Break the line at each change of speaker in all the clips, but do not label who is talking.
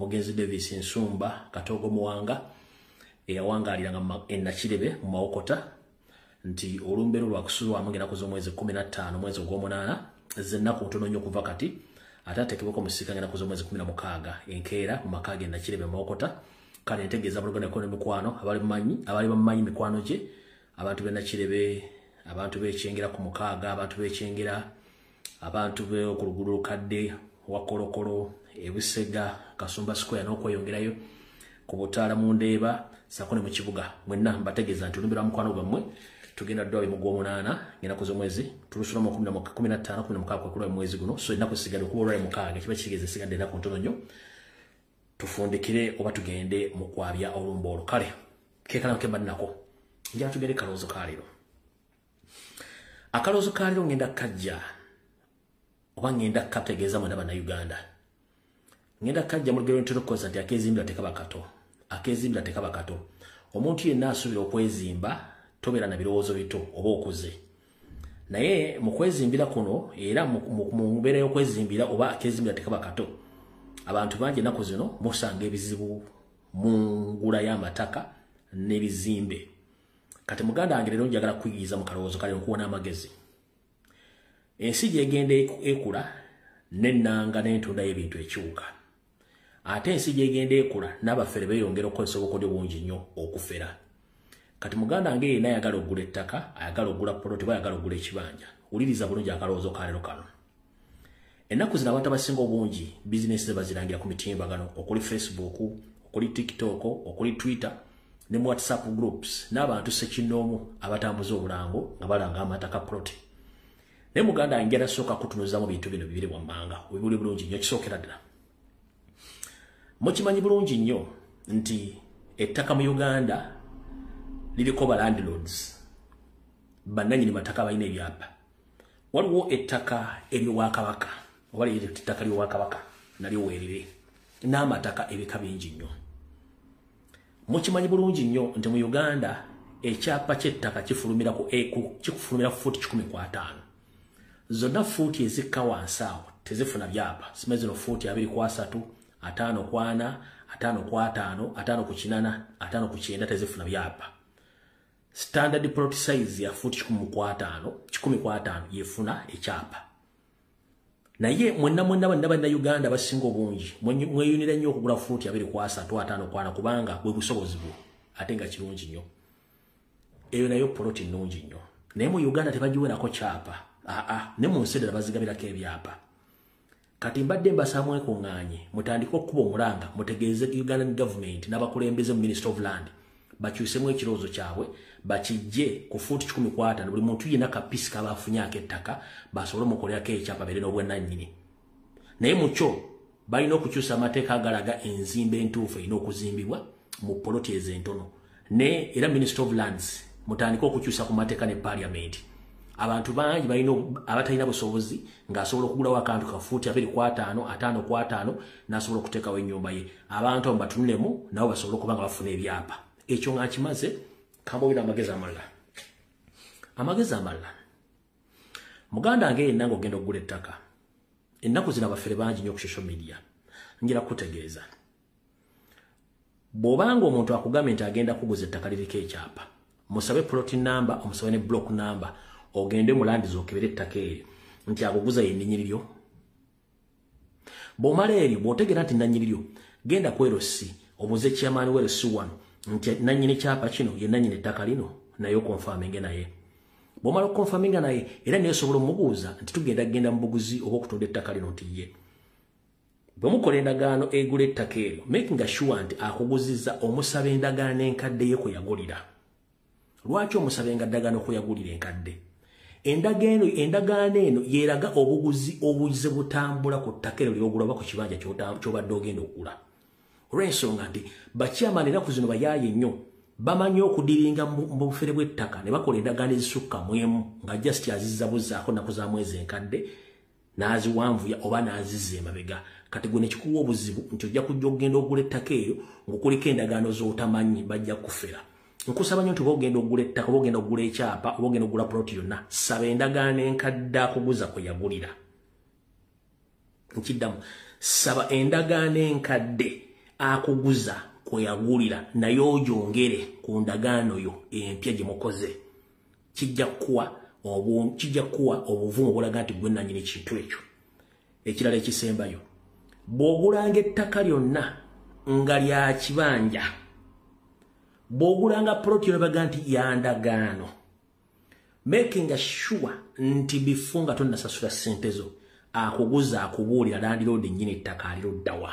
Omugenzi Davis Nsumba Katogo Muwanga eyawangaaliranga e Nakirebe mu Mawokota, nti olumbe lwa kusulwamu ng'ennaku z'omwezi 15 mwezi ogw'omunaana, zennaku ntono nnyo okuva kati, ate ateekebweko musika ng'ennaku z'omwezi 16 enkeera mu maka ge Nakirebe mu Mawokota. Kale ntegeeza abooluganda n'emikwano abali bamumanyi mikwano gye, abantu b'e Nakirebe, abantu b'Ekyengera ku mukaaga, abantu b'Ekyengera, abantu b'oku luguudo Lukadde, Wakolokolo, Ebusega, Kasumba Square n'okweyongerayo ku Butaala mu Ndeeba ssaako ne mu kibuga. Mwenna mbategeeza nti olumbe lwa mukwano gwammwe tugenda ddwa mu gw'omunaana ng'ennaku z'omwezi tulusulamu 15 16 kwe kulwa mwezi guno. So ennaku zisigadde okuba olwa mukaaga, kiba kitegeeza esigadde ennaku ntono nnyo tufundikire oba tugende mu kwabya olumbe olwo. Kale keekalamu ke mbadde njala tugende kalowoozo ka leero. Akalowoozo ka leero ngenda kajja oba ngenda kategeeza mwenna Bannayuganda. Ngenda kajja mu lugero ntera okukozesa nti akeezimbira tekaba kato. Akeezimbira tekaba kato. Omuntu yenna asuubira okwezimba tobeera na birowoozo bito oba okuze. Naye mu kwezimbira kuno era mu mbeera y'okwezimbira oba akeezimbira tekaba kato, abantu bangi ennaku zino musanga ebizibu mu ngula y'amataka n'ebizimbe. Kati muganda wange leero njagala kuyigiriza mu kalowoozo kale nkuwa n'amagezi. Ensi gy'egenda ekula n'ennanga n'entunda y'ebintu ekyuka. Ate ensi gy'egenda ekula n'abafere beeyongera okukozesa obukodyo bungi nnyo okufera. Kati muganda wange yenna ayagala okugula ettaka, ayagala okugula poloti oba ayagala okugula ekibanja, wuliriza bulungi akalowoozo ka leero kano. Ennaku zino abantu abasinga obungi bizinesi ze bazirangira ku mitimbagano okuli Facebook, okuli TikTok, okuli Twitter ne mu WhatsApp groups n'abantu ssekinnoomu abatambuza obulango nga balanga amataka, plot. Naye muganda wange njagala sooka kutunuza mu bintu bino bibiri wammanga, webuli bulungi nnyo. Kisookera ddala, mukimanyi bulungi nnyo nti ettaka mu Uganda liriko ba landlords, bannannyini mataka balina ebyapa. Waliwo ettaka ery'Obwakabaka oba ettaka ly'Obwakabaka nalyo weerire, n'amataka ebika bingi nnyo. Mukimanyi bulungi nnyo nti mu Uganda ekyapa ky'ettaka kifulumira ku fuuti 150. Zonna fuuti ezikka wansi awo tezifuna byapa. Sima zino fuuti 23, 54, 55, 58, 59 tezifuna byapa. Standard plot size ya fuuti 150, 150 yefuna ekyapa. Naye mwenna mwenna banna Bannayuganda basinga obungi mweyunira nnyo okugula fuuti 23, 54 kubanga bwe busobozi bwo, ate nga kirungi nnyo. Eyo nayo poloti nnungi nnyo. Naye mu Uganda tebagiwerako kyapa. Aa, ne mu nsi endala bazigabirako ebyapa. Kati mbadde mbasaba mwekuŋŋaanye mutandike okukuba omulanga, mutegeeze Ugandan government n'abakulembeze mu Ministry of Land bakyusemu ekirowoozo kyabwe bakijje ku fuuti 150, buli muntu yenna kapisi kaba afunye ak'ettaka basobole omukolerako ekyapa babeere n'obwannannyini. Naye mu kyo balina okukyusa amateeka agalaga enzimba entuufu erina okuzimbibwa mu poloti ezo entono. Ne era Ministry of Lands mutandike okukyusa ku mateeka ne parliament. Abantu bangi balina abatalina busobozi ng'asobola okugulawo akantu ka fuuti 25, 55 n'asobola okuteekawo ennyumba ye. Abantu abo batunulemu nabo basobole okuba nga bafuna ebyapa. Ekyo nga nkimaze, kambuulire amagezi amalala. Amagezi amalala. Muganda wange yenna ng'ogenda okugula ettaka, ennaku zino abafere bangi nnyo ku social media. Njagala kutegeeza. Bw'obanga omuntu akugambye nti agenda kuguza ettaka liriko ekyapa, musabe plot number, omusabe ne block number, ogende mu lands okebere ettaka eryo nti akuguza ye nnyini lyo. Bw'omala eryo, bw'otegeera nti nannyini lyo, genda ku LC obuuze chairman wa LC wano nti nannyini kyapa kino ye nannyini ettaka lino, naye okonfaminge naye. Bw'omala okukonfaminga naye, era naye osobola omubuuza nti tugenda kugenda mu buguzi oba okutunda ettaka lino, nti ye. Bwe mukola endagaano egula ettaka eryo, making sure nti akuguzizza omusaba endagaano enkadde ye kwe yagulira. Lwaki omusaba endagaano kwe yagulira enkadde? Endagaano eno yeeraga obuguzi obuze butambula ku ttaka eryo ly'ogula oba ku kibanja ky'obadde ogenda okugula. Olw'ensonga nti bachairman ennaku zino bayaaye nnyo, bamanyi okudiringa mu bufere bw'ettaka ne bakola endagaano ezisukka mu emu nga just azizza buzzaako nnaku za mwezi enkadde n'aziwanvuya oba n'azizza emabega. Kati gwe ne kikuwa obuzibu nti ojja kujja okugenda okugula ettaka eryo ng'okuliko endagaano z'otamanyi, bajja kufera. Nkusaba nnyo nti oba ogenda okugula ettaka oba ogenda okugula ekyapa oba ogenda okugula ploti yonna, saba endagaano enkadde akuguza kwe yagulira. Nkiddamu, saba endagaano enkadde. Akuguza kwe yagulira naye ogyongere ku ndagaano yo empya gye mukoze. Kijja kuwa obuvumu obulaga nti gwe nannyini kintu ekyo. Ekirala ekisembayo, bw'ogulanga ettaka lyonna nga lya kibanja, bw'ogulanga plot yonna baga nti ya ndagaano, making sure nti before nga tonnasasula ssente zo, akuguza akubuulira landlord nnyini ettaka aliruddawa.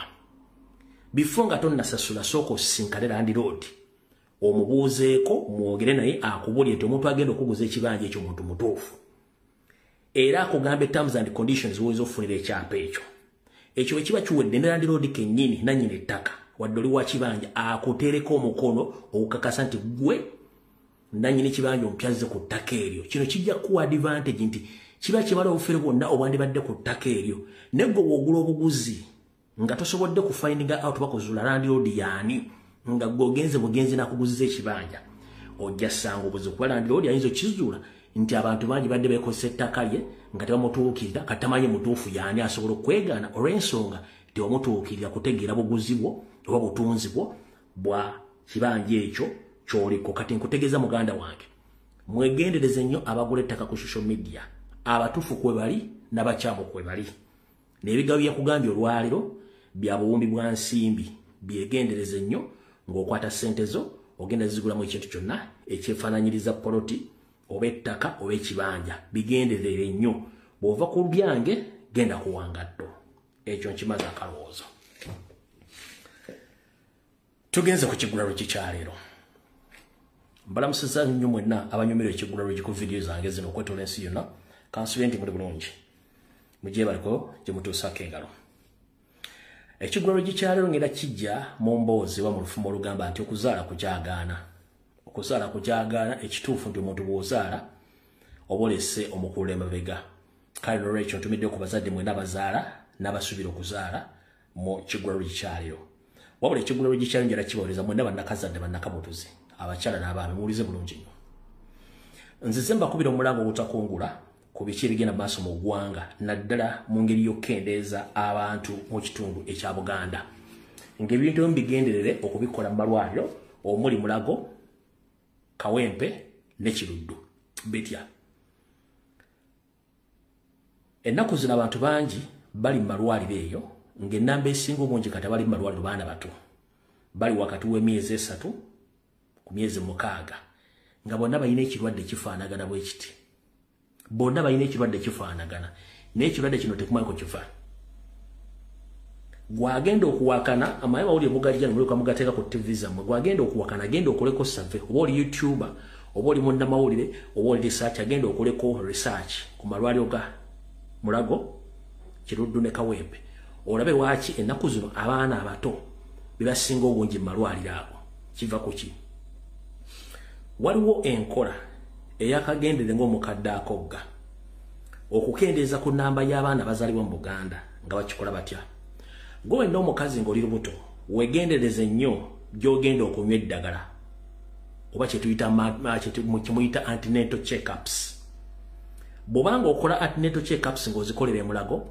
Before nga tonnasasula, sooka osisinkane landlord, omubuuzeeko, mwogere naye, akubuulire nti omuntu agenda okuguza ekibanja ekyo muntu mutuufu, era akugambe terms and conditions woyinza okufunira ekyapa ekyo. Ekyo bwe kiba kiwedde, ne landlord kennyini nannyini ettaka, wadde oli wa kibanja, akuteereko omukono okukakasa nti gwe nannyini kibanja omupya azze ku ttaka eryo. Kino kijja kuwa advantage nti kiba kimala obufere bwonna obwandibadde ku ttaka eryo. Naye gwe bw'ogula obuguzi nga tosobodde ku finding out bakuzuula landlord yaani, nga gwe ogenze bugenzi n'akuguziza ekibanja, ojja ssanga obuzibu, kuba landlord ayinza okizuula nti abantu bangi badde beekozesa ettaka lye nga tebamutuukirira, katamanyi mutuufu yaani, asobola okwegaana olw'ensonga tewamutuukirira kutegeera buguzi bwo oba butunzi bwo bwa kibanja ekyo ky'oliko. Kati nkutegeeza muganda wange, mwegendereze nnyo abagula ettaka ku social media. Abatuufu kwe bali n'abakyamu kwe bali. N'ebigabo byakugambye olwaliro bya buwumbi bwa nsimbi. Byegendereze nnyo ng'okwata ssente zo ogenda zigulamu ekintu kyonna ekyefaananyiriza poloti oba ettaka oba ekibanja. Bigenderere nnyo. Bw'ova ku byange, genda kuwangaddo. Ekyo nkimaze akalowoozo. Tugenze ku kigulalo kikyaleero. Mbalamusizza nnyo mwenna abanyumirwa ekigulalo ku vidiyo zange zino okwetoola ensi yonna. Kansubire nti muli bulungi, mugyebaleko gye mutuusaako engalo. Ekigulalo gikyaleero ngenda kijja mu mboozi oba mu lufumo olugamba nti okuzaala kukyagaana. Okuzaala kukyagaana. Ekituufu nti omuntu bw'ozaala oba olese omukulula emabega. Kale nolwekyo ntumidde ku bazadde mwenna abazaala n'abasuubira okuzaala mu kigulalo gikyaleero. Wabula ekigulalo gikyaleero njala kibawereza mwenna bannakazadde, bannakabutuzi, abakyala n'abaami. Muwulize bulungi nnyo. Nzize mbakubira omulango ogutakungula ku biki ebigenda mu maaso mu ggwanga, naddala mu ngeri y'okukendeeza abantu mu kitundu ekya Buganda, ng'ebintu ebimu bigenderere okubikola mu malwaliro omuli Mulago, Kawempe ne Kiruddu. Bitya? Ennaku zino abantu bangi bali mu malwaliro eyo, ng'ennamba esinga obungi kati abali mu malwaliro baana bato, bali wakati w'emyezi 3 ku myezi 6, nga bonna balina ekirwadde kifaanagana bwe kiti. Bonna balina ekirwadde kifaanagana, naye ekirwadde kino tekumanyi ko kifa. Gwagenda okuwakana amaye mawulire mugajja nemulyoka mugateeka ku TV zammwe. Gwagenda okuwakana, agenda okoleko survey, oba oli YouTuber oba oli munnamawulire oba oli research, agenda okoleko research ku malwaliro ga Mulago, Kiruddu ne Kawempe, olabe lwaki ennaku zino abaana abato bebasinga obungi mu malwaliro ago. Kiva ku ki? Waliwo enkola eyakagendere ng'omukadde akogga okukendeeza ku nnamba y'abaana abazaalibwa mu Buganda. Nga bakikola batya? Gwe wenna omukazi ng'oli lubuto, weegendereze nnyo gy'ogenda okunywa eddagala oba kyemuyita antenatal checkups. Bw'obanga okola antenatal checkups ng'ozikolera e Mulago,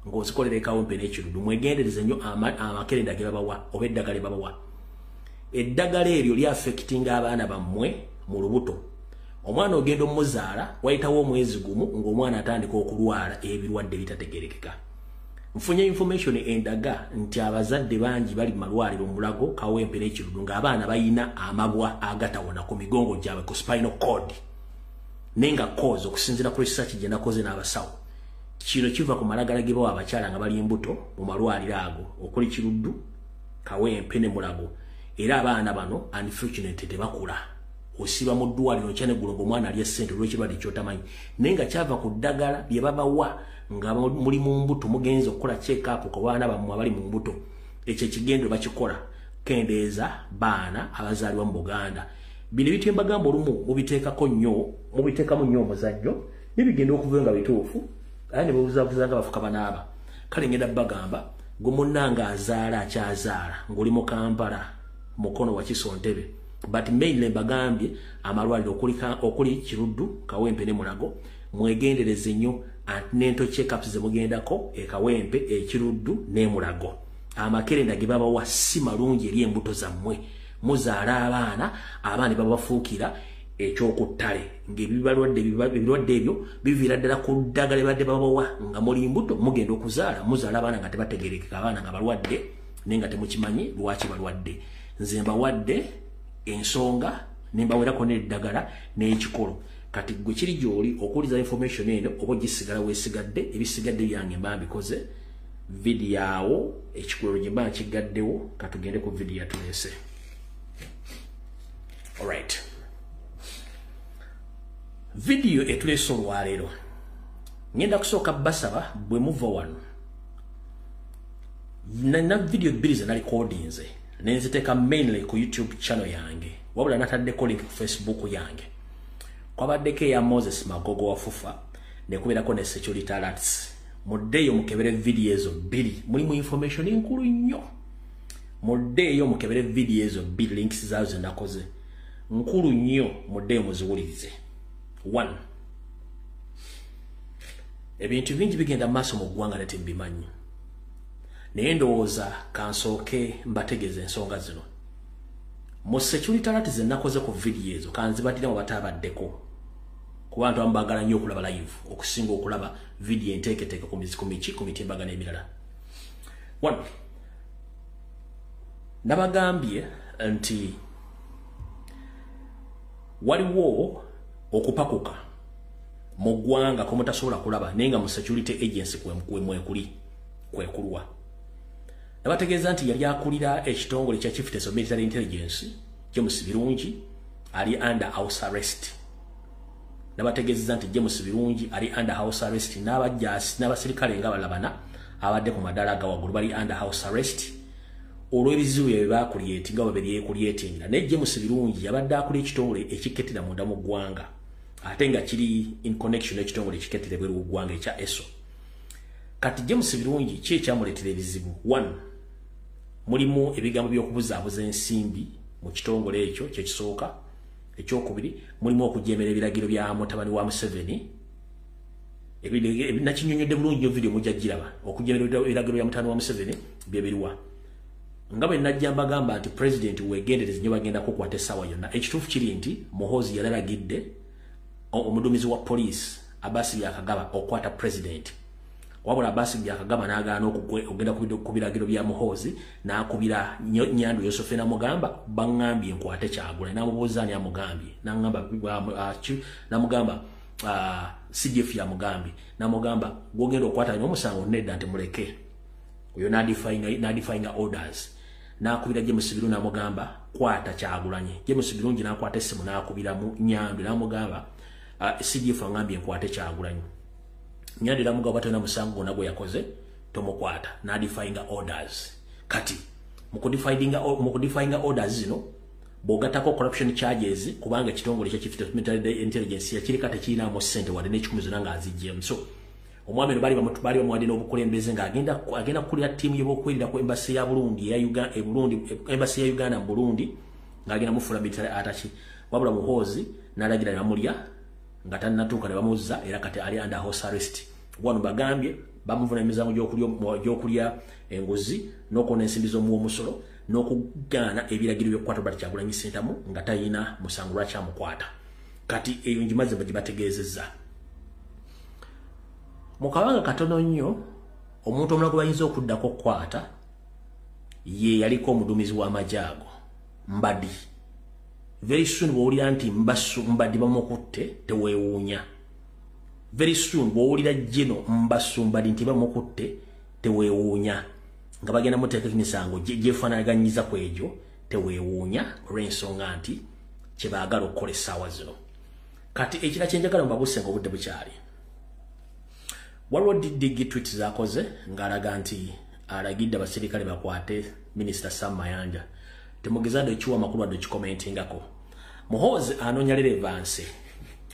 ng'ozikolera e Kawempe n'Ekiruddu, mwegendereze nnyo amakerenda ge babawa oba eddagala lye babawa. Eddagala eryo lyaffectinga abaana bammwe mu lubuto. Omwana ogenda omuzaala, wayitawo omwezi gumu ng'omwana atandika okulwala ebirwadde bitategerekeka. Nfunye information endaga nti abazadde bangi bali mu malwaliro Mulago, Kawempe n'Ekiruddu ng'abaana bayina amabwa agatawona ku migongo gyabwe, ku spinal cord, naye nga cause, okusinziira ku research gye nakoze n'abasawo, kino kiva ku malagala ge bawa abakyala nga bali mbuto mu malwaliro ago okuli Kiruddu, Kawempe ne Mulago. Era abaana bano unfortunately tebakula. Osiba mu ddwaliro nkya neggulo ng'omwana alya ssente olw'ekirwadde ky'otamanyi, naye nga kyava ku ddagala lye babawa nga muli mu mbuto, mugenze okukola check up ku baana bammwe abali mu mbuto. Ekyo ekigendo bakikola kendeeza baana abazaalibwa mu Buganda. Bino ebintu mbagamba, olumu mubiteekako nnyo, mubiteekamu nnyo omuzannyo, nibigenda okuva nga bituufu, aye ne babuzabuza nga bafuka banaaba. Kale ngenda bagamba, gwe munnanga azaala, akyazaala ng'oli mu Kampala, Mukono, Wakiso, Ntebe, but mainly mbagambye amalwaliro okuli Kiruddu, Kawempe ne Mulago, mwegendereze nnyo antenatal checkups ze mugendako e Kawempe, e Kiruddu ne Mulago. Amakerenda ge babawa si malungi eri embuto zammwe. Muzaala abaana, abaana babafuukira ekyokuttale ng'ebibalwadde ebirwadde ebyo biviira ddala ku ddagala ebadde babawa nga muli mbuto. Mugenda okuzaala, muzaala abaana nga tebategerekeka, abaana nga balwadde naye nga temukimanyi lwaki balwadde. Nze mbawadde ensonga ne mbawerako n'eddagala n'ekikolo. Kati gwe kiri gy'oli okuwuliza information eno oba ogisigala weesigadde. Ebisigadde byange mba mbikoze vidiyo awo, ekikolo gye mba nkigaddewo. Katugende ku vidiyo yatuleese. Alright, vidiyo etuleese olwaleero, ngenda kusooka basaba bwe muva wano, nina vidiyo bbiri ze nalikodinze nenziteeka mainly ku YouTube channel yange, wabula nataddeko link ku Facebook yange. Kwabaddeko eya Moses Magogo wa FUFA, nekubeerako ne security alerts. Muddeeyo mukebere vidiyo ezo bbiri, mulimu information enkulu nnyo. Muddeeyo mukebere vidiyo ezo bbiri, links zaazo zenakoze nkulu nnyo, muddeeyo muziwulirize. One, ebintu bingi bigenda mu maaso mu ggwanga ne tembimanyi, naye ndowooza kansooke mbategeeza ensonga zino. Mu security alert ze nakoze ku vidiyo ezo, kanzibaddira mu bataabaddeko, kuba abantu abamu baagala nnyo okulaba live okusinga okulaba vidiyo enteeketeeke ku miki ku mitimbagano emirala. One, nabagambye nti waliwo okupakuka mu ggwanga ko mutasobola kulaba, naye nga mu security agency kwe mwekuli kwekulwa. Nabategeeza nti yali akulira ekitongole kya Chief of Military Intelligence James Birungi ali under house arrest. Nabategeeza nti James Birungi ali under house arrest, n'abajjaasi n'abasirikale nga balabana abadde ku madaala aga waggulu bali under house arrest olw'ebizibu bye bakulyetinga oba byekulyetingira. Naye James Birungi yabadde akulira ekitongole ekikettera munda mu ggwanga, ate nga kiri in connection n'ekitongole ekikettera ebweru w'eggwanga ekya ESO. Kati James Birungi ki ekyamuleetera ebizibu? One, mulimu ebigambo by'okubuzaabuza ensimbi mu kitongole ekyo kyekisooka. Ekyokubiri, mulimu okujeemera ebiragiro bya mutabani wa Museveni. Nakinyonnyodde bulungi nnyo, vidiyo mujja giraba. Okujeemera ebiragiro bya mutabani wa Museveni bye biriwa? Nga bwe najja mbagamba nti president weegendereze nnyo, bagenda kukwata essaawa yonna. Ekituufu kiri nti Muhoozi yalalagidde omuduumizi wa poliisi Abasi Byakagaba okukwata president, wabula Abasi Byakagaba n'agaana okugenda ku biragiro bya Muhoozi, n'akubira Nyandu Yosefu n'amugamba, "Baŋŋambye nkwate Kyagulanyi." N'amubuuza ani amugambye, n'amugamba CDF yamugambye. N'amugamba, "Gwogenda okukwata alina omusango?" "Nedda." Nti muleke oyo n'adefyinga orders. N'akubira James Birungi n'amugamba, "Kwata Kyagulanyi." James Birungi n'akwata essimu n'akubira mu Nyandu n'amugamba, "CDF angambye nkwate Kyagulanyi." Nyandu n'amugamba, "Talina musango gwonna gwe yakoze, tomukwata." N'adefyinga orders. Kati mu kudefyinga orders zino bw'ogattako corruption charges, kubanga ekitongole kya Chief of Military Intelligence yakirika tekirinamu ssente wadde n'ekikumi zonna ng'aziggyemu. So omwami ono baali bamuwadde n'obukulembeze ng'agenda agenda kukulira ttiimu y'ebyokwerinda ku embassy ya Burundi eya Uganda e Burundi, embassy ya Uganda mu Burundi, ng'agenda mufuula military attaché. Wabula Muhoozi n'alagira ne bamulya nga tannatuuka, ne bamuzza, era kati ali under house arrest. Wano bagambye bamuvuna emisango gy'okulya enguzi n'okwona ensimbi z'omuwa omusolo n'okugaana ebiragiro by'okukwata Robert Kyagulanyi Ssentamu nga talina musango lwaki amukwata. Kati eyo ngimaze bagibategeezezza. Mu kabanga katono nnyo, omuntu omulala gwe bayinza okuddako okukwata ye yaliko omuduumizi w'amagye ago, Mbadi. Very soon bw'owulira nti Mbasu Mbadi bamukutte, teweewuunya. Very soon bw'owulira Gino Mbasu Mbadi nti bamukutte, teweewuunya nga bagenda muteekako emisango gyefaanaganyiza ku egyo. Teweewuunya olw'ensonga nti kyebaagala okukola essaawa zino. Kati ekira kyenjagala mbabuuse nga obudde bukyali, waliwo DDG tweet zakoze ng'alaga nti alagidde abasirikale bakwate Minisita Sam Mayanja. Temugezadde ekiwa amakulu adde okikomentingako. Muhoozi anoonya relevance,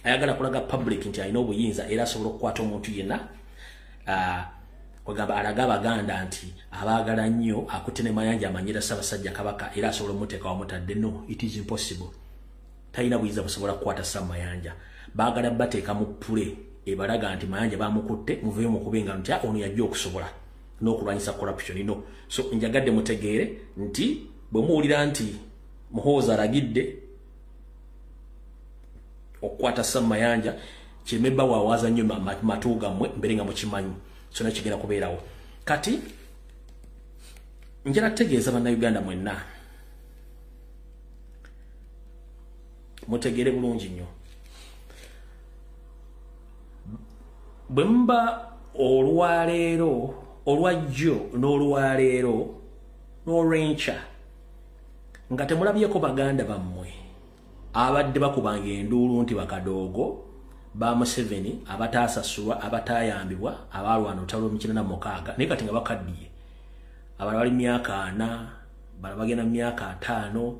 ayagala kulaga public nti alina obuyinza era asobola okukwata omuntu yenna. Kwegamba alaga Abaganda nti abaagala nnyo, akutte ne Mayanja amanyira Ssaabasajja Kabaka era asobola omuteeka wamutadde. No, it is impossible. Talina buyinza busobola kukwata Sam Mayanja. Baagala bateeka mu pule ebalaga nti Mayanja bamukutte, muveeyo mukube nga nti ono yajja okusobola. n'okulwanyisa corruption no. So njagadde mutegeere nti bwe muwulira nti Muhoozi alagidde okukwata Sam Mayanja, kireme bawaawaza nnyo matu gammwe, mbere nga mukimanyi kyonna kigenda kubeerawo. Kati njala tegeeza Bannayuganda mwenna, mutegeere bulungi nnyo. Bwe muba olwaleero, olwajjo n'olwaleero n'olwenkya nga temulabyeko baganda bammwe abadde bakubanga enduulu nti bakadoogo ba Museveni abataasasulwa, abatayambibwa, abalwana olutalo lw'omu 86, naye kati nga bakaddiye, abalala bali myaka 40, balala bagenda mu myaka 50,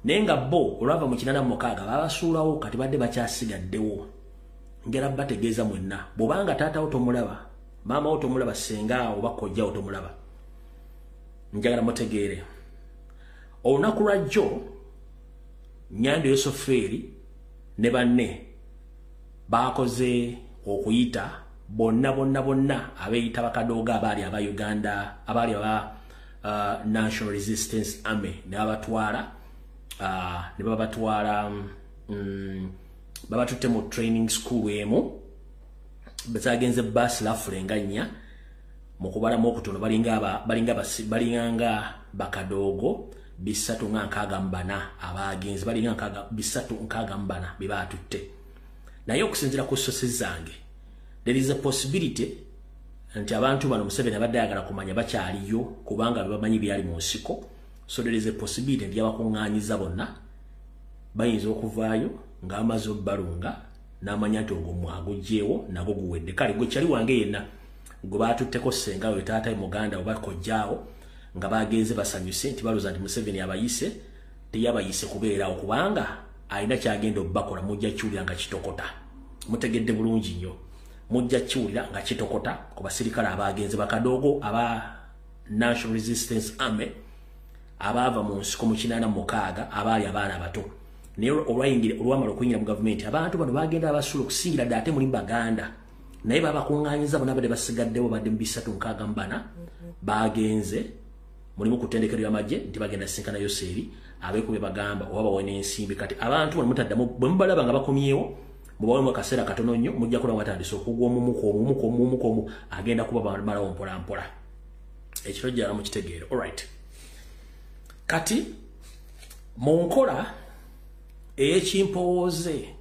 naye nga bo olwava mu 86 babasuulawo, kati badde bakyasigaddewo. Njala bategeeza mwenna, bw'obanga taatawo tomulaba, maama wo tomulaba, ssenga oba kojjawo tomulaba, njagala mutegeere. Olunaku lwajjo Nyando Yosoferi ne banne bakoze okuyita bonna bonna bonna abeeyita bakadoogo abaali aba Uganda, abaali aba National Resistance Army, ne babatwala babatutte mu training school emu. Bazagenze basi lafule nga nnya mu kubalamu okutono, balinga bakadoogo 364 abagenzi, balinga 364 be baatutte. Naye okusinziira ku sources zange, there is a possibility nti abantu bano Museveni abadde ayagala kumanya bakyaliyo, kubanga bebamanyi byali mu nsiko. So there is a possibility nti yabakuŋŋaanyiza bonna, bayinza okuvaayo ng'amaze obbalunga n'amanya nti ogwo mwaguggyewo nagwo guwedde. Kale gwe kyali wange yenna gwe baatutteko ssenga we, taata muganda oba kojjaawo, nga bagenze basanyuse nti balowooza nti Museveni abayise, teyabayise kubeerawo, kubanga alina kyagenda obbakola. Mujja kiwulira nga kitokota, mutegedde bulungi nnyo, mujja kiwulira nga kitokota ku basirikale abagenze bakadoogo aba National Resistance Army abaava mu nsiko mu 86, abaali abaana abato. Naye olwamala okuyingira mu gavumenti, abantu bano bagenda abasuula okusingira ddala ate muli Baganda, naye babakuŋŋaanyiza bonna badde basigaddewo, badde mu 364 bagenze mulimu ku ttendekero ly'amagye nti bagenda sinkana Yoseri abeeko bye bagamba oba bawe n'ensimbi. Kati abantu bano mutaddamu, bwe mubalaba nga bakomyewo, mubawemu akaseera katono nnyo, mujja kulaba batandise okugwa omumuku omumuku omumuku omu, agenda kuba bamalawo mpola mpola. Ekiro jjala mukitegeere. Alright, kati mu nkola ey'ekimpowooze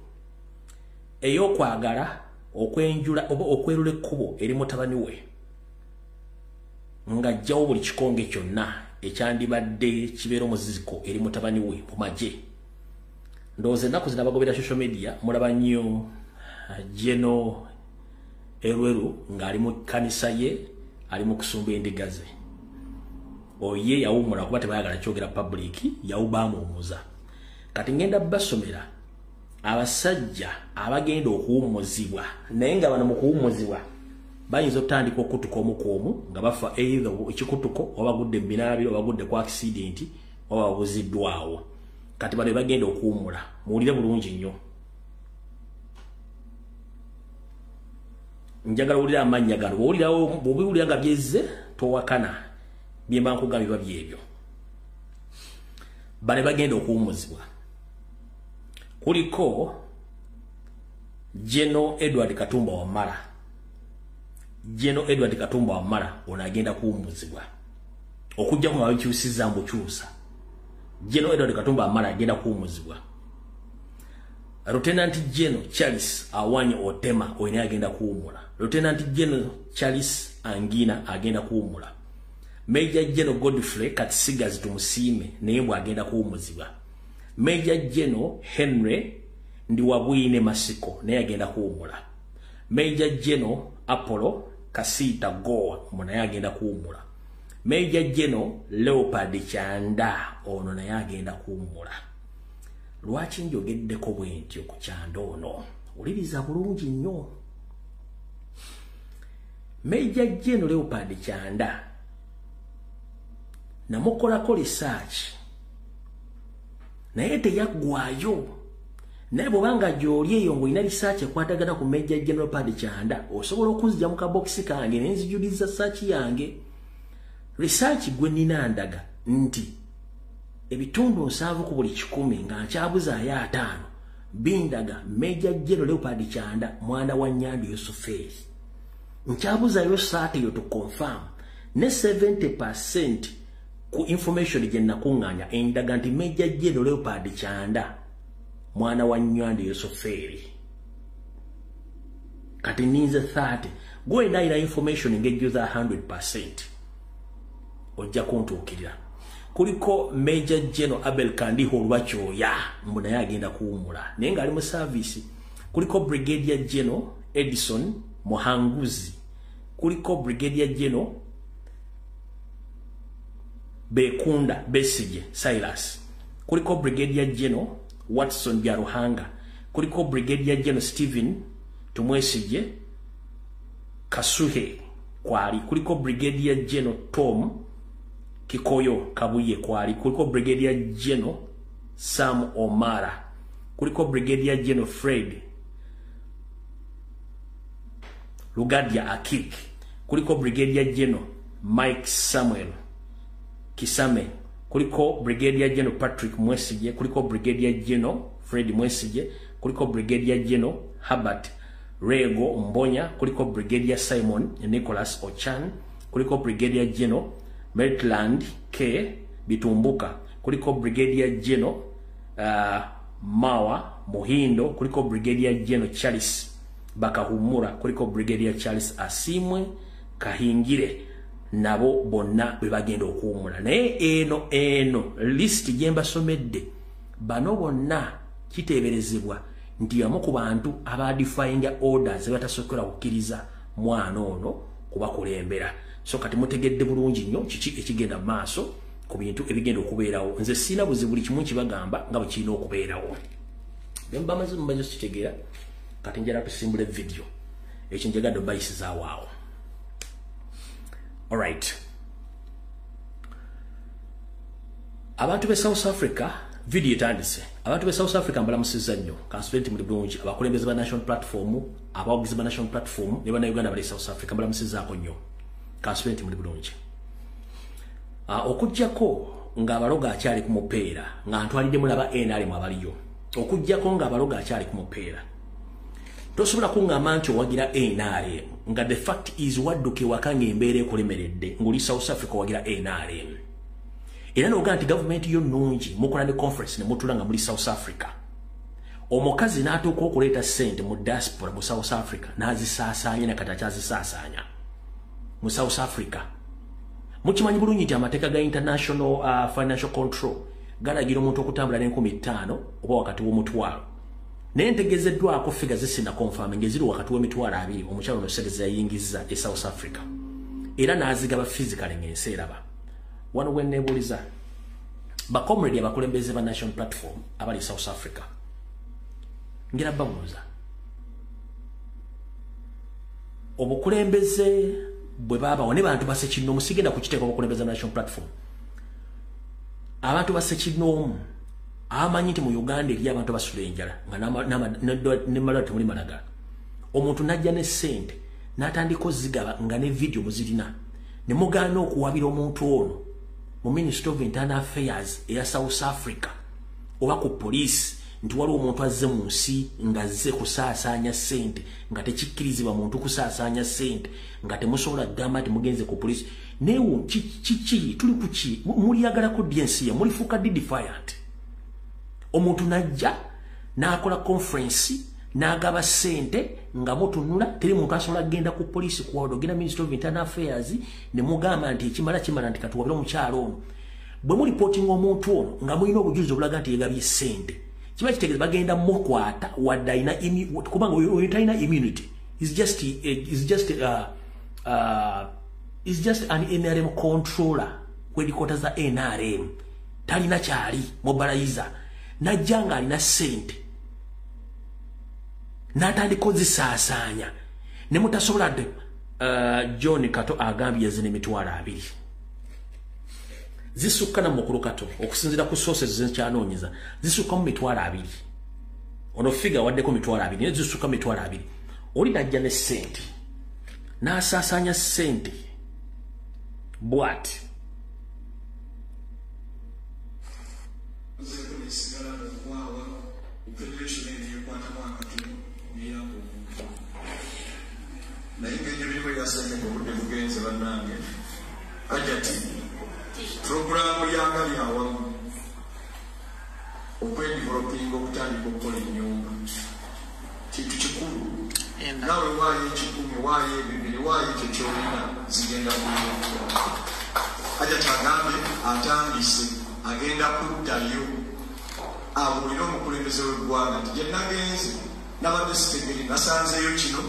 ey'okwagala okwenjula oba okwerula ekkubo eri mutabani we, ng'ajjawo buli kikonge kyonna ekyandibadde kibeera omuziziko eri mutabani we mu magye. Ndowooza ennaku zino abagobera social media mulaba nnyo Geno Elweru ng'ali mu kkanisa ye, ali mu kusumba endiga ze. Oye yawummula kuba tebayagala kyogera public, yawubaamuwummuza. Kati ngenda basomera abasajja abagenda okuwummuzibwa, naye nga bano mu kuwummuzibwa bayinza okutandika okutuka omu ku omu nga bafa either ekikutuko oba bagudde mu binaabiro, oba bagudde ku accident, oba babuziddwawo. Kati bano bagenda okuwummula, muwulire bulungi nnyo. Njagala owulire amannya gano, bw'obiwulira nga byezze towakana, bye mba nkugambye biba byebyo. Bano bagenda okuwummuzibwa kuliko Geno Edward Katumba Wamala. Geno Edward Katumba Wamala ono agenda kuwummuzibwa, okujjako nga babikyusizza mbukyusa. Geno Edward Katumba Wamala agenda kuwummuzibwa. Lieutenant General Charles Awany Otema oyo naye agenda kuwummula. Lieutenant General Charles Angina agenda kuwummula. Major General Godfrey Katsigazi Tumusiime naye bw'agenda kuwummuzibwa. Major General Henry Ndiwabwine Masiko naye agenda kuwummula. Major General Apollo Kasita Goa ono naye agenda kuwummula. Major General Leopard Kyanda ono naye agenda kuwummula. Lwaki njogeddeko bwe ntyo ku Kyanda ono? Wuliriza bulungi nnyo. Major General Leopard Kyanda namukolako research, naye teyaggwayo. Naye bw'obanga gy'oli eyo ng'olina research ekwatagana ku Major General Leopold Kyanda, osobola okunzija mu kabokisi kange ne nzijuliza search yange. Research gwe nnina ndaga nti ebitundu 70 ku buli 100 nga nkyabuzaayo 5 bindaga Major General Leopold Kyanda mwana wa Nyandu Yusuferi. Nkyabuzaayo 30 to confirm ne 70% ku information gye nakuŋŋaanya endaga nti Major General Leopold Kyanda mwana wa Nyandu Yusuferi. Kati ninze 30 gwe ndayira information ng'ejjuza 100% ojja kuntuukirira. Kuliko Major General Abel Kandiho Olwakyoya, mbu naye agenda kuwummula naye ng'ali mu service. Kuliko Brigadier General Edison Muhanguzi, kuliko Brigadier General Bekunda Besige Silas, kuliko Brigadier General Watson Byaruhanga, kuliko Brigadier General Stephen Tumwesige Kasuhe kwali, kuliko Brigadier General Tom Kikoyo Kabuye kwali, kuliko Brigadier General Sam Omara, kuliko Brigadier General Fred Lugadia Akik, kuliko Brigadier General Mike Samuel Kisame, kuliko Brigadier General Patrick Mwesige, kuliko Brigadier General Fred Mwesige, kuliko Brigadier General Herbert Rego Mbonya, kuliko Brigadier Simon Nicholas Ochan, kuliko Brigadier General Maitland K Bitumbuka, kuliko Brigadier General Mawa Muhindo, kuliko Brigadier General Charles Bakahumura, kuliko Brigadier Charles Asimwe Kahingire. Nabo bonna bwe bagenda okuwummula. Naye eno list gye mbasomedde, bano bonna kiteeberezebwa nti bamu ku bantu abadefyinga orders batasobola kukkiriza mwana ono kubakulembera. So kati mutegedde bulungi nnyo kiki ekigenda mu maaso ku bintu ebigenda okubeerawo. Nze sirina buzibu, buli kimu nkibagamba nga bwe kirina okubeerawo. Bwe muba mumaze okukitegeera, kati njagala tusimbule vidiyo. Ekyo njagadde obayisizaawo awo. Alright. Abantu be South Africa, video etandise. Abantu be South Africa mbalamusizza nnyo. Kansubire nti muli bulungi. Abakulembeze ba National Platform, abawagizi ba National Platform ne bannayuganda bali South Africa mbalamusizzaako nnyo. Kansubire nti muli bulungi. Okuggyako ng'abalogo akyali ku mupeera, nga ntwaliddemu n'aba NRM abaliyo. Okuggyako ng'abalogo akyali ku mupeera, tosobola kuŋŋamba nti owagira NRM nga the fact is wadduka ewaka ng'embeera ekulemeredde ng'oli South Africa owagira NRM. Era n'ogamba nti gavumenti yo nnungi, mukola ne conference ne mutula nga muli South Africa. Omukazi n'atuuka okuleeta ssente mu diaspora mu South Africa n'azisaasaanya, na kati akyazisaasaanya mu South Africa. Mukimanyi bulungi nti amateeka ga International Financial Control galagira omuntu okutambula n'5,000 oba wakati w'omutwalo. Naye ntegeezeddwako figure zisina confirm ng'eziri wakati w'emitwalo 20 omukyalo ono ssente ze yayingizza e South Africa. Era n'azigaba physically ng'ensi eraba. Wano we neebuuliza bacomrade abakulembeze ba National Platform abali South Africa, ngira babuuza obukulembeze bwe baabawo ne bantu basekinnoomu, sigenda kukiteeka obukulembeze ba National Platform. Abantu basekinnoomu abamanyi nti mu Uganda eri abantu basula enjala nga nemala temuli malagala, omuntu n'ajja ne ssente n'atandika ozigaba nga ne vidiyo muzirina, ne mugaana okuwabira omuntu ono mu Ministry of Internal Affairs eya South Africa oba ku poliisi nti waliwo omuntu azze mu nsi ng'azze kusaasaanya ssente, nga tekikkirizibwa muntu kusaasaanya ssente, nga temusobola kugamba nti mugenze ku poliisi. Neewo kiki tuli ku ki? Muliyagalako ddi ensi ya mulifuuka ddi defiant? Omuntu n'ajja n'akola conference n'agaba ssente nga mutunula, teri muntu asobola kugenda ku poliisi kuwawuda, ogenda Ministry of Internal Affairs ne mugamba nti ekimala kimala nti katuwabire omukyalo ono. Bwe mulipootinga omuntu ono nga mulina obujulizi obulaga nti yegabye ssente, kiba kitegeeza bagenda mukwata wadde alina, kubanga oyo talina immunity. Is just an NRM controller ku headquarters za NRM, talina kyali mobilizer. Najja nga alina ssente n'atandika ozisaasaanya ne mutasobola dde. John Kato agambye yazina 20,000 zisukka na mukulu Kato, okusinziira ku sources zekyanoonyeza zisukka mu 20,000. Ono figa waddeko 20,000 ne zisuka 20,000. Oli najja ne ssente n'asaasaanya ssente bw'ati.
Naye ngeri ebirimu ebyasemeka obudde bugenze bannange. Ajati puroguraamu y'agali awamu okwedevelopinga okutandika okukola ennyumba kintu kikulu. Naawe waayo 1,000 waayo 2,000 waayo ekyo ky'olina zigenda kuyingira. Ajati agambye atandise agenda kuddayo abuulire omukulembeze w'eggwanga nti gye nagenze nabadde sitegeri nasanzeeyo kino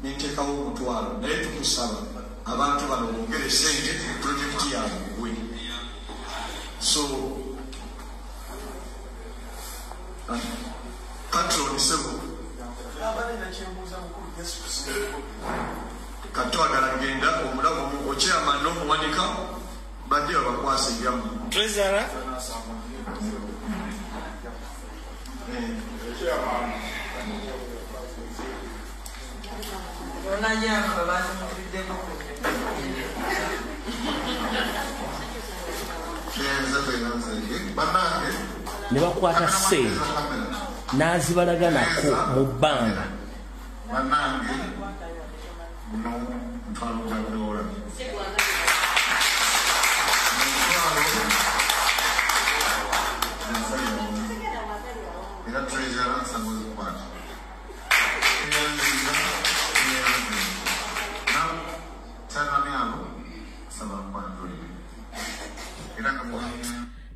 nenteekawo omutwalo, naye tukusaba abantu bano bongere ssente pulojekiti yaabwe. So patron sebo katwagala genda omulamu okyama n'omuwanika badde babakwasa ebyammwe.
Treasurer
ne bakwata ssente n'azibalaga nako mu bbanga.
Bannange guno mutwalo gwa dola. Era treasurer nsango zikwata.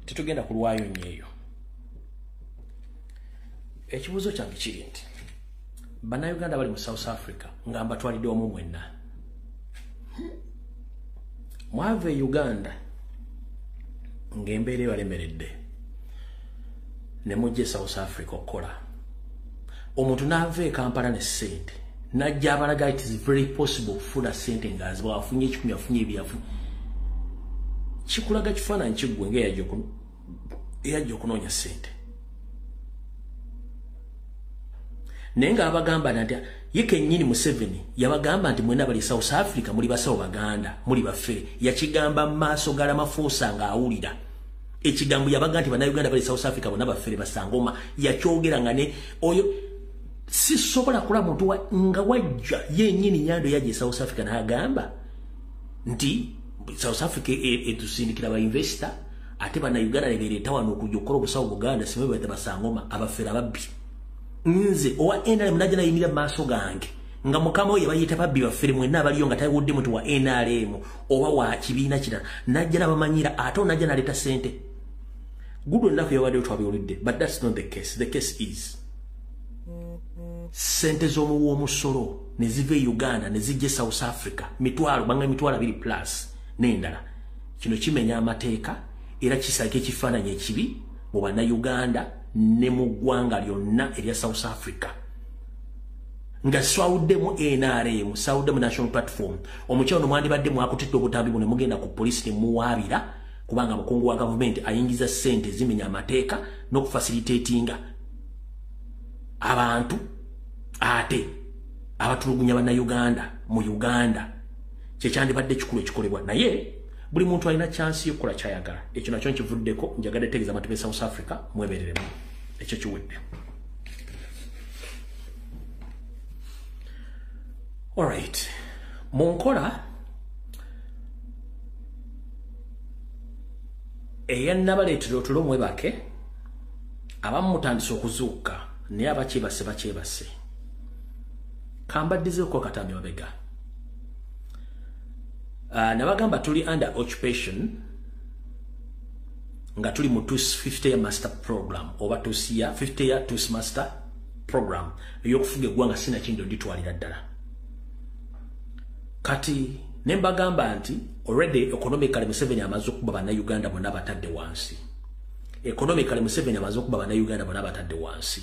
Tetugenda kulwayo nnyo eyo. Ekibuuzo kyange kiri nti bannayuganda bali mu South Africa nga mbatwalidde wamu mwenna, mwava e Uganda ng'embeera ebalemeredde ne mujja e South Africa okukola. Omuntu n'ava e Kampala ne ssente n'ajja abalaga it is very possible okufuna ssente ng'aziba afunye 1,000 afunye ebyafunye. Kikulaga kifaananyi kiggwe ng'eyajja okunoonya ssente. Naye ng'abagamba nti ye kennyini Museveni yabagamba nti mwenna bali South Africa muli basawo Baganda muli baffe. Yakigamba mu maaso ga Ramaphosa ng'awulira ekigambo, yabagamba nti bannayuganda bali South Africa bonna bafere basangoma. Yakyogera nga ne oyo sisobola kulaba muntu nga wajja yennyini Nyando yajja e South Africa n'agamba nti South Africa etusindikira ba investor ate bannayuganda ne beereeta wano okujja okukola obusawo Buganda sibe bayita basangoma abafere ababbi. Nze owa NRM najja nayimirira mu maaso gange nga mukama oyo bayita babbi bafere mwenna abaliyo nga tawudde mutu wa NRM oba wa kibiina kirala, najja n'abamanyira ate onajja n'aleeta ssente. Good enough yabadde twabiwulidde, but that's not the case. The case is ssente z'omuwa omusolo ne ziva e Uganda ne zijja e South Africa mitwalo banga 20,000 plus n'endala. Kino kimenya amateeka era kisaako ekifaananyi ekibi mu bannayuganda ne mu ggwanga lyonna erya South Africa. Nga swawuddemu NRM, swawuddemu National Platform. Omukyalo ono mwandibadde mwakutidde obutambi buno mugenda ku poliisi ne muwaabira kubanga mukungu wa gavumenti ayingiza ssente zimenya amateeka n'okufacilitatinga abantu ate abatulugunya bannayuganda mu Uganda. Kyekyandibadde kikulu ekikolebwa, naye buli muntu alina chance y'okukola ky'ayagala. Ekyo nakyo nkivuddeko, njagadde tegeeza abantu b'e South Africa mwebereremu. Ekyo kiwedde. Alright. Mu nkola eyannabaleetera otulo mwebake, abamu mutandise okuzuuka naye abakyebase bakyebase. Kambaddizeeko akatambi mabega. Nabagamba tuli under occupation nga tuli mu 250 year master program oba 50 year master program ey'okufuga eggwanga sinakindi onditwalira ddala. Kati ne mbagamba nti already economically Museveni amaze okuba bannayuganda bonna batadde wansi. Economically Museveni amaze okuba bannayuganda bonna batadde wansi.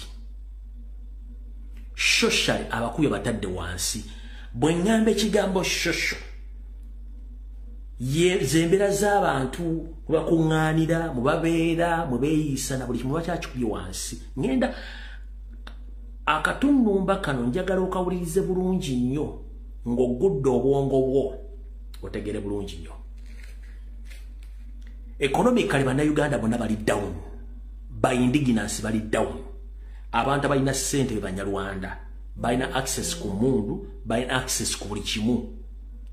Socially abakubi batadde wansi. Bwe ŋŋamba ekigambo social, zembeera z'abantu mwe bakuŋŋaanira, mwe babeera, mwe beeyisa na buli kimu bakyakikubye wansi. Ŋŋenda Akatunumba kano njagala okawulirize bulungi nnyo ng'ogudde obwongo bwo otegere bulungi nnyo. Economically bannayuganda bonna bali down, ba indigenous bali down, abantu abalina ssente be Banyarwanda balina access ku mundu, balina access ku buli kimu,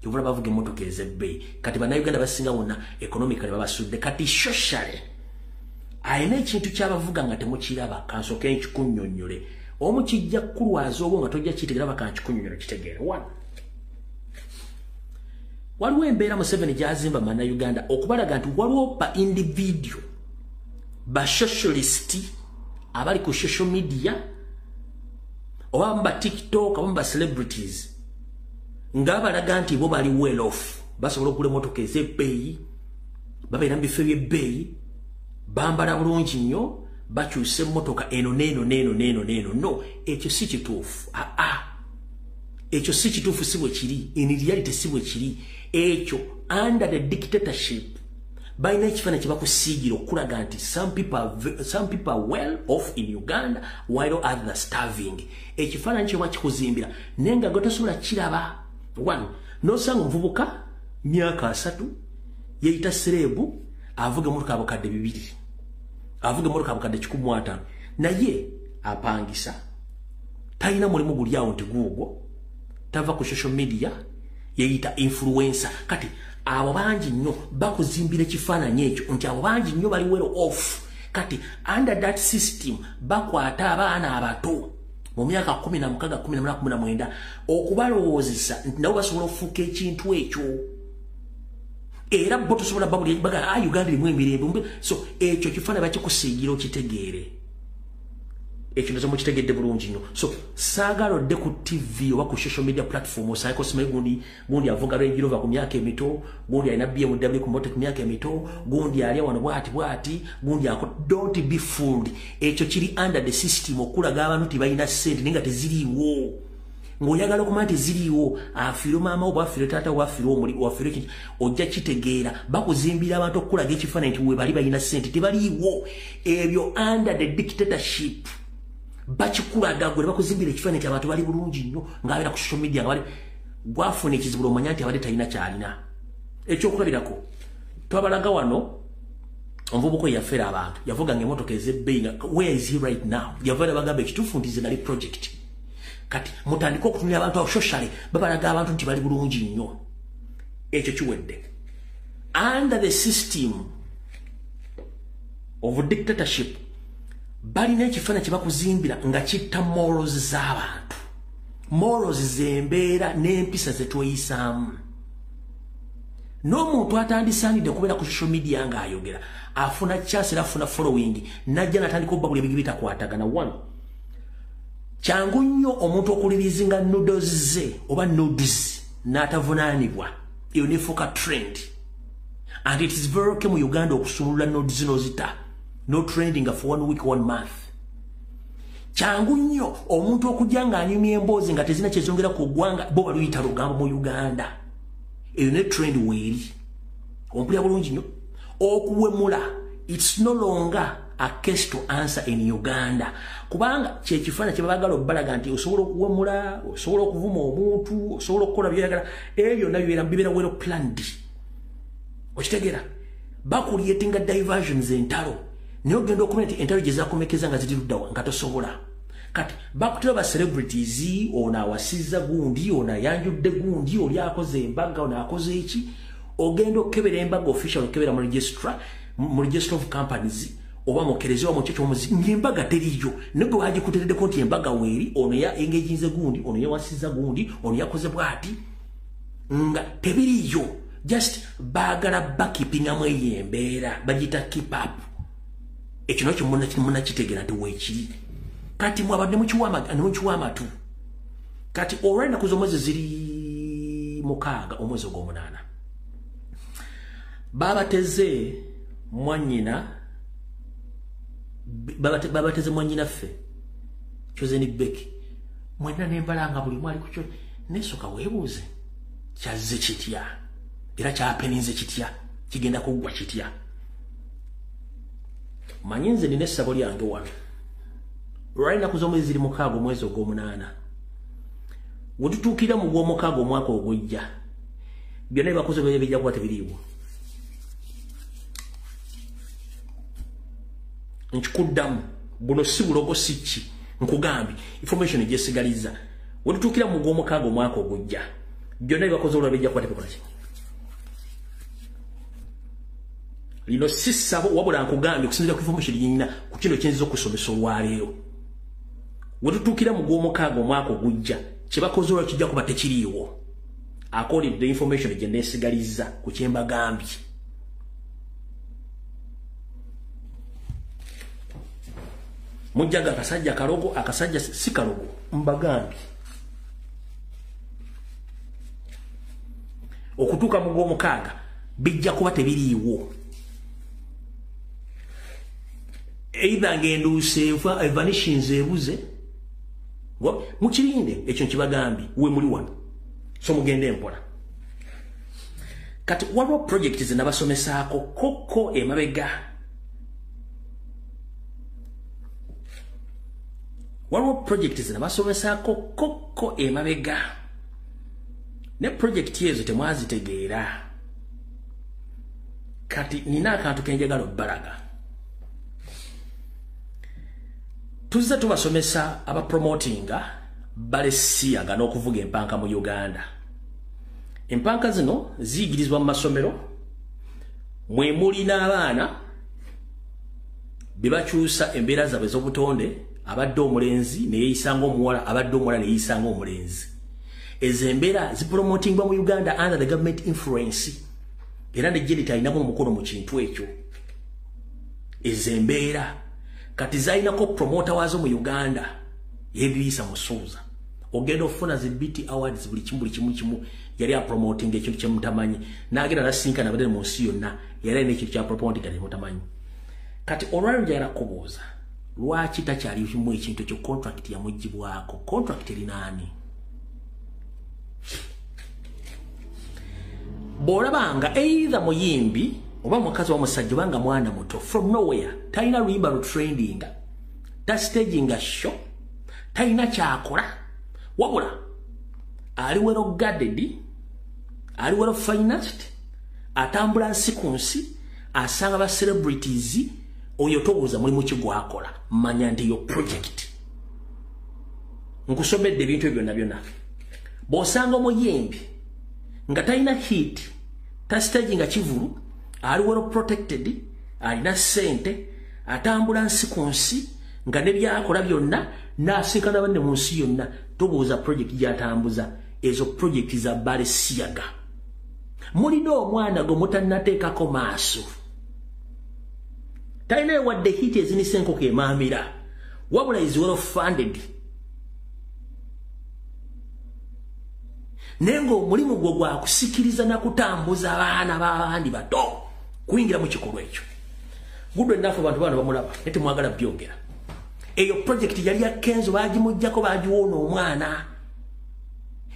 kyovula bavuga emmotoka ez'ebbeeyi. Kati bannayuganda basinga bonna economically babasudde. Kati socially alina ekintu kyabavuga nga temukiraba. Kansooke nkikunnyonnyole, omu kijja kukulwaza obwo nga tojja kitegeera, bakankikunnyonnyola kitegeere. One, waliwo embeera Museveni gy'azimba bannayuganda okubalaga nti waliwo ba individual, ba socialist abali ku social media oba ba TikTok oba ba celebrities, ng'abalaga nti bo bali well off, basobola okugula emmotoka ez'ebbeeyi, babeera mu bifo eby'ebbeeyi, bambala bulungi nnyo, bakyusa emmotoka eno neeno neeno neeno neeno. No, ekyo si kituufu. Aa, ekyo si kituufu, si bwe kiri. In reality si bwe kiri ekyo. Under the dictatorship balina ekifaananyi kye bakusiigira okulaga nti some people are well off in Uganda while others are starving. Ekifaananyi kyo bakikuzimbira naye nga gwe tosobola kiraba. One, nosanga omuvubuka myaka 30 yeeyita celeb, avuga emmotoka 2,000, avuga emmotoka 150,000, naye apangisa, talina mulimu guli awo nti guugwo, tava ku social media, yeeyita influencer. Kati abo bangi nnyo bakuzimbira ekifaananyi ekyo nti abo bangi nnyo bali well off. Kati under that system bakwata abaana abato mu myaka 16, 18, 19 okubalowoozesa nti nabo basobola okufuuka ekintu ekyo, era bo tosobola baga, ah, Uganda erimu emirembe. So ekyo kifaananyi bakikusiigira okitegeere. Ekyo nazo mukitegedde bulungi nnyo. So saagala odde ku TV oba ku social media platform osaako simanyi gundi, gundi avuga Range Rover ku myaka emito, gundi alina BMW ku moto ku myaka emito, gundi alya wano bwati bwati, gundi ako. Don't be fooled. Ekyo kiri under the system okulaga abantu nti balina ssente naye nga teziriiwo. Ng'oyagala okumanya teziriiwo, afiire maama wo, bwafiire taata, wafiire omuli, wafiire ekintu, ojja kitegeera. Bakuzimbira abantu okulaga ekifaananyi nti we bali balina ssente, tebaliiwo. Ebyo under the dictatorship bakikulaga gwe, bakuzimbira ekifaananyi nti abantu bali bulungi nnyo ng'abeera ku social media, nga bali gwafuna ekizibu omanya nti abadde talina kyalina. Ekyokulabirako, twabalaga wano omuvubuka eyafera abantu, yavuganga emmotoka ez'ebbeeyi nga where is he right now? Yava bagamba ekituufu nti ze nali project. Kati mutandike okutunira abantu abo socially babalaga abantu nti bali bulungi nnyo. Ekyo kiwedde. Under the system of dictatorship balina ekifaananyi kye bakuzimbira nga kitta morals z'abantu, morals z'embeera n'empisa ze tweyisaamu. N'omuntu atandisaanidde kubeera ku social media ng'ayogera afuna chance era afuna following, najja natandika obba buli ebintu bitakwatagana. One, kyangu nnyo omuntu okureleasinga nudes ze oba nudes n'atavunaanibwa, eyo nefuuka trend. And it is very okay mu Uganda okusumulula nudes n'ozita no trending for one week, one month. Kyangu nnyo omuntu okujja ng'anyumya emboozi nga tezina kyezongera ku ggwanga, bo baluyita lugambo mu Uganda, eyo ne trend weeri. Ompulira bulungi nnyo? Okuwemula, it's no longer a case to answer in Uganda, kubanga kyekifaananyi kye baagala obbalaga nti osobola okuwemula, osobola okuvuma omuntu, osobola okukola byeyagala. Ebyo byonna bibeera bibeera well planned, okitegeera? Bacreatinga diversions, entalo, naye ogenda okumanya nti entalo gye zakomekeza nga ziri luddawa nga tosobola. Kati bakutera ba celebrities, ono awasizza gundi, ono ayanjudde gundi, oli akoze embaga, ono akoze eki. Ogenda okukebera embaga official, okebera mu registrar, mu register of companies oba mu kereziya mu kyekyo omuzi, ng'embaga teriyo, naye gwe bagikutereddeko nti embaga weeri, ono ya engaginze gundi, ono yawasizza gundi, ono yakoze bw'ati, nga tebiriyo. Just baagala bakeepingamu eyo embeera, bagiyita keep up. Ekyo nakyo munakitegeera nti weekiri. Kati mwabadde mukiwa amatu. Kati olw'ennaku z'omwezi ziri 6 omwezi ogw'omunaana, babateze mwannyina, babateze mwannyinaffe Chosen Becky. Mwenna nembalanga buli mwali kukyo nesooka weebuuze kyazze kitya era kyapeninze kitya, kigenda kuggwa kitya. Manyi nze nina essabo lyange wano. Olwali ennaku z'omwezi ziri 6 omwezi ogw'omunaana. We tutuukira mu gw'omukaaga omwaka ogujja, byonna bye bakoze bijja kuba tebiriiwo. Nkikuddamu, buno si bulogo, si ki, nkugambye information gyesigaliza. We tutuukira mu gw'omukaaga omwaka ogujja, byonna bye bakoze olwa bijja kuba tebikola ki. Lino si ssabo, wabula nkugambye okusinziira ku information gye ku kino kiyinza okusomesa olwaleero. We tutuukira mu gw'omukaaga omwaka ogujja, kye bakoze olwa kijja kuba tekiriiwo, according to the information gye neesigalizza ku kye mbagambye. Mujjaga akasajja kalogo, akasajja si kalogo, mbagambye. Okutuuka mu gw'omukaaga bijja kuba tebiriiwo. Either ng'enduuse evanishinze ebuze, mukirinde ekyo nkibagambye, we muli wano. So mugende empola. Kati waliwo project ze nabasomesaako koko emabega. Waliwo project ze nabasomesaako koko emabega. Ne project ezo temwazitegeera. Kati nina akantu ke njagala obbalaga. Tuzze tubasomesa abapromotinga Balenciaga n'okuvuga empanka mu Uganda. Empanka zino ziyigirizibwa mu masomero, mwe muli n'abaana be bakyusa embeera zaabwe ez'obutonde, abadde omulenzi ne yeeyisa ng'omuwala, abadde omuwala ne yeeyisa ng'omulenzi. Ezo embeera zipromotingibwa mu Uganda under the government influence, era ne Janet alinamu omukono mu kintu ekyo. Ezo embeera kati zalinako promoter waazo mu Uganda, Edirisa Musuuza. Ogenda ofuna zi BET Awards, buli kimu, buli kimu kimu yali apromoting ekintu kyemutamanyi. N'agenda nasinkana abadde mu nsi yonna, yali alina ekintu kya promoting nga temutamanyi. Kati olwaleero njagala kubuuza, lwaki takyalimu ekintu ekyo? Contract yamugibwako. Contract erinaani? Bw'olabanga either muyimbi oba mukazi wa musajja oba nga mwana muto, from nowhere, talina luyimba lutrendinga, tastaginga show, talina kyakola, wabula ali well guarded, ali well financed, atambula nsi ku nsi, asanga ba celebrities, oyo tobuuza mulimu ki gwakola, manya nti yo project. Nkusomedde ebintu ebyo byonna byonna. Bw'osanga omuyimbi nga talina hit, tastaginga kivulu, ali well protected, alina ssente, atambula nsi ku nsi, nga ne byakola byonna n'asinkana banne mu nsi yonna, tobuuza project gy'atambuza. Ezo project za Balenciaga. Mulina omwana gwe mutannateekako maaso, talina wadde hit ezinisa enkoko emaamira, wabula is well funded, naye ng'omulimu gwo gwakusikiriza na kutambuza abaana b'abandi bato kuyingira mu kikolwa ekyo. Gudwe naffe abantu bano bamulaba naye temwagala byogera. Eyo project yali ya Kenzo, bagimugjako, bagiwoona. Omwana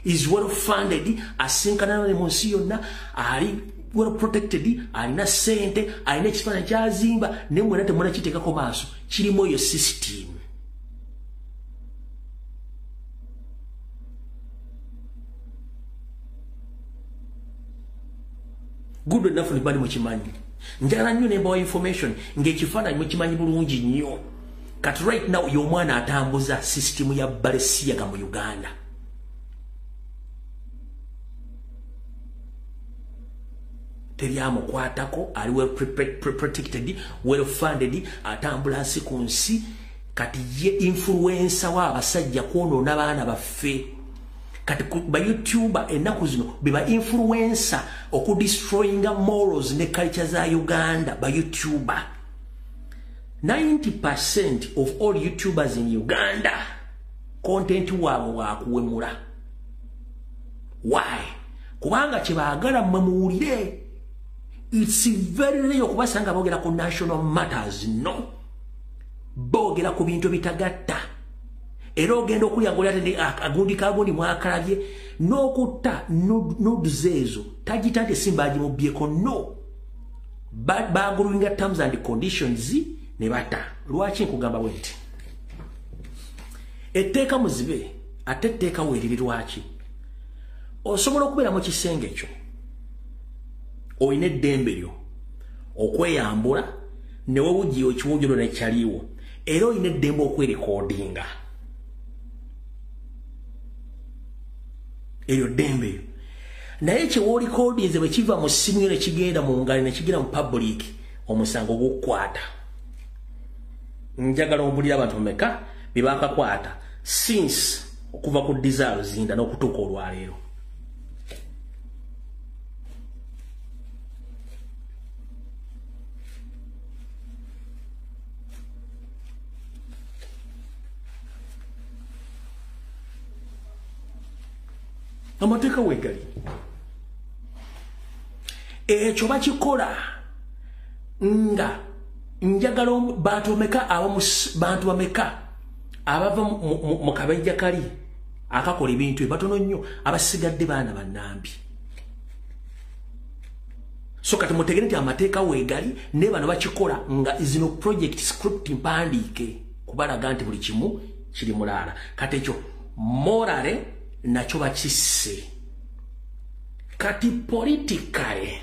is well funded, asinkana ne mu nsi yonna, ali well protected, alina ssente, alina ekifaananyi kyazimba, naye mwena temunakiteekako maaso. Kirimu eyo system. Good enough nibali mukimanyi. Njagala nnyo nembawa information ng'ekifaananyi mukimanyi bulungi nnyo. Kati right now y'omwana atambuza system ya Balenciaga mu Uganda. Teryamukwatako, ali well protected, well funded, atambula nsi ku nsi. Kati ye influencer wa abasajja kwonoona baana baffe. Kati ba YouTuber ennaku zino be ba influencer okudestroyinga morals ne culture za Uganda. Ba YouTuber, 90% of all YouTubers in Uganda, content waabwe wakuwemula. Why? Kubanga kyebaagala mmwe muwulire. It's very rare okubasanga boogera ku national matters. No, boogera ku bintu bitagatta. Era ogenda okulya ngoli ate agundi kagundi mwakalabye n'okutta nudes ezo tagita nti simba agimubyeko. No, baguluinga terms and conditions ne bata. Lwaki nkugamba bwe nti? Etteeka muzibe, ate etteeka weeriri lwaki? Osobola okubeera mu kisenge kyo, olina eddembe lyo okweyambula ne wewugiya ekiwujjulo nekyaliwo, era olina eddembe okwerekodinga. Eryo ddembe lyo. Naye kyewoolikodinze bwe kiva mu ssimu yo ne kigenda mu ngalo ne kigenda mu public, omusango gukukwata. Njagala ombulire abantu bameka be bakakwata since okuva ku Desire Luzinda n'okutuuka olwaleero. Amateeka weegali. Ekyo bakikola nga njagala bantu bameka abava mu kabenja kali akakola ebintu batono nnyo, abasigadde baana bannambi. So kati mutegere nti amateeka weegali, ne bano bakikola nga zino project script mpandiike kubalaga nti buli kimu kiri mulaala. Kati ekyo morale nakyo bakisse. Kati politically,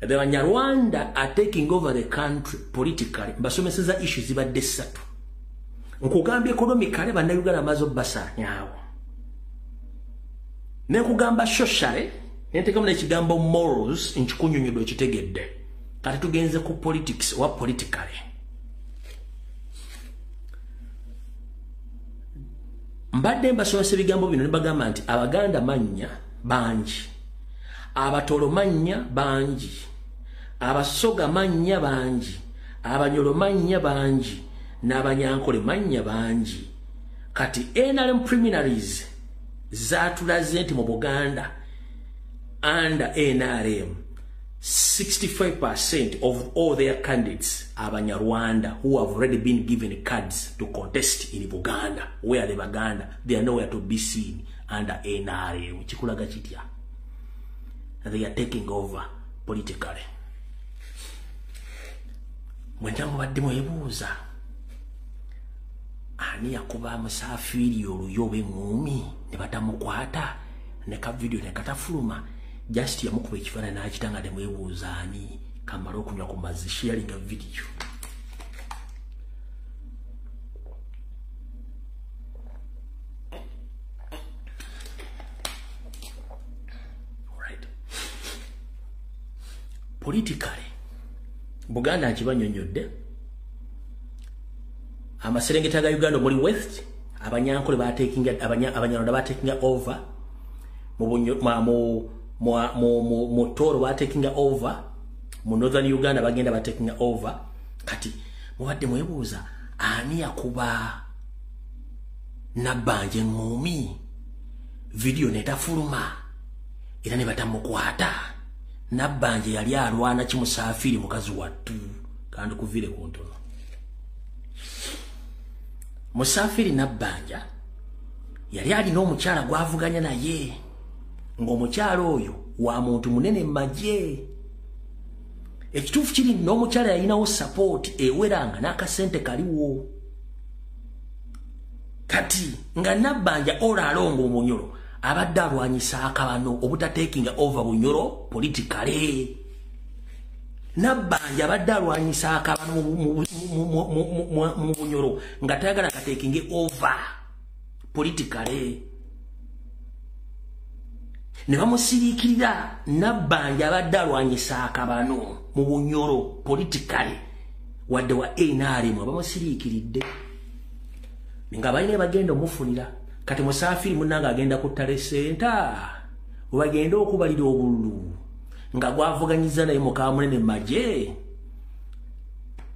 the Banyarwanda are taking over the country politically. Mbasomeseza issues zibadde ssatu. Nkugambye economically bannayuganda amaze obbasaanyaawo. Ne nkugamba socially, ne nteekamu n'ekigambo morals nkikunyonyoddwa ekitegedde. Kati tugenze ku politics oba politically. Mbadde mbasomesa ebigambo bino ne bagamba nti Abaganda mannya bangi, Abatoro mannya bangi, Abasoga mannya bangi, Abanyoro mannya bangi, n'Abanyankole mannya bangi. Kati NRM preliminaries zaatulaze nti mu Buganda under NRM 65% of all their candidates are Banyarwanda who have already been given cards to contest in Buganda, where the Baganda, they are nowhere to be seen under NRM. Chikulaga chitya. They are taking over politically. Mwenjangu badde mwebuuza, ani yakuba Musafiri oluyo b'eŋŋumi ne batamukwata ne ka video ne katafuluma? Just yamukuba ekifaananyi n'akitanga ne mwebuuza ani kamala okunywa ku mazzi, sharinga video. Alright. Politically, Buganda nkibanyonnyodde. Amaserengeta ga Uganda omuli West, Abanyankole batekinga, Abanyarwanda batekinga over, mu Toro batekinga over, mu Northern Uganda bagenda batekinga over. Kati mubadde mwebuuza ani yakuba Nabbanja eŋŋumi, video netafuluma era ne batamukwata. Nabbanja yali alwana ki Musafiri mukazi wattu? Kandi kuvire ku ntono. Musafiri Nabbanja yali alina omukyala gw'avuganya naye, ng'omukyala oyo wa muntu munene magye. Ekituufu kiri n'omukyala yalinawo support eweranga n'akasente kaliwo. Kati nga Nabbanja olaalongo omunyolo abadde alwanyisa akabano obutatekinga over Bunyoro politically. Nabbanja abadde alwanyisa akabano mu Bunyoro nga tayagala katekinge over politically. Ne bamusiriikirira. Nabbanja abadde alwanyisa akabano mu Bunyoro politically, wadde wa NRM abamusiriikiridde nga balina bagenda omufunira. Kati Musafiri munnange agenda ku ttale senta webagenda okubalira obululu nga gwavuganyiza naye mukamunene magye.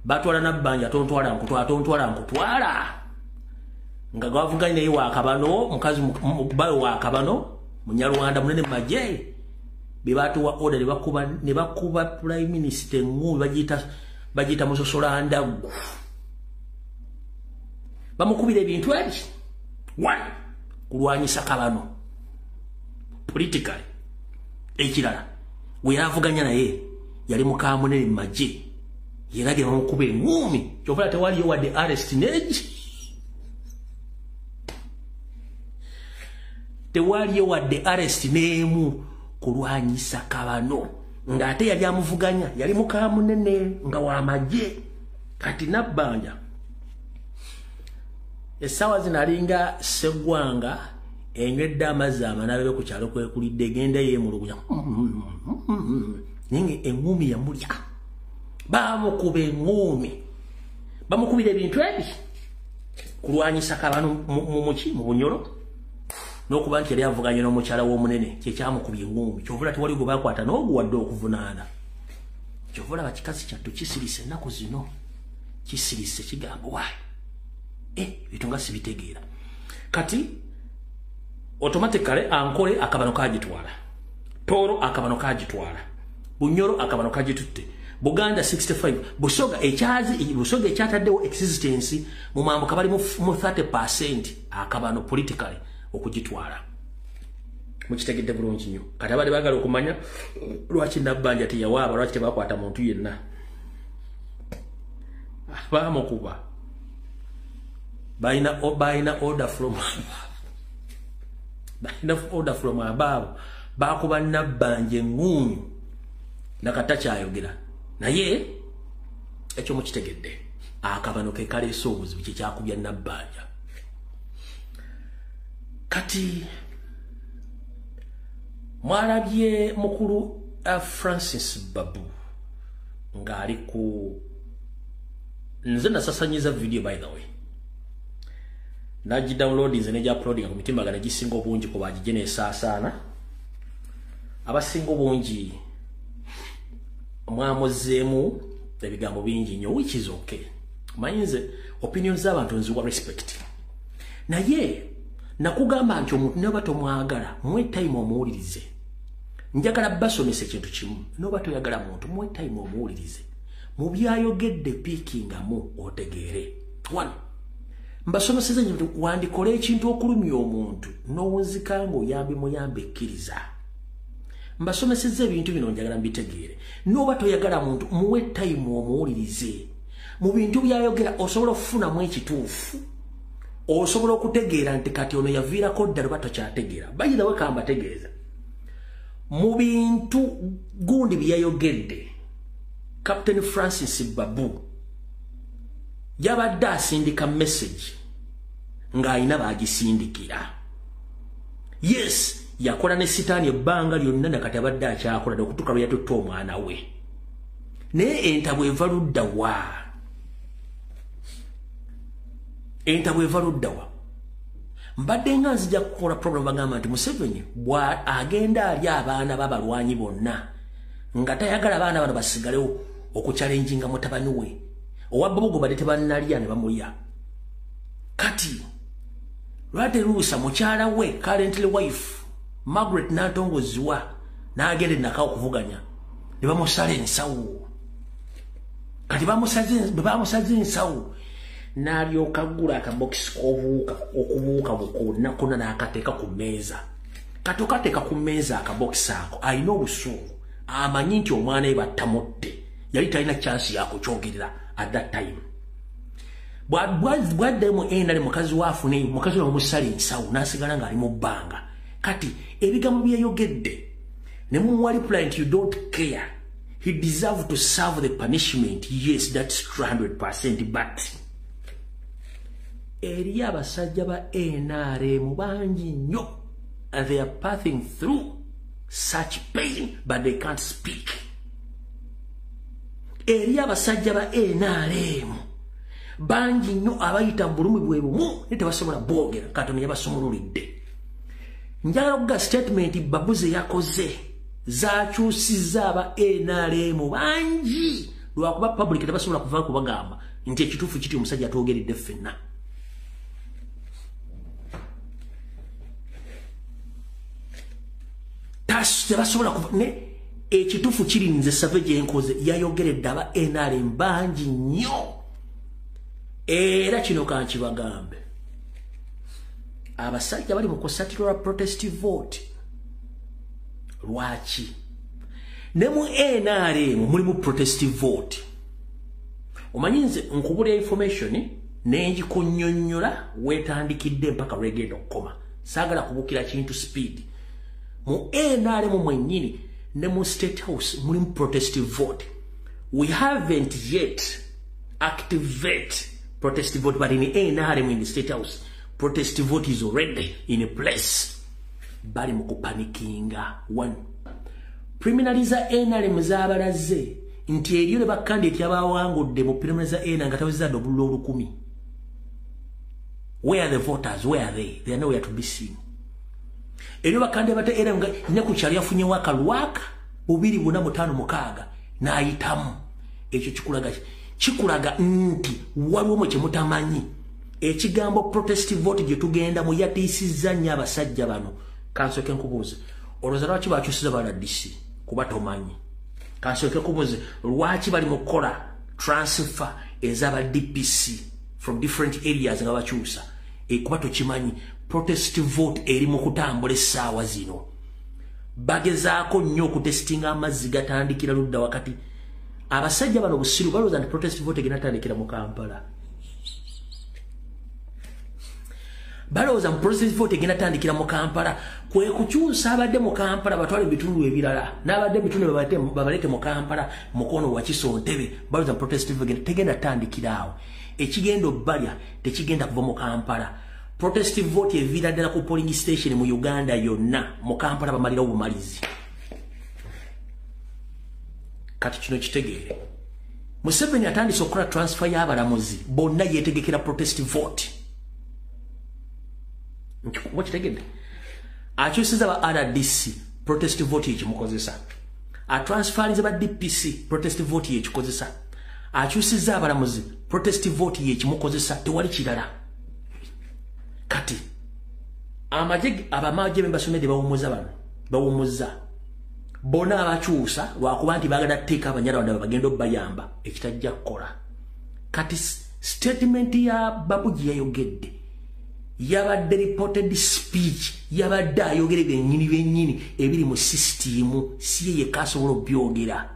Batwala Nabbanja tontwala nkutwala, tontwala nkutwala, nga gwavuganya naye wakabano, mukazi bawe wakabano Munyarwanda munene magye. Be batuwa order ne bakuba prime minister ng'u bagiyita musosola ndaggu. Bamukubira ebintu ebi one, kulwanyisa kabano politically. Ekirala we yavuganya naye yali mukamunene magye Yeragira bamukuba eŋŋuumi. Kyova tewaliyo wadde arrest neegi. Tewaliyo wadde arrest n'emu kulwanyisa kabano. Ng'ate yali amuvuganya, yali muka munene nga w'amagye. Kati Nabbanja essaawa zino alinga Sseggwanga enywedde amazzi amanabe ku kyalo kwekulidde, egenda yeemulugunya. Naye eŋŋuumi yamulya. Bamukuba eŋŋuumi. Bamukubira ebintu ebi kulwanyisa kabano mu Bunyoro, n'okuba nti yali avuganya n'omukyala w'omunene kye kyamukubya eŋŋuumi. Kyova tewali gwe bakwata n'oguwadde okuvunaana. Kyova olaba kikazi kyattu kisirise ennaku zino, kisirise kigamba waayi ebintu nga sibitegeera. Kati automatically Ankole akabano kagitwala, Toro akabano kagitwala, Bunyoro akabano kagitutte, Buganda 65, Busoga ekyazi, Busoga ekyataddewo existence mu mambuka bali mu 30% akabano politically okugitwala. Mukitegedde bulungi nnyo. Kati abadde baagala okumanya lwaki Nabbanja teyawaaba, lwaki tebakwata muntu yenna. Baamukuba. Balina order from balina order from above. Bakuba Nabbanja eŋŋuumi nakatakyayogera. Naye ekyo mukitegedde, akabano ke kaleese obuzibu, kye kyakubya Nabbanja. Kati mwalabye mukulu Francis Babu ng'ali ku, nze nasasanyiza video by the way, nagi download nze neja uploading ku mitimbagano gisinga obungi ku bagije nesaasaana. Abasinga obungi mwamuzeemu ebigambo bingi nnyo, which is okay. Manyi nze opinions z'abantu nziwa respect, naye nakugamba nti omuntu noba tomwagala muwe time omuwulirize. Njagala basomesa ekintu kimu, noba toyagala muntu muwe time omuwulirize. Mu byayogedde piikingamu otegeere. One, mbasomeseza nti wandikola ekintu okulumya omuntu n'owunzika ng'oyambe muyambe ekkiriza. Mbasomeseza ebintu bino njagala mbitegeere. Noba toyagala muntu muwe time omuwulirize. Mu bintu byayogera osobola okufunamu ekituufu, osobola okutegeera nti kati ono yaviirako ddala oba tokyategeera. By the way, kambategeeza mu bintu gundi byayogedde, Captain Francis Babu yabadde asindika message ng'alina baagisindikira. Yes, yakola ne sitaani ebbanga lyonna nakati abadde akyakola okutuuka lwe yatutte omwana we. Naye entabwe eva ludda wa? Entabwe eva ludda wa? Mbadde nga nzija kukola program bagamba nti Museveni bwa agenda ali abaana b'abalwanyi bonna nga tayagala abaana bano basigalewo okuchallenginga mutabani we owa Babugo badde tebannalya ne bamulya. Kati lwate Ruusa mukyala we currently wife Margaret Nantongo Zziwa n'agenda enaka okuvuganya ne bamusala ensawo. Kati bwe bamusaze ensawo n'alyoka aggula akabokisi k'obuwuka okubuuka bukonna konna n'akateeka ku mmeeza. Kati okateeka ku mmeeza akabokisi ako, alina obusungu, amanyi nti omwana we battamutte, yali talina chance yakukyogerera at that time. Bwaddayo mu NRM mukazi we afune, mukazi we bamusala ensawo n'asigala ng'ali mu bbanga. Kati ebigambo byeyogedde ne mumuwa reply nti you don't care, he deserve to serve the punishment. Yes, that's 100%, but eri abasajja ba NRM bangi nnyo and they are passing through such pain but they can't speak. Eri abasajja ba NRM bangi nnyo abayita mu bulumi bwe bumu naye tebasobola bwogera. Katonda yabasumululidde. Njagala okuga statement Babu ze yakoze zakyusizza aba NRM bangi, lwakuba public tebasobola kuva kubagamba nti ekituufu kiti omusajja atwogeredde ffenna. Tebasobola kuva ne ekituufu kiri nze save gye nkoze yayogeredde aba NRM bangi nnyo. Era kino kankibagambe, abasajja bali mu kusatirwa protest vote. Lwaki ne mu NRM mulimu protest vote? Omanyi nze nkubulya information nenjikunyonnyola weetandikidde mpaka lwegenda okukoma. Saagala kubukira kintu speed. Mu NRM mwennyini ne mu State House mulimu protest vote. We haven't yet activate protest vote, but in NRM in the State House, protest vote is already in a place. Bali mu kupanikinga. One, preliminary za NRM zaabalaze nti eriyo ne bakandidate abawangudde mu preliminary za NRM nga tawezza obululu 1000. Where are the voters? Where are they? They are nowhere to be seen. Eriyo bakandidate bate NRM nga ne ku kyalo yafunye akalwaka 2,456 n'ayitamu. Ekyo kikulaga nti waliwo mwe kyemutamanyi. Ekigambo protest vote gye tugenda mu yatiisizza nnyo abasajja bano. Kansooke nkubuuze, olowooza lwaki bakyusiza ba RDC? Kuba tomanyi. Kansooke nkubuuze, lwaki bali mu kukola transfer ez'aba DPC from different areas nga bakyusa? Kuba tokimanyi. Protest vote eri mu kutambula essaawa zino. Bagezaako nnyo okutestinga amazzi gatandikira ludda wakati. Abasajja bano busiru balowooza nti protest vote egenda tandikira mu Kampala. Balowooza mu protest vote egenda tandikira mu Kampala. Kwe kukyusa abadde mu Kampala batwale ebitundu ebirala, n'abadde ebitundu babaleete mu Kampala, Mukono, Wakiso, Ntebe. Balowooza mu protest vote tegenda tandikira awo. Ekigenda obbalya tekigenda kuva mu Kampala. Protest vote eviira ddala ku polling station mu Uganda yonna. Mu Kampala bamalirawo bumalizi. Kati kino kitegeere. Museveni atandise okukola transfer y'abalamuzi bonna, yeetegekera protest vote. Oba kitegedde? Akyusiza ba RDC, protest vote yekimukozesa. Atransferinze ba DPC, protest vote yekikozesa. Akyusiza abalamuzi, protest vote yekimukozesa. Tewali kirala. Kati amagye, abamagye bembasomedde bawummuza bano, bawummuza bonna abakyusa lwakuba nti baagala tteeka Abanyarwanda bagenda obbayamba, ekitajja kukola. Kati statement ya Babu gye yayogedde yabadde reported speech, yabadde ayogera byennyini byennyini ebiri mu sisitimu, si ye yekka asobola obyogera.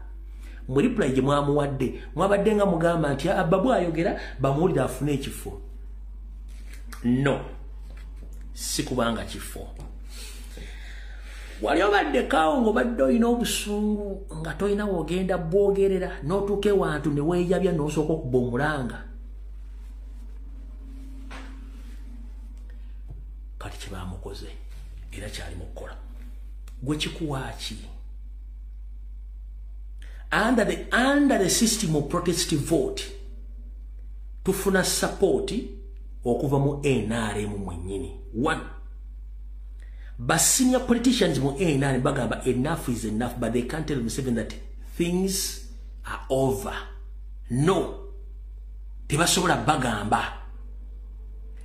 Mu reply gye mwamuwadde mwabadde nga mugamba nti Babu ayogera bamuwulire afune ekifo. No, si kubanga kifo. Wali obaddekawo ng'obadde olina obusungu nga tolina w'ogenda bwogerera, n'otuuka ewantu ne weeyabya n'osooka okuba omulanga. Kati kye baamukoze era kyali mu kukola. Gwe kikuwa ki? Under the system of protest vote, tufuna support okuva mu NRM mwennyini. One, but senior politicians mu NRM bagamba enough is enough, but they can't tell Museveni that things are over. No, tebasobola bagamba.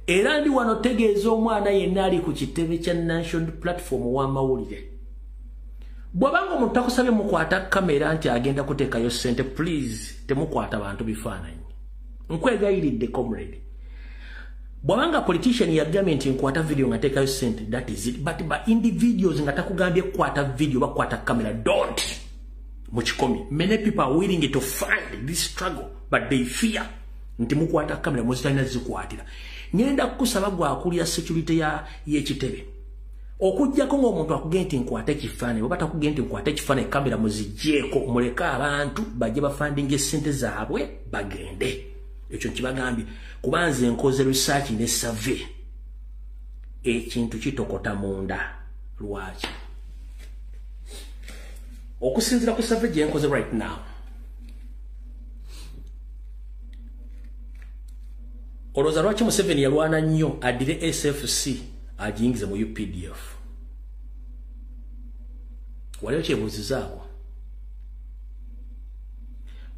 Era ndi wano tegeeza omwana yenna ali ku kitebe kya National Platform w'amawulire. Bw'abanga omuntu takusabye mukwata kamera nti agenda kuteekayo ssente, please temukwata bantu bifaananyi. Nkwegayiridde comrade. Bw'abanga politician yagambye nti nkwata video nga teekayo ssente, that is it. But ba individuals nga takugambye kukwata video bakwata kamera, don't. Mukikomi. Many people are willing to fund this struggle, but they fear nti mukwata kamera muzitalina zikwatira. Ngenda kukusaba gwakulira security ya y'ekitebe. Okuggyako ng'omuntu akugenda nti nkwate ekifaananyi, oba takugenda nti nkwate ekifaananyi, kamera muziggyeko, muleke abantu bajje bafandinga essente zaabwe bagende. Ekyo nkibagambye kuba nze nkoze research ne survey. Ekintu kitokota munda. Lwaki? Okusinziira ku survey gye nkoze right now, olowooza lwaki Museveni yalwana nnyo addire SFC agiyingize mu UPDF? Wali okyebuuzizaako?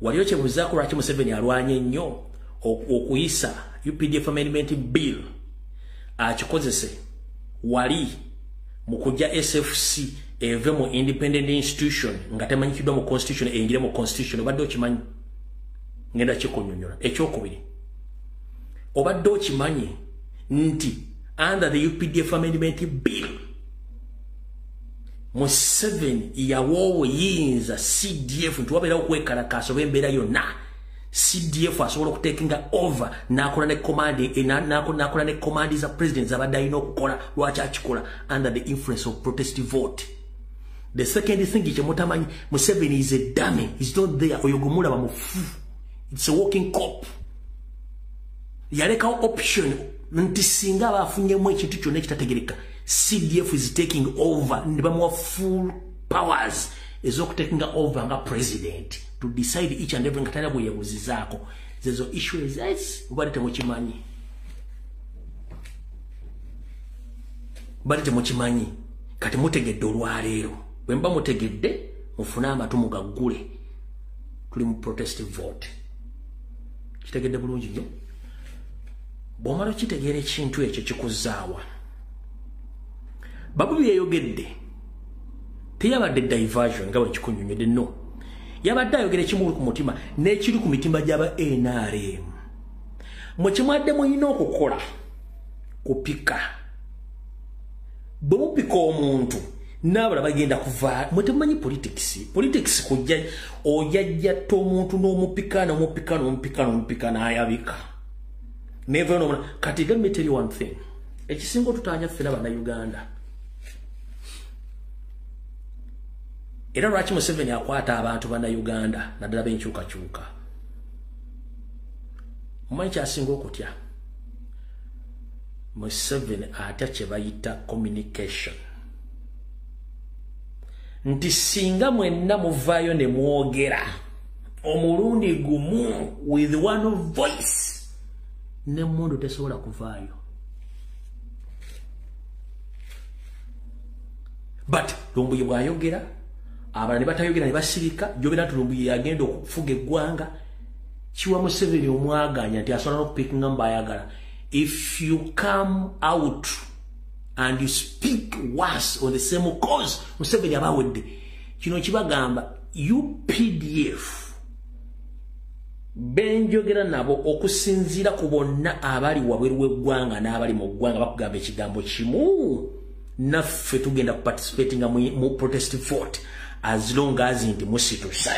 Wali okyebuuzizaako lwaki Museveni alwanye nnyo okuyisa UPDF Amendment Bill akikozese wali mu kujja SFC eve mu independent institution nga temanyikiddwa mu constitution eyingire mu constitution? Obadde okimanyi? Ngenda kikunyonnyola. Ekyokubiri, obadde okimanyi nti under the UPDF Amendment Bill Museveni yawa obuyinza CDF nti wabeerawo okwekalakaasa oba embeera yonna, CDF asobola okutekinga over n'akola ne command, n'akola ne command za president zabadde alina okukola. Lwaki akikola? Under the influence of protest vote. The second thing kyemutamanyi, Museveni is a dummy, is not there. Oyo gwemulaba mufu, it's a walking cop. Yalekawo option nti singa aba afunyemu ekintu kyonna ekitategereka, CDF is taking over, ne bamuwa full powers ez'okutakinga over nga president to decide each and every, nga talina bwe yeebuuzizaako. Zezo issues mubadde temukimanyi, mubadde temukimanyi. Kati mutegedde olwaleero. Bwe muba mutegedde, mufune amatu mugaggule. Tuli mu protest vote. Kitegedde bulungi nnyo. Bw'omala okitegeera ekintu ekyo, kikuzaawa. Babu byeyogedde teyabadde diversion nga bwe nkikunyonnyodde, no. Yabadde ayogera ekimuli ku mutima n'ekiri ku mitima gy'aba NRM. Mwe kimwadde mulina okukola kupika. Bwe mupika omuntu, n'abalala bagenda kuva. Mwe temumanyi politics. Politics kujja ojajjatta omuntu n'omupika, n'omupika, n'omupika, n'omupika, n'ayabika. Never know. Kati let me tell you one thing. Ekisinga otutaanya ffena Bannayuganda, era lwaki Museveni akwata abantu Bannayuganda, naddala b'enkyukakyuka? Mumanyi kyasinga okutya? Museveni atya kye bayita communication, nti singa mwenna muvaayo ne mwogera omulundi gumu with one voice, n'emmundu tesobola kuvaayo. But Lumbuye bw'ayogera, abalala ne batayogera ne basirika, gy'obeera nti Lumbuye yagenda okufuga eggwanga, kiwa Museveni omwaganya nti asobola n'okupikinga mbayagala. If you come out and you speak once on the same cause, Museveni abawedde. Kino kibagamba UPDF benjogera nabo, okusinziira ku bonna abali wabweru w'eggwanga n'abali mu ggwanga, bakugamba ekigambo kimu: naffe tugenda kuparticipatinga mu protest vote as long as nti musituse.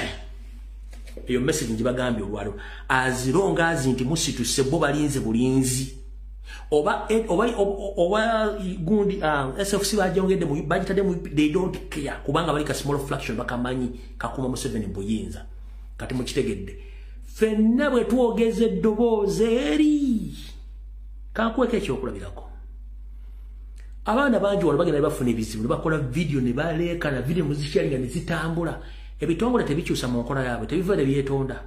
Eyo message ngibagambye olwaleero. As long as nti musituse, bo balinze bulinzi. Oba gundi SFC bagyongedde, bagitadde, they don't care, kubanga bali ka small fraction bakamanyi kakuma Museveni buyinza. Kati mukitegedde, ffenna bwe twogeza eddoboozi eri. Kankuweko ekyokulabirako. Abaana bangi wano bagenda ne bafuna ebizibu, ne bakola video ne baleekana, video muzikyalinga ne zitambula. Ebitongole tebikyusa mu nkola yaabwe, tebiva ne byetonda.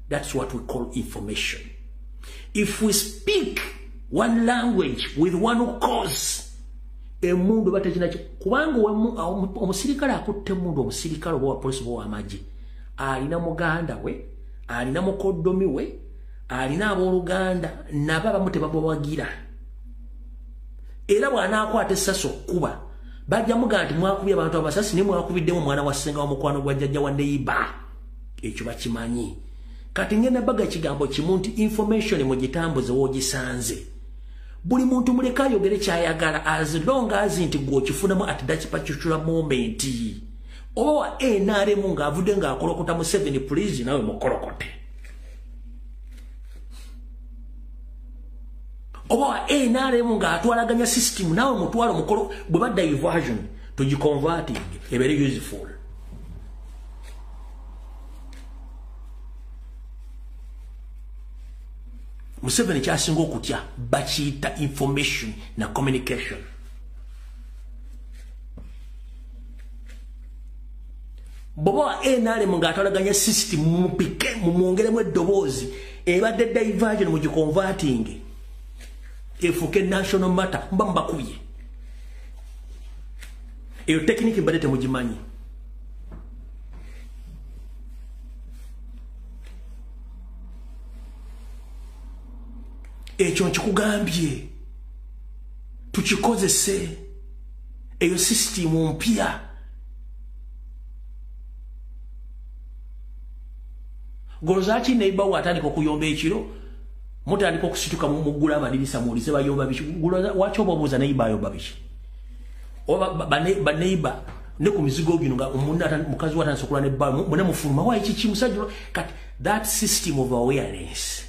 That's what we call information. If we speak one language with one cause, emundu batekina, kubanga omusirikale akutte emundu, omusirikale oba wa polisi oba w'amagye, alina muganda we, alina mukoddomi we, alina abooluganda, nabo abamu tebabawagira. Era bw'anaakwata essasi okkuba, bajja mugamba nti mwakubye abantu amasasi, naye mwakubiddemu omwana wa ssenga wa mukwano gwa jjajja wa neighbor. Ekyo bakimanyi. Kati ngenda baga ekigambo kimu nti information mugitambuze w'ogisanze. Buli muntu muleke ayogere kyayagala, as long as nti gwe okifunamu at that particular moment. Oba wa NRM ng'avudde ng'akolokota Museveni, please, nawe mukolokote. Oba wa NRM ng'atwalaganya system, nawe mutwalo mukolo. Bwe ba diversion, tugiconverting ebeere useful. Museveni kyasinga okutya bakiyita information na communication. Bw'oba wa NRM ng'atwalaganya system, mumupike, mumwongeremu eddoboozi. Ebadde diversion, mugiconverting efuuke national matter, muba mubakubye. Eyo technique mbadde temugimanyi. Ekyo nkikugambye, tukikozese. Eyo system mpya. Golozaki neighbor watandika okuyomba ekiro, mutandika okusituka, muggula amadirisa muwulize bayomba biki. Waki oba obuuza neighbor ayomba biki? Oba baneighbor ne ku mizigo gino nga mukazi watandise okulwa ne bba, mune mufuluma, wayi kiki musajja? Kati That system of awareness,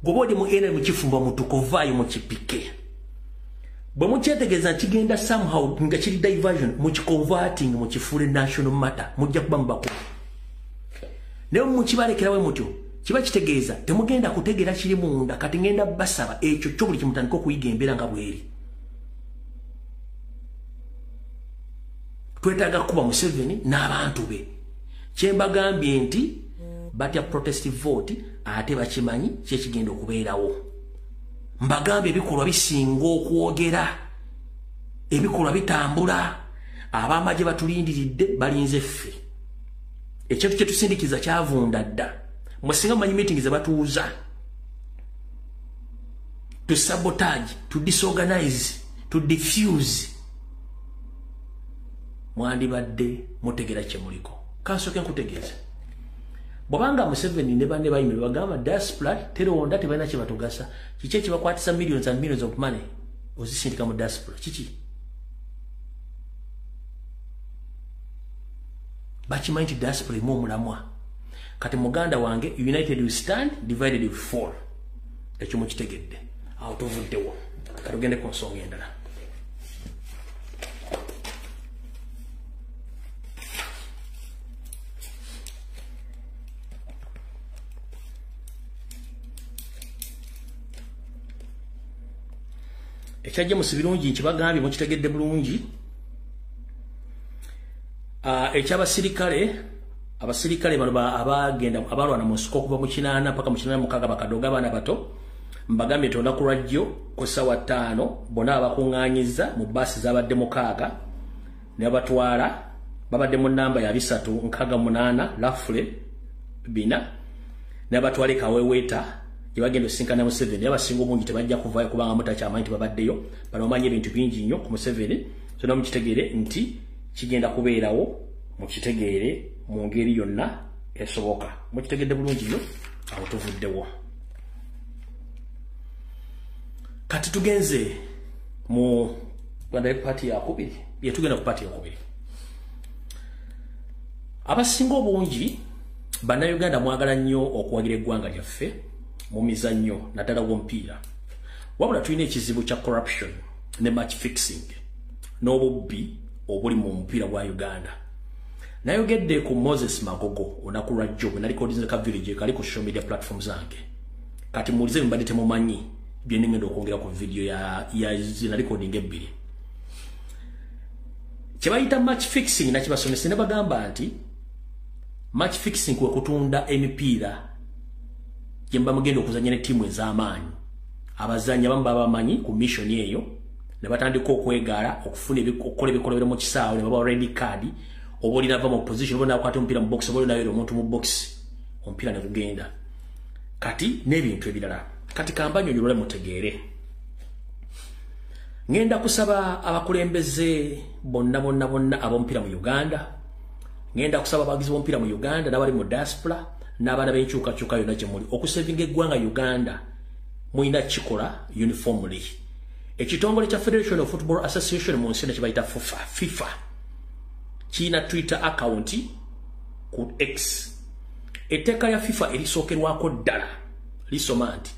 gobodi mu ene mukifumba mutukovaayo mukipike. Bwe mukyetegeeza kigenda somehow nga kiri diversion, mukiconverting mukifuule national matter, mujja kuba mubakulu. Naye mukibalekerawe mutyo, kiba kitegeeza temugenda kutegeera kiri munda. Kati ngenda basaba ekyo kyo buli kimutandika okuyiga embeera nga bweri. Twetaaga kuba Museveni n'abantu be. Kyembagambye nti batya protest vote, ate bakimanyi kyekigenda okubeerawo. Mbagambye ebikolwa bisinga okwogera, ebikolwa bitambula. Ab'amagye batulindiridde, balinze ffe. Ekintu kye tusindikiza kyavunda dda. Mwesinga mumanyi meeting ze batuuza to sabotage, to disorganize, to diffuse. Mwandibadde mutegera kye muliko. Kansooke nkutegeeza, bw'abanga Museveni ne banne bayimirira bagamba diaspora teronda, tebalina kye batugasa, kiki ekibakwatisa millions and millions of money ozisindika mu diaspora? Kiki? Bakimanyi nti diaspora emu omulamwa. Kati muganda wange, united we stand, divided we fall. Ekyo mukitegedde. Awo tuvuddewo, kati tugende ku nsonga endala. Ekya James Birungi nkibagambye, mukitegedde bulungi. Ekyabasirikale, abasirikale bano abagenda abalwana mu nsiko okuva mu 80 paka mu 86, bakadoga abaana bato, mbagambye nti olunaku lwajjo ku ssaawa 5 bonna abakuŋŋaanyiza mu baasi zabadde 6 ne babatwala. Babadde mu namba ya 368 lafule 4, ne babatwala e Kaweweeta gye bagenda osisinkana Museveni. Naye abasinga obungi tebajja kuvaayo kubanga mutakyamanyi nti babaddeyo. Bano bamanyi ebintu bingi nnyo ku Museveni, so namukitegeere nti kigenda kubeerawo, mukitegeere mu ngeri yonna esoboka. Mukitegedde bulungi nnyo. Awo tuvuddewo, kati tugenze mu Rwanda part yakubiri. Yetugenda ku part yakubiri. Abasinga obungi Bannayuganda mwagala nnyo okuwagira eggwanga lyaffe mu mizannyo, naddala gw'omupiira. Wabula tulina ekizibu kya corruption ne match fixing n'obubbi obuli mu mupiira gwa Uganda. Nayogedde ku Moses Magogo olunaku lwajjo bwe nalikodinze ka village kali ku social media platform zange. Kati muwulize mbadde temumanyi bye ngenda okwongera ku video ya zina recording ebbiri. Kye bayita match fixing nakibasomesa ne bagamba nti match fixing kwe kutunda emipiira gye muba mugenda okuzannya ne ttiimu ez'amaanyi. Abazannyi abamu baba bamanyi ku mission eyo ne batandika okwegaala okufuna okukola ebikolobero mu kisaawe, ne babawa red card, oba olina ava mu position, oba nakwata omupiira mu box, oba olina omuntu mu box, omupiira ne gugenda. Kati n'ebintu ebirala. Kati kambanyonnyole mutegeere. Ngenda kusaba abakulembeze bonna bonna bonna ab'omupiira mu Uganda, ngenda kusaba abawagizi b'omupiira mu Uganda n'abali mu diaspora n'abaana b'enkyukakyuka yonna gye muli, okusevinga eggwanga Uganda mulina kikola uniformly. Ekitongole kya Federation of Football Association mu nsi yonna kye bayita FIFA kirina Twitter account ku X. Etteeka lya FIFA erisookerwako ddala lisoma nti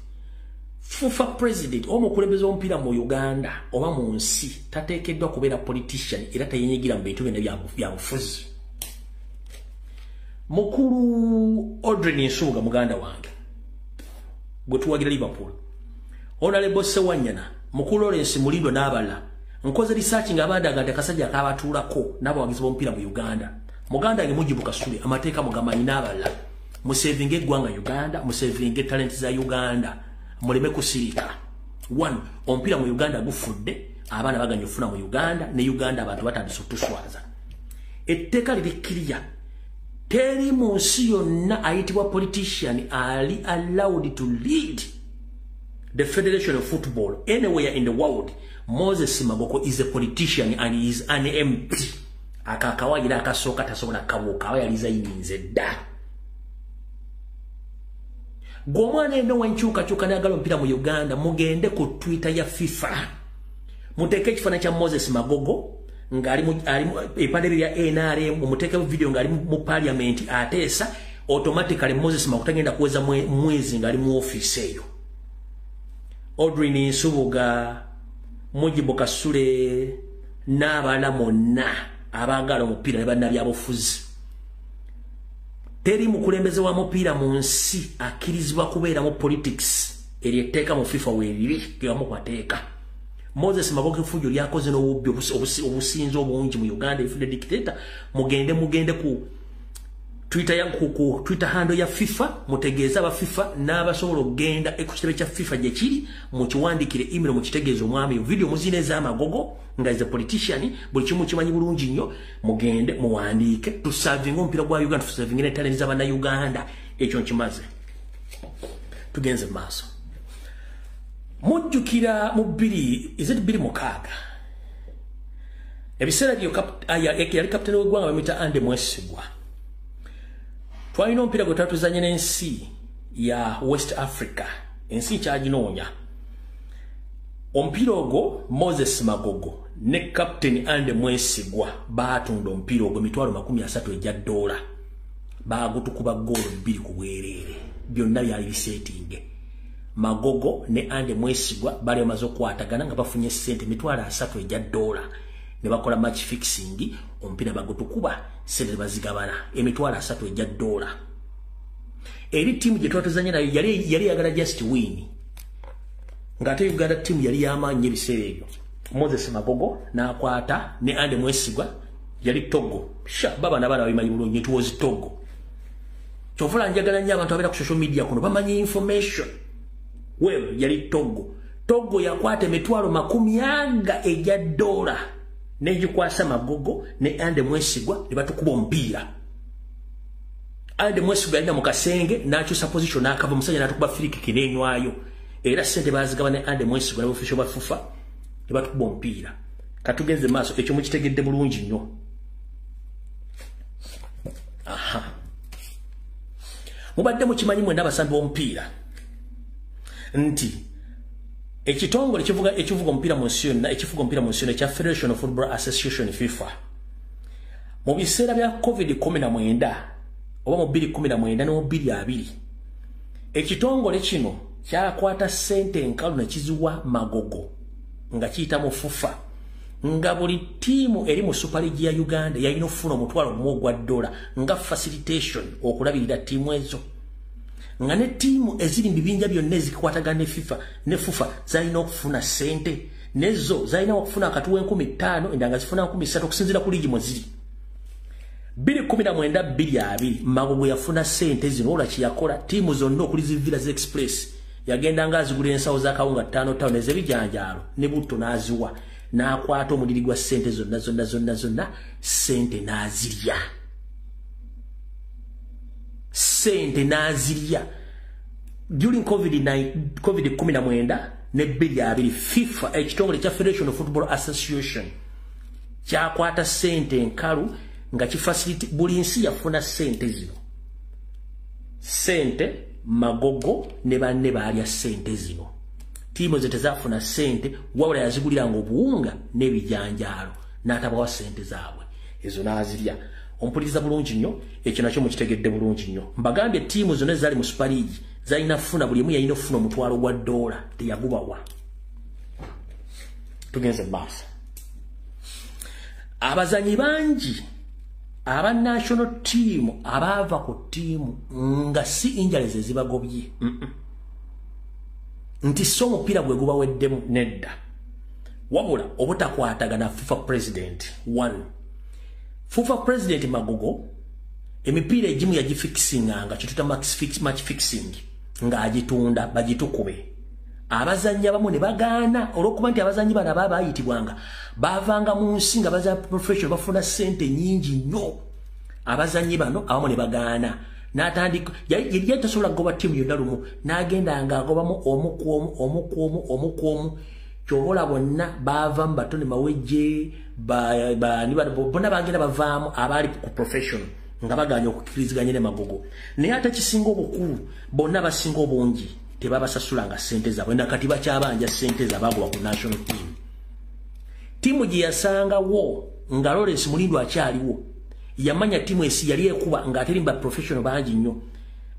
FIFA president oba omukulembeze w'omupiira mu Uganda oba mu nsi tateekeddwa kubeera politician era teyenyigira mu bintu byonna bya bufuzi. Mukulu Audrey Nsubuga muganda wange gwe tuwagira Liverpool, Honorable Sewanyana, Mukulu Lawrence Mulindwa n'abalala, nkoze research nga abandaga nti akasajja akabatuulako n'abawagizi b'omupiira mu Uganda. Muganda wange Mujibu Kasule, amateeka mugamanyi n'abalala. Musevinge eggwanga Uganda, musevinge talent za Uganda, muleme kusirika. One, omupiira mu Uganda gufudde, abaana baganya ofuna mu Uganda, ne Uganda abantu batandise otuswaza. Etteeka liri clear. Teri mu nsi yonna ayitibwa politician ali allowed to lead the Federation of Football anywhere in the world. Moses Magogo is a politician and he is an MP. Akakawagira akasooka tasobola kabuuka, aba yalizayinze dda. Gwe omwana eno w'enkyukakyuka n'ayagala omupiira mu Uganda, mugende ku Twitter ya FIFA, muteeke ekifaananyi kya Moses Magogo ng'ali ebipande bye bya NRM, muteekemu video ng'ali mu parliament ateesa. Automatically Moses Magogo tagenda kuweza mwezi ngali mu office eyo. Audrey Nsubuga, Mujibu Kasule n'abalala monna abaagala omupiira ne bannabyabufuzi. Teri mukulembeze wa mupiira mu nsi akkirizibwa kubeera mu politics. Eri etteeka mu FIFA weeriri gewamu kwateeka. Moses Magogo efujjo lyakoze n'obubbi obusinze obungi mu Uganda, efudde dictator. Mugende ku Twitter ya ku Twitter handle ya FIFA, mutegeeza aba FIFA n'abasobola okugenda ku kitebe kya FIFA gye kiri, mukiwandikire email mukitegeeze omwami. Video muzine ez'Amagogo nga is a politician, buli kimu kimanyi bulungi nnyo. Mugende muwandiike tusavinge omupiira gwa Uganda, tusavinge ne talent z'Abannayuganda. Ekyo nkimaze, tugenze mu maaso. Mujjukira mu bbiri, is it 2006, ebiseera byo yali kapiteni w'eggwanga bamuyita Andy Mwesigwa. Twalina omupiira gwe twatuzanye n'ensi ya West Africa, ensi nkyaginoonya. Omupiira ogwo Moses Magogo ne Captain Andy Mwesigwa baatunda omupiira ogwo $30,000 egya dola. Baagutukuba ggoolo 2 ku bwereere, byonna byali biseetinge. Magogo ne Andy Mwesigwa bali bamaze okukwatagana nga bafunye ssente $30,000 egya dola, ne bakola match fixing, omupiira bagutukuba, ssente bazigabana $30,000 egya dola. Eri ttiimu gye twatuzanye nayo yali yagala just win, ng'ate Uganda ttiimu yali y'amaanyi ebiseera ebyo. Moses Magogo n'akwata ne Andy Mwesigwa, yali Togo. Sha baba n'abaana babimanyi bulungi, it was Togo. Kyovula njagala nnyo abantu abeera ku social media kuno bamanyi information. Well, yali Togo. Togo yakwata $40,000 egya dola n'egikwasa Magogo ne Andy Mwesigwa ne batukuba omupiira. Andy Mwesigwa yalina mu kasenge n'akyusa position n'akava, omusajja n'atukuba free kick n'enywayo. Era ssente baazigaba ne Andy Mwesigwa n'abaofficial ba FUFA ne batukuba omupiira. Katugenze maaso, ekyo mukitegedde bulungi nnyo. Aha. Mubadde mukimanyi mwenna abasambi b'omupiira nti ekitongole ekivuga omupiira mu nsi yonna, ekifuga omupiira mu nsi yonna ekya Federation of Football Association FIFA, mu biseera bya COVID-19 oba mu 2019 ne mu 2020, ekitongole kino kyakwata ssente enkalu ne kiziwa Magogo nga kiyita mu FUFA, nga buli ttiimu eri mu Super League ya Uganda yalina okufuna $1,000 nga facilitation okulabirira ttiimu ezo, nga ne ttiimu eziri mu bibinja byonna ezikwatagana ne FIFA ne FUFA zalina okufuna ssente, nezo zalina okufuna akatuwa 5,000, endala nga zifuna 3,000 okusinziira ku liigi mwe ziri. 2019 2020 Magogo yafuna ssente zino. Olwa kye yakola, ttiimu zonna okuli zi Villas Express yagenda nga azigula ensawo z'akawunga 5,5 ez'ebijanjaalo ne butto n'aziwa, n'akwata omudiri gwa ssente zonna zonna zonna zonna, ssente n'azirya, ssente n'azirya. During COVID-19 ne 2020, FIFA ekitongole kya Federation of Football Association kyakwata ssente enkalu nga kifacility buli nsi yafuna ssente zino. Ssente Magogo ne banne baalya ssente zino. Ttiimu ze tezaafuna ssente, wabula yaziguliranga obuwunga n'ebijanjaalo n'atabawa ssente zaabwe ezo n'azirya. Ompuliriza bulungi nnyo, ekyo nakyo mukitegedde bulungi nnyo. Mbagambye ttiimu zonna ezaali mu Super League zalina kufuna, buli emu yalina okufuna $1,000, teyagubawa. Tugenze mu maaso. Abazanyi bangi aba national team abaava ku ttiimu nga si injuries ezibagobye, nti si omupiira gwe gubaweddemu, nedda, wabula obutakwatagana FIFA president. One, FUFA president Magogo emipiira egimu yagifixinganga, kyetuta match fixing, ng'agitunda bagitukube. Abazannyi abamu ne bagaana olw'okuba nti abazannyi bano aba baayitibwanga baavanga mu nsi nga baza professional, bafuna ssente nnyingi nnyo. Abazannyi bano abamu ne bagaana, n'atandika yali tasobola kugoba ttiimu yonna lumu, n'agenda ng'agobamu omu ku omu, omu ku omu, omu ku omu. Kyobola bonna baavamu, Batoni Mawejje bonna bagenda bavaamu abaali ku professional nga bagaanye okukkiriziganya ne Magogo. Naye ate kisinga obukulu, bonna basinga obungi tebabasasulanga ssente zaabwe, nakati bakyabanja ssente zabagoba ku national team. Ttiimu gye yasangawo nga Lawrence Mulindwa akyaliwo Yamanya timu esi yali ekuba ng'aterimba professional bangi nnyo.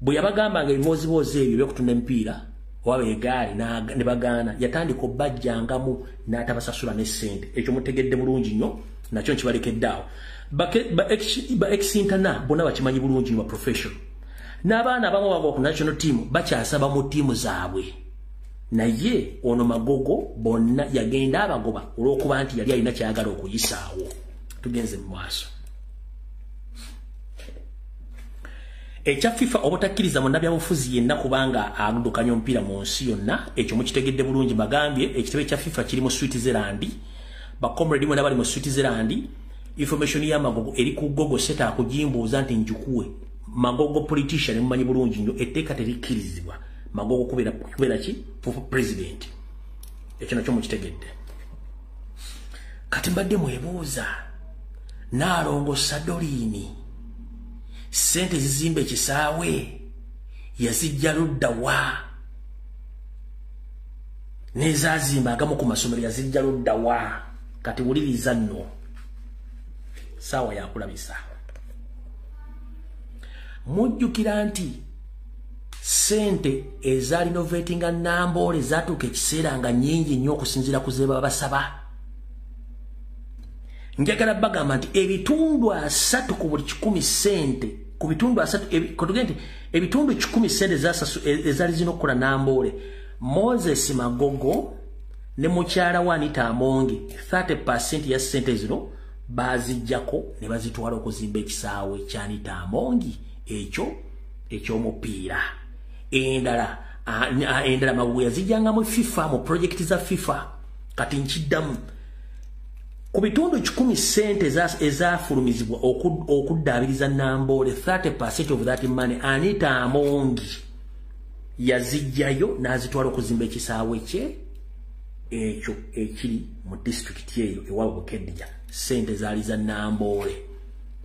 Bwe yabagambanga ebiboozibozi ebyo ebyokutunda emipiira oba egaali ne bagaana, yatandika obbajjangamu n'atabasasula ne ssente. Ekyo mutegedde bulungi nnyo, nakyo nkibalekedde awo. Ba ex-interna bonna bakimanyi bulungi nnyo, ba professional. N'abaana abamu bagwa ku national team bakyasaba mu ttiimu zaabwe. Naye ono Magogo bonna yagenda abagoba olw'okuba nti yali alina ky'ayagala okuyisaawo. Tugenze mu maaso. Ekya FIFA obutakkiriza munnabyabufuzi yenna kubanga addukanya omupiira mu nsi yonna, ekyo mukitegedde bulungi. Bagambye ekitebe kya FIFA kiri mu Switzerland, ba comrade mwena bali mu Switzerland. Information ya Magogo eri ku Google, seta akugimbuuza nti njukuwe. Magogo politician mumanyi bulungi nnyo, etteeka terikkirizibwa Magogo kubeera ki president. Ekyo nakyo mukitegedde. Kati mbadde mwebuuza, Naalongo Sadolini ssente zizimba ekisaawe yazijja ludda wa? N'ezaazimba agamu ku masomero yazijja ludda wa? Kati wuliriza nno, saawa yakulabisa. Mujjukira nti ssente eza renovatinga Namboole zaatuuka ekiseera nga nnyingi nnyo okusinziira ku ze baba basaba. Njagala bagamba nti ebitundu 30 ku buli 100 ssente, ku bitundu 30, kotugende ebitundu 10 ssente ezaali zirina okukola Namboole, Moses Magogo ne mukyala wa Anita Amongi 30% ya ssente zino bazijjako ne bazitwala okuzimba ekisaawe kya Anita Amongi ekyo ekyomupiira. Endala Magogo yazijjangamu FIFA mu projekiti za FIFA. Kati nkiddamu, ku bitundu 10 ssente ezafulumizibwa okuddaabiriza Namboole, 30% of that money Anita Amongi yazijjayo n'azitwala okuzimba ekisaawe kye ekyo ekiri mu disitulikiti eyo ewaabwe Bukedea. Ssente zaali za Namboole,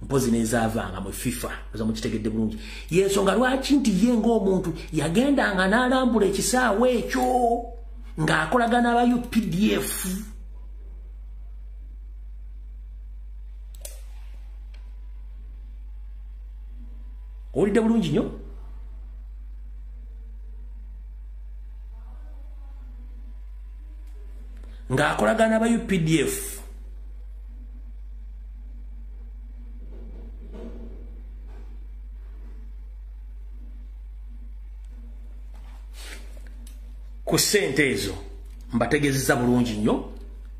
mpozi n'ezaavanga mu FIFA. Oza mukitegedde bulungi. Yensonga lwaki nti ye ng'omuntu yagendanga n'alambula ekisaawe ekyo ng'akolagana aba UPDF. Owulidde bulungi nnyo? Ng'akolagana aba UPDF. Ku ssente ezo mbategeezezza bulungi nnyo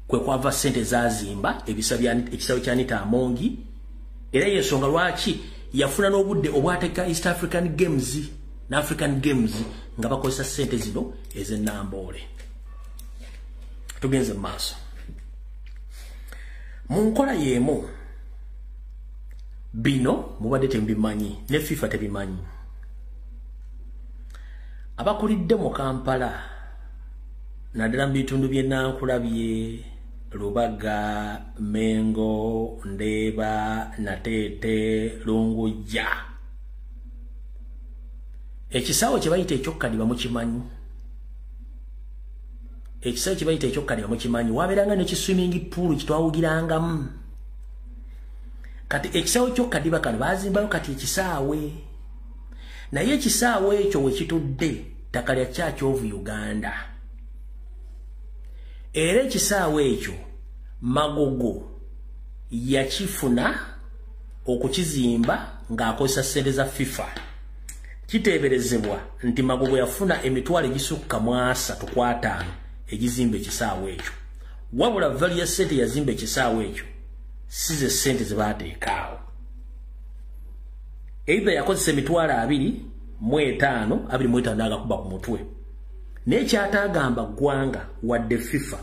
kwe kwava ssente zaazimba ekisaawe kya Anita Amongi. Era y'ensonga lwaki yafuna n'obudde obwateeka East African Games ne African Games nga bakozesa ssente zino ez'e Namboole. Tugenze mu maaso. Mu nkola y'emu, bino mubadde temubimanyi ne FIFA tebimanyi. Abakulidde mu Kampala naddala mu bitundu by'e Nankulabye, Lubaga, Mengo, Ndeeba, Nateete, Lungujja, ekisaawe kye bayita ekyokkadiba mukimanyi. Ekisaawe kye bayita ekyokkadiba mukimanyi, wabeeranga n'ekiswimming pool kitwawugirangamu. Kati ekisaawe kyokkadiba kano baazimbayo kati ekisaawe, naye ekisaawe ekyo we kitudde ttaka lya Church of Uganda. Era ekisaawe ekyo Magogo yakifuna okukizimba ng'akozesa ssente za FIFA. Kiteeberezebwa nti Magogo yafuna emitwalo egisukka mu 35 egizimba ekisaawe ekyo. Wabula value ya ssente yazimba ekisaawe ekyo si ze ssente ze baateekaawo. Either yakozesa emitwalo 25, 25 n'agakuba ku mutwe. Naye kyataagamba ggwanga wadde FIFA.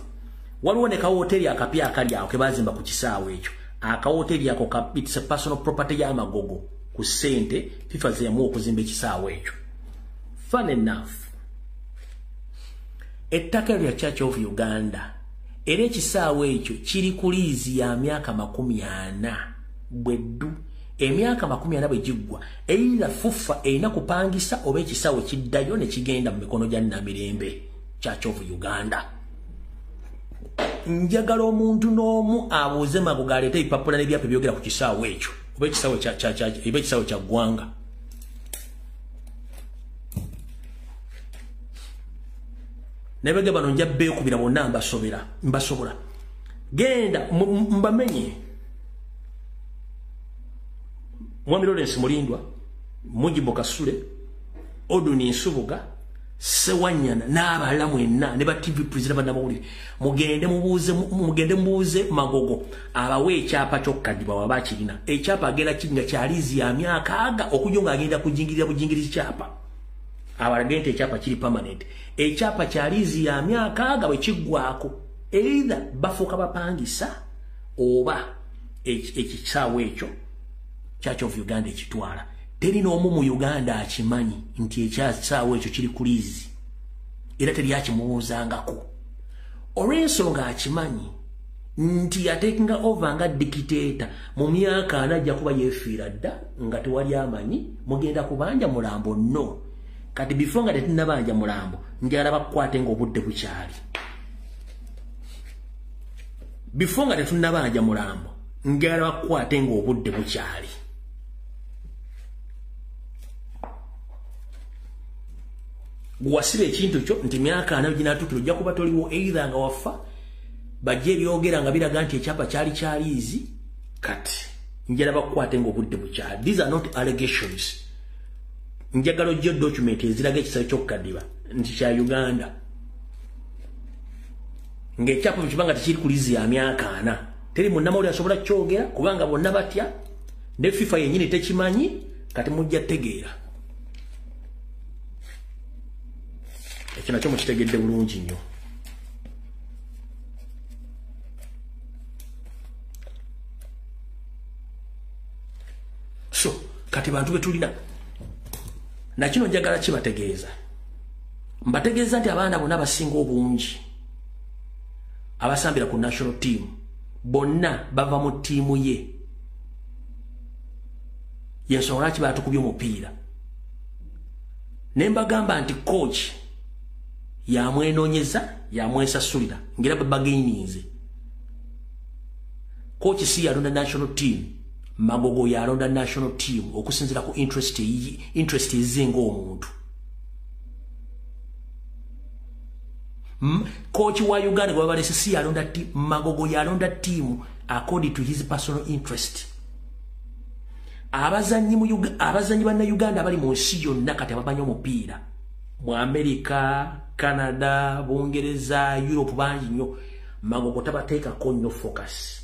Waliwo ne kawooteri akapya akali awo ke baazimba ku kisaawe ekyo. Akawooteri ako it's a personal property ya Magogo ku ssente FIFA ze yamuwa okuzimba ekisaawe ekyo. Fun enough, ettaka lya Church of Uganda era ekisaawe ekyo kiri ku liizi ya myaka 40 bweddu. Emyaka 40 bwe giggwa, either FUFA erina kupangisa oba ekisaawe kiddayo ne kigenda mu mikono gya Namirembe Church of Uganda. Njagala omuntu n'omu abuuze Magogo aleete ebipapula n'ebyapa ebyogera ku kisaawe ekyo. Oba ekisaawe kya kya ggwanga. Naye bano nja beekubira bonna mbasobera, mbasobola. Genda mbamenye. Mwami Lawrence Mulindwa, Mujibu Kasule, Oduni Nsubuga, Sewanyana n'abalala mwenna ne ba TV president bannamawulire, mugende mubuuze Magogo abawe ekyapa ky'okkadibwa baba kirina. Ekyapa agenda kiringa kya liizi ya myaka aga okujja ng'agenda kujingirira bujingirizi kyapa. Abalage nti ekyapa kiri permanent. Ekyapa kya liizi ya myaka aga bwe kiggwako, either bafuuka bapangisa oba ekisaawe ekyo Church of Uganda ekitwala. Teri n'omu mu Uganda akimanyi nti ekyasaawe ekyo kiri ku liizi, era teri akimubuuzangako. Olw'ensonga akimanyi nti yatekinga over nga dictator mu myaka ana ajja kuba yeefiira dda nga tewali amanyi, mugenda kubanja mulambo no. Kati before nga tetunnabanja mulambo, njagala bakukwate ng'obudde bukyali. Before nga tetunnabanja mulambo, njagala bakukwate ng'obudde bukyali. Gwasiba ekintu kyo nti myaka ana ginaatuukira ojja kuba toliwo, either nga wafa, bajje ebyogera nga biraga nti ekyapa kyali kyaliizi. Kati njagala bakukwate ng'obudde bukyali. These are not allegations. Njagala ojje document eziraga ekisaawe ky'okkaddiba nti kya Uganda. Ng'ekyapa bwe kiba nga tekiri ku liizi ya myaka ana, teri munnamawulire asobola kyogera kubanga bonna batya, ne FIFA yennyini tekimanyi. Kati mujja tegeera. Ekyo nakyo mukitegedde bulungi nnyo. So kati bantu be tulina nakino njagala kibategeeza. Mbategeeza nti abaana bonna abasinga obungi abasambira ku national team bonna bava mu ttiimu ye. Yensonga lwaki baatukubye omupiira. Ne mbagamba nti coach yamwenoonyeza, yamwesasulira ngera babagaininze. Coach si yalonda national team, Magogo yalonda national team okusinziira ku interest eze ng'omuntu. Coach wa Uganda gwe babalese si yalonda team, Magogo yalonda team according to his personal interest. Abazannyi banna Uganda abali mu nsi yonna kati abamanyi omupiira mu America, Canada, Bungereza, Europe bangi nnyo. Magogo tabateekako nnyo focus.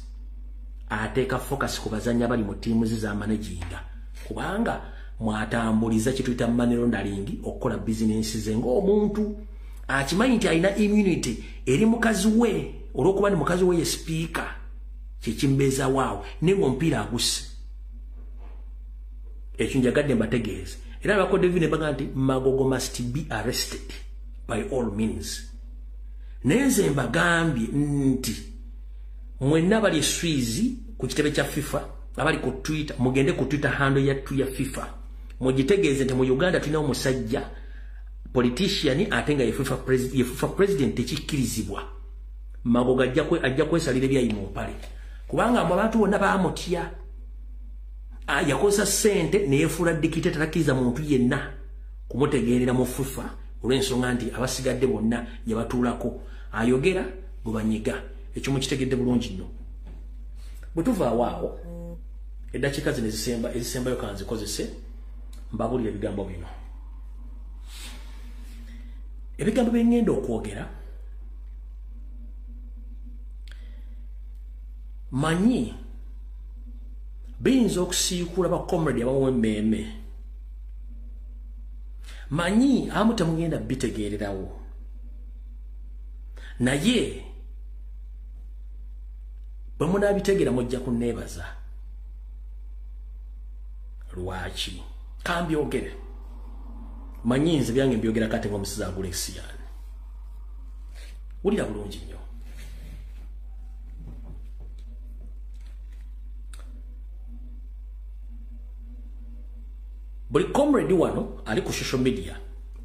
Ateeka focus ku bazannyi abali mu ttiimu ze z'amanaginga, kubanga mwatambuliza kye tuyita money laundering okukola bizinensi ze ng'omuntu akimanyi nti alina immunity eri mukazi we, olw'okuba ni mukazi we ye sipiika kyekimbeezawaawo naye ng'omupiira agusse. Ekyo njagadde mbategeeze. Era abakodde ne bagamba nti Magogo must be arrested by all means. Naye nze mbagambye nti mwenna bali Swiss ku kitebe kya FIFA, abali ku Twitter, mugende ku Twitter handle ya FIFA mugitegeeze nti mu Uganda tulina omusajja politician ate nga ye FIFA president tekikkirizibwa. Magogo ajja kwesalira ebyayi mu mpale, kubanga mwe abantu bonna baamutya. Yakozesa ssente ne yeefuula dictator, takkiriza muntu yenna kumutegeerera mu FIFA olw'ensonga nti abasigadde bonna yabatuulako, ayogera bwe banyiga. Ekyo mukitegedde bulungi nnyo. Bwe tuvaawo awo, eddakiika zino ezisembayo kanzikozese mbabuulire ebigambo bino. Ebigambo bye ŋŋenda okwogera manyi biyinza okusiikula ba comrade abamu emmeeme, manyi abamu temugenda bitegeererawo, naye bwe munaabitegeera mujja kunneebaza. Lwaki? Kambyogere. Manyi nze byange mbyogera kati ng'omusizi agula ekisiyani. Wulira bulungi nnyo. Buli comrade wano ali ku social media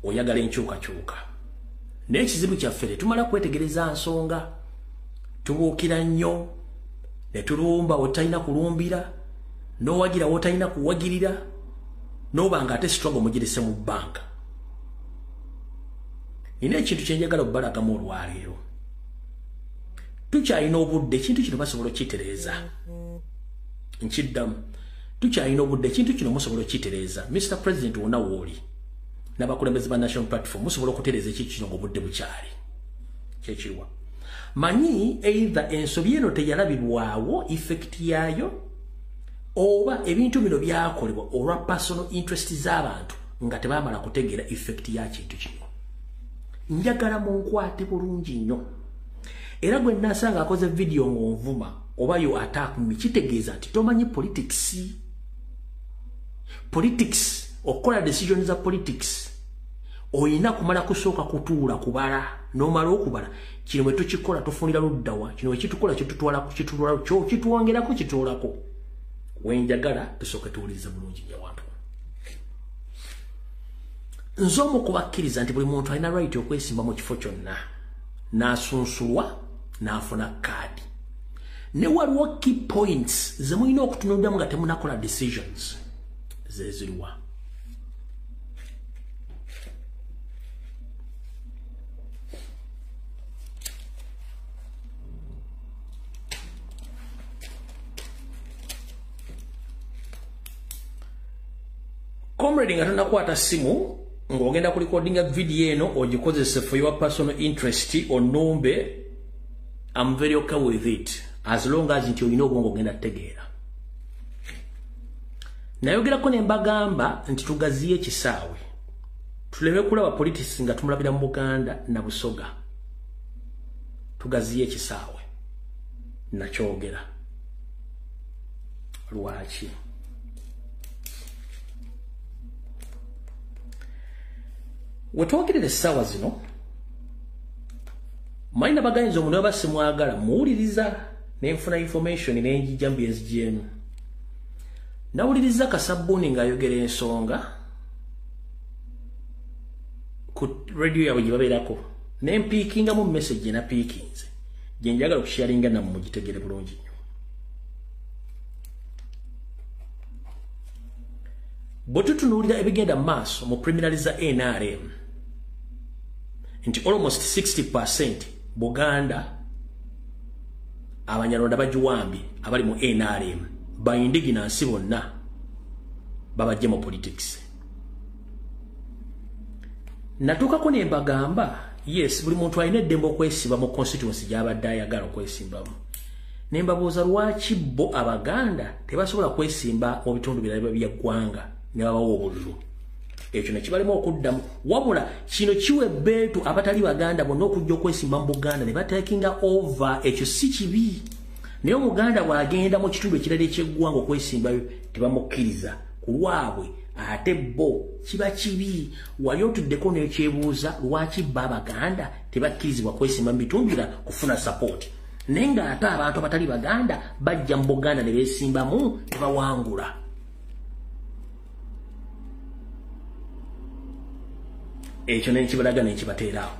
oyagala enkyukakyuka, naye ekizibu kyaffe tetumala kwetegereza nsonga, tubuukira nnyo ne tulumba wetalina kulumbira, N'owagira w'otalina kuwagirira, n'oba nga ate struggle mugirese mu bbanka. Nina ekintu kye njagala okubalagamu olwaleero. Tukyalina obudde, ekintu kino basobola okukitereeza. Nkiddamu, tukyalina obudde, ekintu kino musobola okukitereeza. Mr. President wonna w'oli n'abakulembeze ba National Platform musobola okutereeza ekintu kino ng'obudde bukyali. Kyekiriwa. Manyi either ensobi eno teyalabibwawo effect yaayo, oba ebintu bino byakolebwa olwa personal interest z'abantu nga tebamala kutegeera effect ya kintu kino. Njagala munkwate bulungi nnyo. Era gwe nasanga akoze video ng'onvuma oba you attack me, kitegeeza nti tomanyi politics. Politics, okukola decision za politics, oyina kumala kusooka kutuula kubala, n'omala okubala kino bwe tukikola tufunira luddawa, kino bwe kitukola kitutwala kitwongerako kituolako. Wenjagala tusooke tuwulirize bulungi nnyo wantu. Nze omu kubakkiriza nti buli muntu alina right okwesimba mu kifo kyonna, n'asunsulwa n'afuna kaadi. Ne waliwo key points ze mulina okutunuuliramu nga temunakola decisions. Ze ziriwa? Comrade nga tonakwata simu ng'ogenda ku recordinga video eno ogikozese for your personal interest onumbe, I'm very okay with it as long as nti olina obwongo ogenda kutegeera. Nayogerako ne mbagamba nti tugaziye ekisaawe, tuleme kulaba politics nga tumulabira mu Buganda na Busoga. Tugaziye ekisaawe, nakyogera. Lwaki? Wetwogerera essaawa zino, malina bagayinza omuntu aba simwagala muwuliriza nenfuna information nenjijja mu byenzigyemu. Nawuliriza Kasabuni ng'ayogera ensonga ku radio yaabwe gye babeerako, ne mpiikingamu message gye napiikinze gye njagala okusharinga nammwe mugitegere bulungi nnyo. Bwe tutunuulira ebigenda mu maaso mu preliminary za NRM nti almost 60% Buganda Abanyarwanda bagiwambye abali mu NRM, ba indigenous bonna babajje mu politics. Natuukako ne mbagamba yes, buli muntu alina eddembe okwesiba mu constituency gy'abadde ayagala okwesimbamu. Ne mbabuuza lwaki bo Abaganda tebasobola kwesimba mu bitundu birala bya ggwanga ne babawa obululu. Ekyo ne kibalimu okuddamu. Wabula kino kiwa ebbeetu abatali Baganda bonna okujja okwesimba mu Buganda ne batekinga over. Ekyo si kibi, naye Omuganda bw'agenda mu kitundu ekirala eky'eggwanga okwesimbayo tebamukkiriza ku lwabwe, ate bo kiba kibi. Wali otuddeko n'ekyebuuza lwaki bo Abaganda tebakkirizibwa kwesimba mu bitundu birala kufuna support, naye ng'ate abantu abatali Baganda bajja mu Buganda ne beesimbamu ne bawangula. Ekyo nenkibalaga nenkibateeraawo.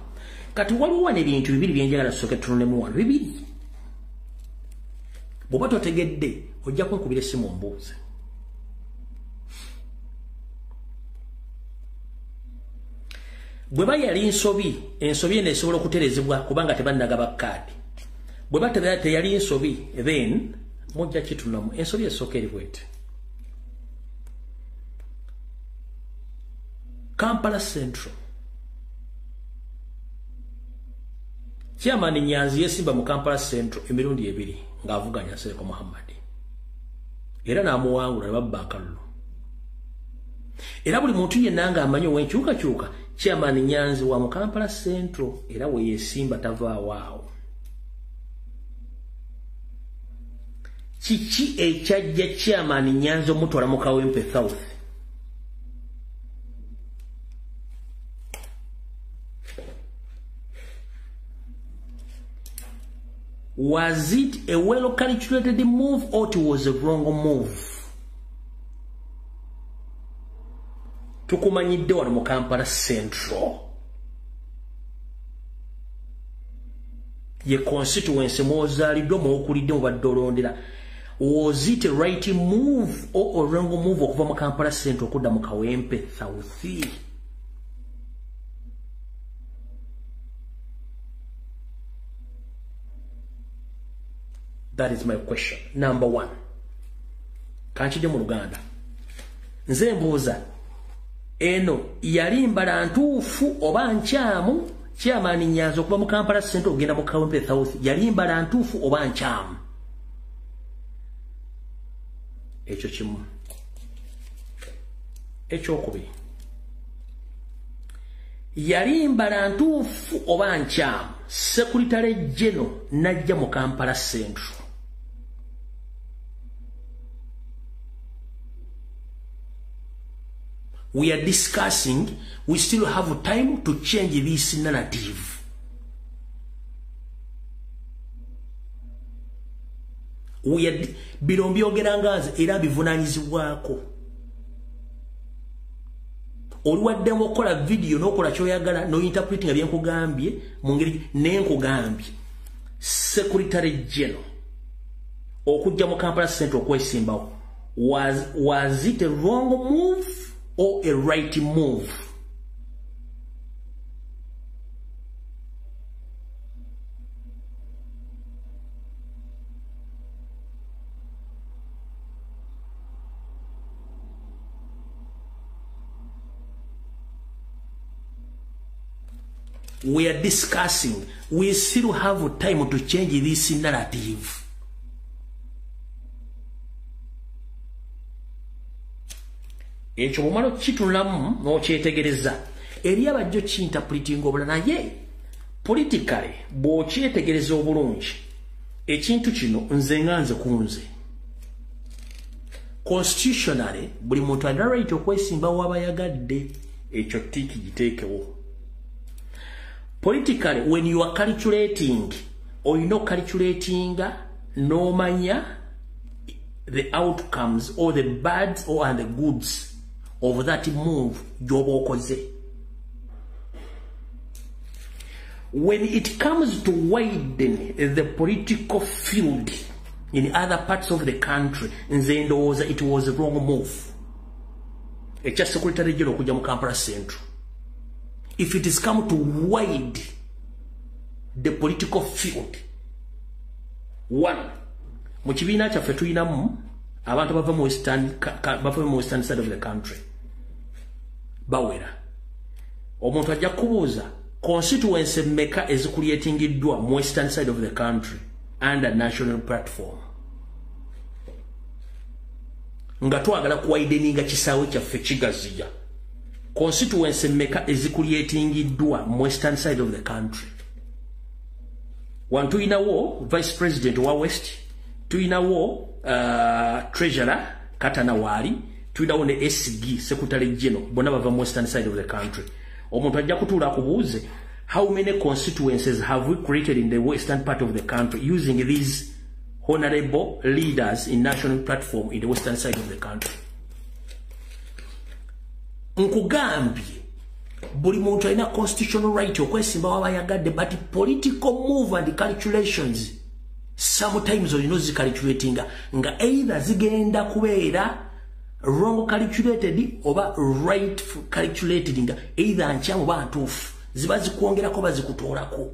Kati waliwo wano ebintu bibiri byenjagala tusooke tutunulemu wano, bibiri. Bw'oba totegedde ojja kunkubira essimu ombuuze. Bwe ba yali nsobi, ensobi eno esobola okutereezebwa kubanga tebannagaba kaadi. Bwe ba teyali nsobi, then mujja kitunamu. Ensobi esooka eri bweti. Kampala Central, Chairman Nyanzi yesimba mu Kampala Central emirundi ebiri ng'avuganya Nsereko Muhammad, era n'amuwangula ne babba akalulu. Era buli muntu yenna ng'amanyi ow'enkyukakyuka, Chairman Nyanzi wa mu Kampala Central era we yesimba tavaawo awo. Kiki ekyajja Chairman Nyanzi omutwala mu Kawempe South? Was it a well calculated move or it was a wrong move? Tukumanyidde wano mu Kampala Central, ye constituency mw'ozaaliddwa mw'okulidde mubadde olondera. Was it a right move or a wrong move okuva mu Kampala Central okudda mu Kawempe South? That is my question. Number one. Kanchide mu Luganda. Nze mbuuza eno yali mbala ntuufu oba nkyamu Chairman Nyanzi okuva mu Kampala Central ogenda mu Kawempe South, yali mbala ntuufu oba nkyamu? Ekyo kimu. Ekyokubiri, yali mbala ntuufu oba nkyamu Secretary General najja mu Kampala Central? We are discussing, we still have time to change this narrative. We are bino mbyogera nga era bivunaanyizibwako. Oliwaddemu okukola video n'okola ky'oyagala n'ointerpretinga bye nkugambye mu ngeri n'enkugambye. Secretary General okujja mu Kampala Central okwesimbawo, was it a wrong move or a right move? We are discussing, we still have time to change this narrative. Ekyo bw'omala okukitunulamu n'okyetegereza, eri abajja okinterpretinga obulala, naye politically bw'okyetegereza obulungi ekintu kino, nze nga nze ku nze, constitutionally buli muntu alina right okwesimba waba yagadde, ekyo tick giteekewo. Politically, when you are calculating, olina ocalculatinga n'omanya the outcomes or the bads or and the goods of that move gy'oba okoze. When it comes to widen the political field in other parts of the country, nze ndowooza it was a wrong move ekya Secretary General okujja mu Kampala Central. If it is come to wide the political field, one, mu kibiina kyaffe tulinamu abantu bava mu western side of the country bawera. Omuntu ajja kubuuza constituency mmeka ezicreatingiddwa mu western side of the country under national platform, nga twagala kuwideninga kisaawe kyaffe kigaziya. Constituency mmeka ezicreatingiddwa mu western side of the country? One, tuyinawo vice president wa west, tuyinawo treasurer Katana waali, tuyinawo ne SG, Secretary General, bonna bava mu western side of the country. Omuntu ajja kutuula akubuuze, how many constituencies have we created in the western part of the country using these honorable leaders in national platform in the western side of the country? Nkugambye buli muntu alina constitutional right okwesimba waba yagadde, but political move and calculations sometimes olina ozicalculatinga nga either zigenda kubeera wrong calculated oba right calculated, nga either nkyamu oba ntuufu, ziba zikwongerako oba zikutoolako.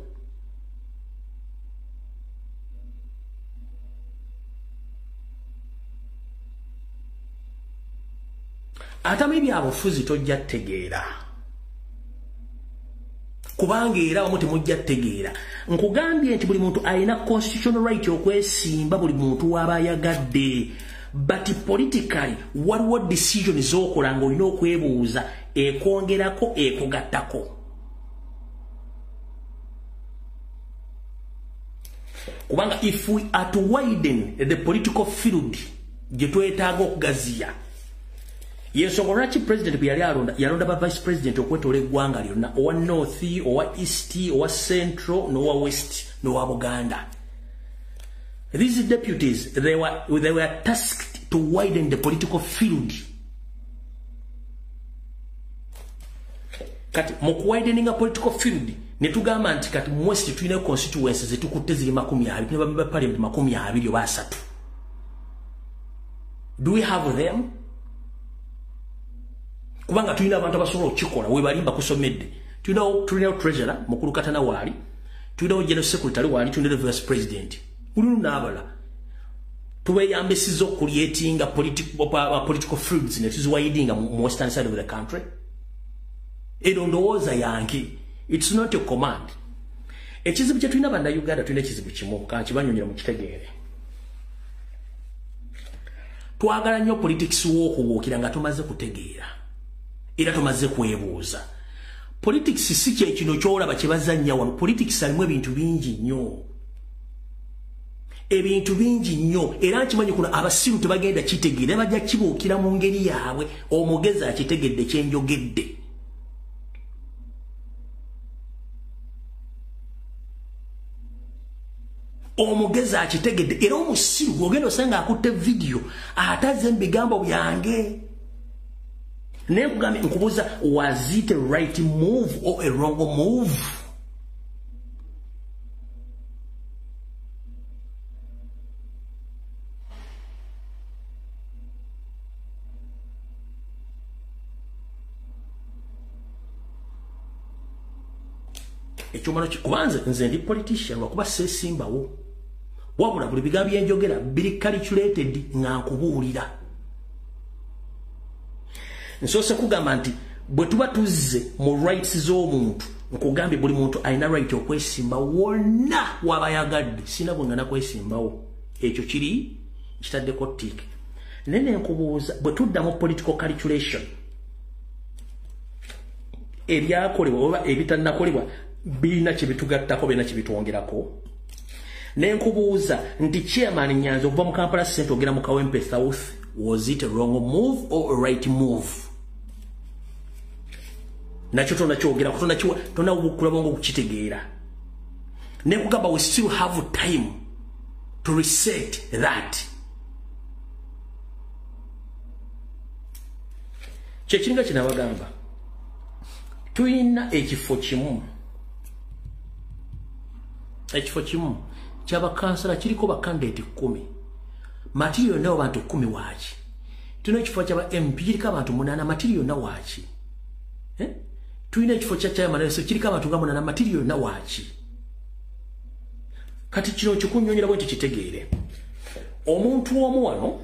Atamu ebyabufuzi tojja ttegeera, kubanga era abamu temujja ttegeera. Nkugambye nti buli muntu alina constitutional right okwesimba buli muntu waba ayagadde, but politically waliwo decision z'okola ng'olina okwebuuza ekwongerako ekugattako, kubanga if we are to widen the political field gye twetaaga okugaziya, yensonga lwaki president bwe yali alonda, yalonda ba vice president okwetoola eggwanga lyonna, owa north, owa east, owa central n'owa west n'owa Buganda. These deputies, they were tasked to widen the political field. Kati mu kuwideninga political field, ne tugamba nti kati mu west tulina constituencies zetukutte ziri 20, tulina ba parliament 20 oba 30. Do we have them? Kubanga tulina abantu abasobola okukikola, webalimba kusomedde. Tulinawo treasurer mukulu Katana waali, tulinawo general secretary waali, tulinawo vice president, ululu n'abala. Tubeyambisiza okucreatinga political fields ne tuziwidinga mu western side of the country. Ero ndowooza yange, it's not a command. Ekizibu kye tulina bannayuganda, tulina ekizibu kimu, kankibanyonyera mukitegeere. Twagala nnyo politics w'okubuukira nga tumaze kutegeera era tumaze kwebuuza. Politics si kye kino ky'olaba kye bazannya wano. Politics alimu ebintu bingi nnyo, ebintu bingi nnyo. Era nkimanyi kuno abasiru tebagenda kitegeera, bajja kibuukira mu ngeri yaabwe. Omugezi akitegedde kyenjogedde. Omugezi akitegedde. Era omusiru gw'ogenda osanga akutte vidiyo ataze mu bigambo byange. Naye nkugambye, nkubuuza, was it a right move or a wrong move? Ekyomalo kubanze nze ndi politician, lwakuba seesimbawo, wabula buli bigambo byenjogera biri calculated nga nkubuulira. Nsoose kugamba nti bwe tuba tuzze mu rights z'omuntu, nkugambye buli muntu alina right okwesimba wonna waba yagadde. Sina bwengana kwesimbawo, ekyo kiri kitaddeko tick. Naye ne nkubuuza, bwe tudda mu political calculation, ebyakolebwa oba ebitannakolebwa birina kye bitugattako, birina kye bitwongerako? Ne nkubuuza nti chairman Nyanzi okuva mu Kampala Central ogenda mu Kawempe South, was it a wrong move or a right move? Nakyo tonakyogerako, tonawukulaba ng'okukitegeera. Ne nkugamba we still have time to reset that. Kyekiringa kinabagamba, tulina ekifo kimu, ekifo kimu kyabakansala kiriko bakandidate 10, material yonna abantu 10 waaki? Tulina ekifo kyaba MP kiriko abantu 8, material yonna waaki? Eh? Tulina ekifo kya chairman kiriko abantu nga 8, material yonna waaki? Kati kino kikunyonyera bwe nti kitegeere. Omuntu omu wano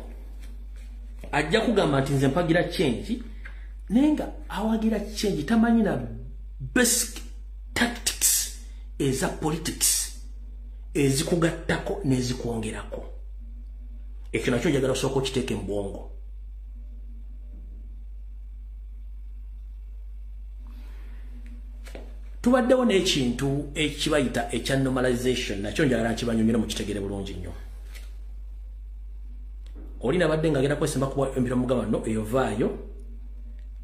ajja kugamba nti nze mpagira change, naye nga awagira change tamanyi na basic tactics eza politics ezikugattako n'ezikwongerako. Ekyo nakyo njagala osooka okiteeke mu bwongo. Tubaddewo n'ekintu ekibayita ekya normalization, nakyo njagala nkibanyumire mukitegere bulungi nnyo. Oli nabadde ng'agenda kwesimba kuba empira mugamba no eyovaayo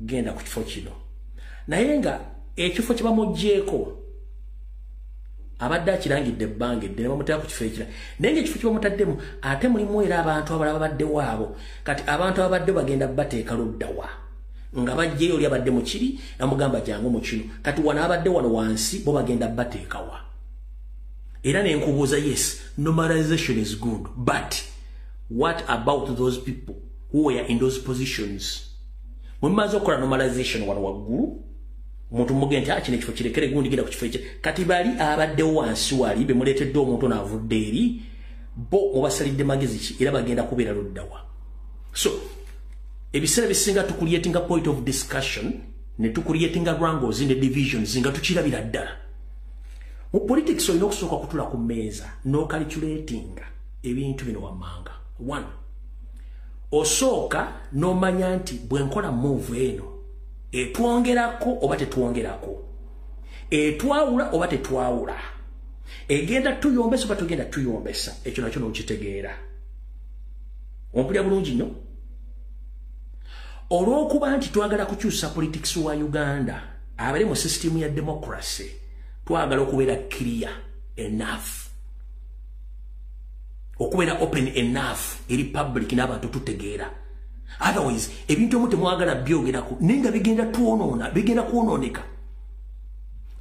genda ku kifo kino, naye nga ekifo kye bamuggyeeko abadde akirangidde ebbanga eddene, bamuteeka ku kifo ekirala, naye ng'ekifo kye bamutaddemu ate mulimu era abantu abalala babaddewo abo. Kati abantu ababaddewo bagenda bateeka luddawa? Nga bajjeyo oli abadde mu kiri namugamba jangu mu kino. Kati wano abadde wano wansi bo bagenda bateekawa? Era ne nkubuuza, yes, normalization is good, but what about those people who were in those positions? Mwe okukola normalization wano waggulu, omuntu mugende nti kino ekifo kirekere gundi, genda ku kifo ekyo. Kati bali abaddewo wansi wali be muleetedde omuntu n'avudde eri, bo mubasalidde magezi ki? Era bagenda kubeera luddawa? So ebiseera bisinga tucreatinga point of discussion ne tucreatinga wrangles ne divisions nga tukirabira ddala. Mu politics olina okusooka kutula ku mmeeza n'ocalculatinga ebintu bino wammanga. One, osooka n'omanya nti bwe nkola move eno etwongerako oba tetwongerako, etwawula oba tetwawula, egenda tuyombesa oba tugenda tuyombesa. Ekyo nakyo n'okitegeera. Ompulira bulungi nnyo? Olw'okuba nti twagala kukyusa politics wa Uganda abali mu system ya democracy, twagala okubeera clear enough, okubeera open enough eri public n'abantu tutegeera. Otherwise ebintu omu temwagala byogerako, naye nga bigenda twonoona, bigenda kwonooneka.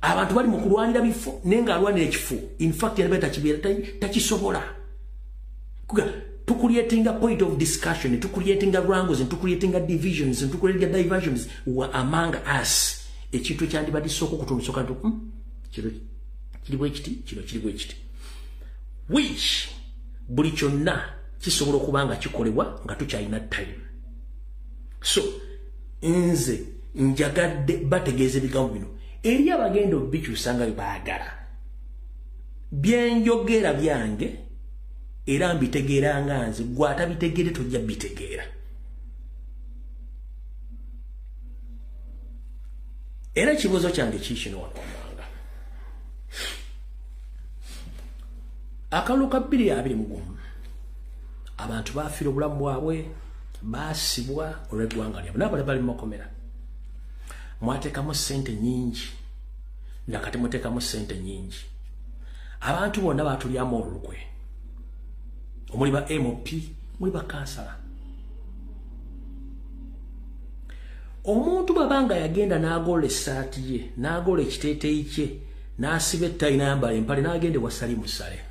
Abantu bali mu kulwanira bifo, naye nga alwanira ekifo in fact yaliba takibeera, takisobola. Tucreatinga point of discussion, tucreatinga wrangles, tucreatinga divisions, tucreatinga diversions among us. Ekintu ekyandibadde sooka okutunusoka nti kino kiri bwe kiti, kino kiri bwe kiti. Which buli kyonna kisobola okuba nga kikolebwa nga tukyalina time. So nze njagadde bategeeza ebigambo bino eri abagenda obikyusa nga baagala. Byenjogera byange era mbitegeera nga nze, gwe atabitegeere tojja bitegeera. Era ekibuuzo kyange kiikino wano wammanga. Akalulu ka 2021 abantu baafiira obulamu bwabwe, baasibwa olw'eggwanga lyabwe, n'abalala bali mu makomera. Mwateekamu ssente nnyingi, nakati muteekamu ssente nnyingi. Abantu bonna baatulyamu olukwe, omuli ba MP, muli ba kansala. Omuntu bw'abanga yagenda n'agola essaati ye, n'agola ekiteeteeyi kye, n'asiba ettayi n'ayambala empale, n'agenda ewa Salim Saleh.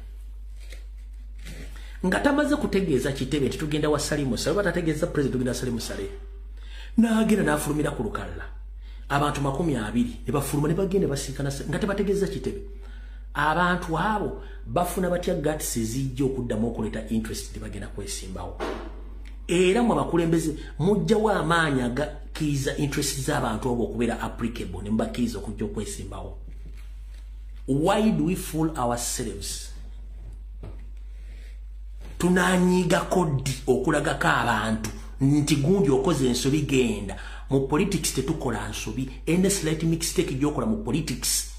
Nga tamaze kutegeeza kitebe nti tugenda wa Salim Saleh, oba tategeeza president tugenda wa Salim Saleh. N'agenda n'afulumira ku lukalala. Abantu 20 ne bafuluma ne bagenda basinkana nga tebategeeza kitebe. Abantu abo bafuna batya guts ezijja okuddamu okuleeta interest ne bagenda kwesimbawo. Era mwe abakulembeze mujjawo amaanyi agakkiriza interest z'abantu abo okubeera applicable ne mubakkiriza okujja okwesimbawo. Why do we fool ourselves? Tunanyiigako ddi okulagako abantu nti gundi okoze ensobi genda. Mu politics tetukola nsobi. Any slight mistake gy'okola mu politics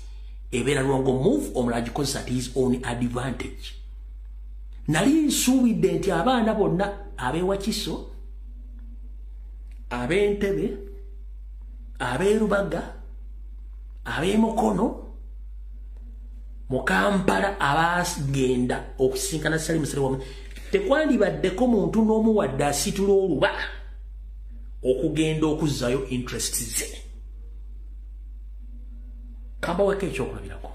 ebeera wrong move, omulala agikozesa at his own advantage. Nali nsuubidde nti abaana bonna ab'ewakiso, ab'Entebe, ab'erubaga, ab'emukono mu Kampala abagenda okusinkana Salim Saleh wamu, tekwandibaddeko muntu n'omu wadde asitula oluba okugenda okuzzayo interest ze. Kambaweko ekyokulabirako.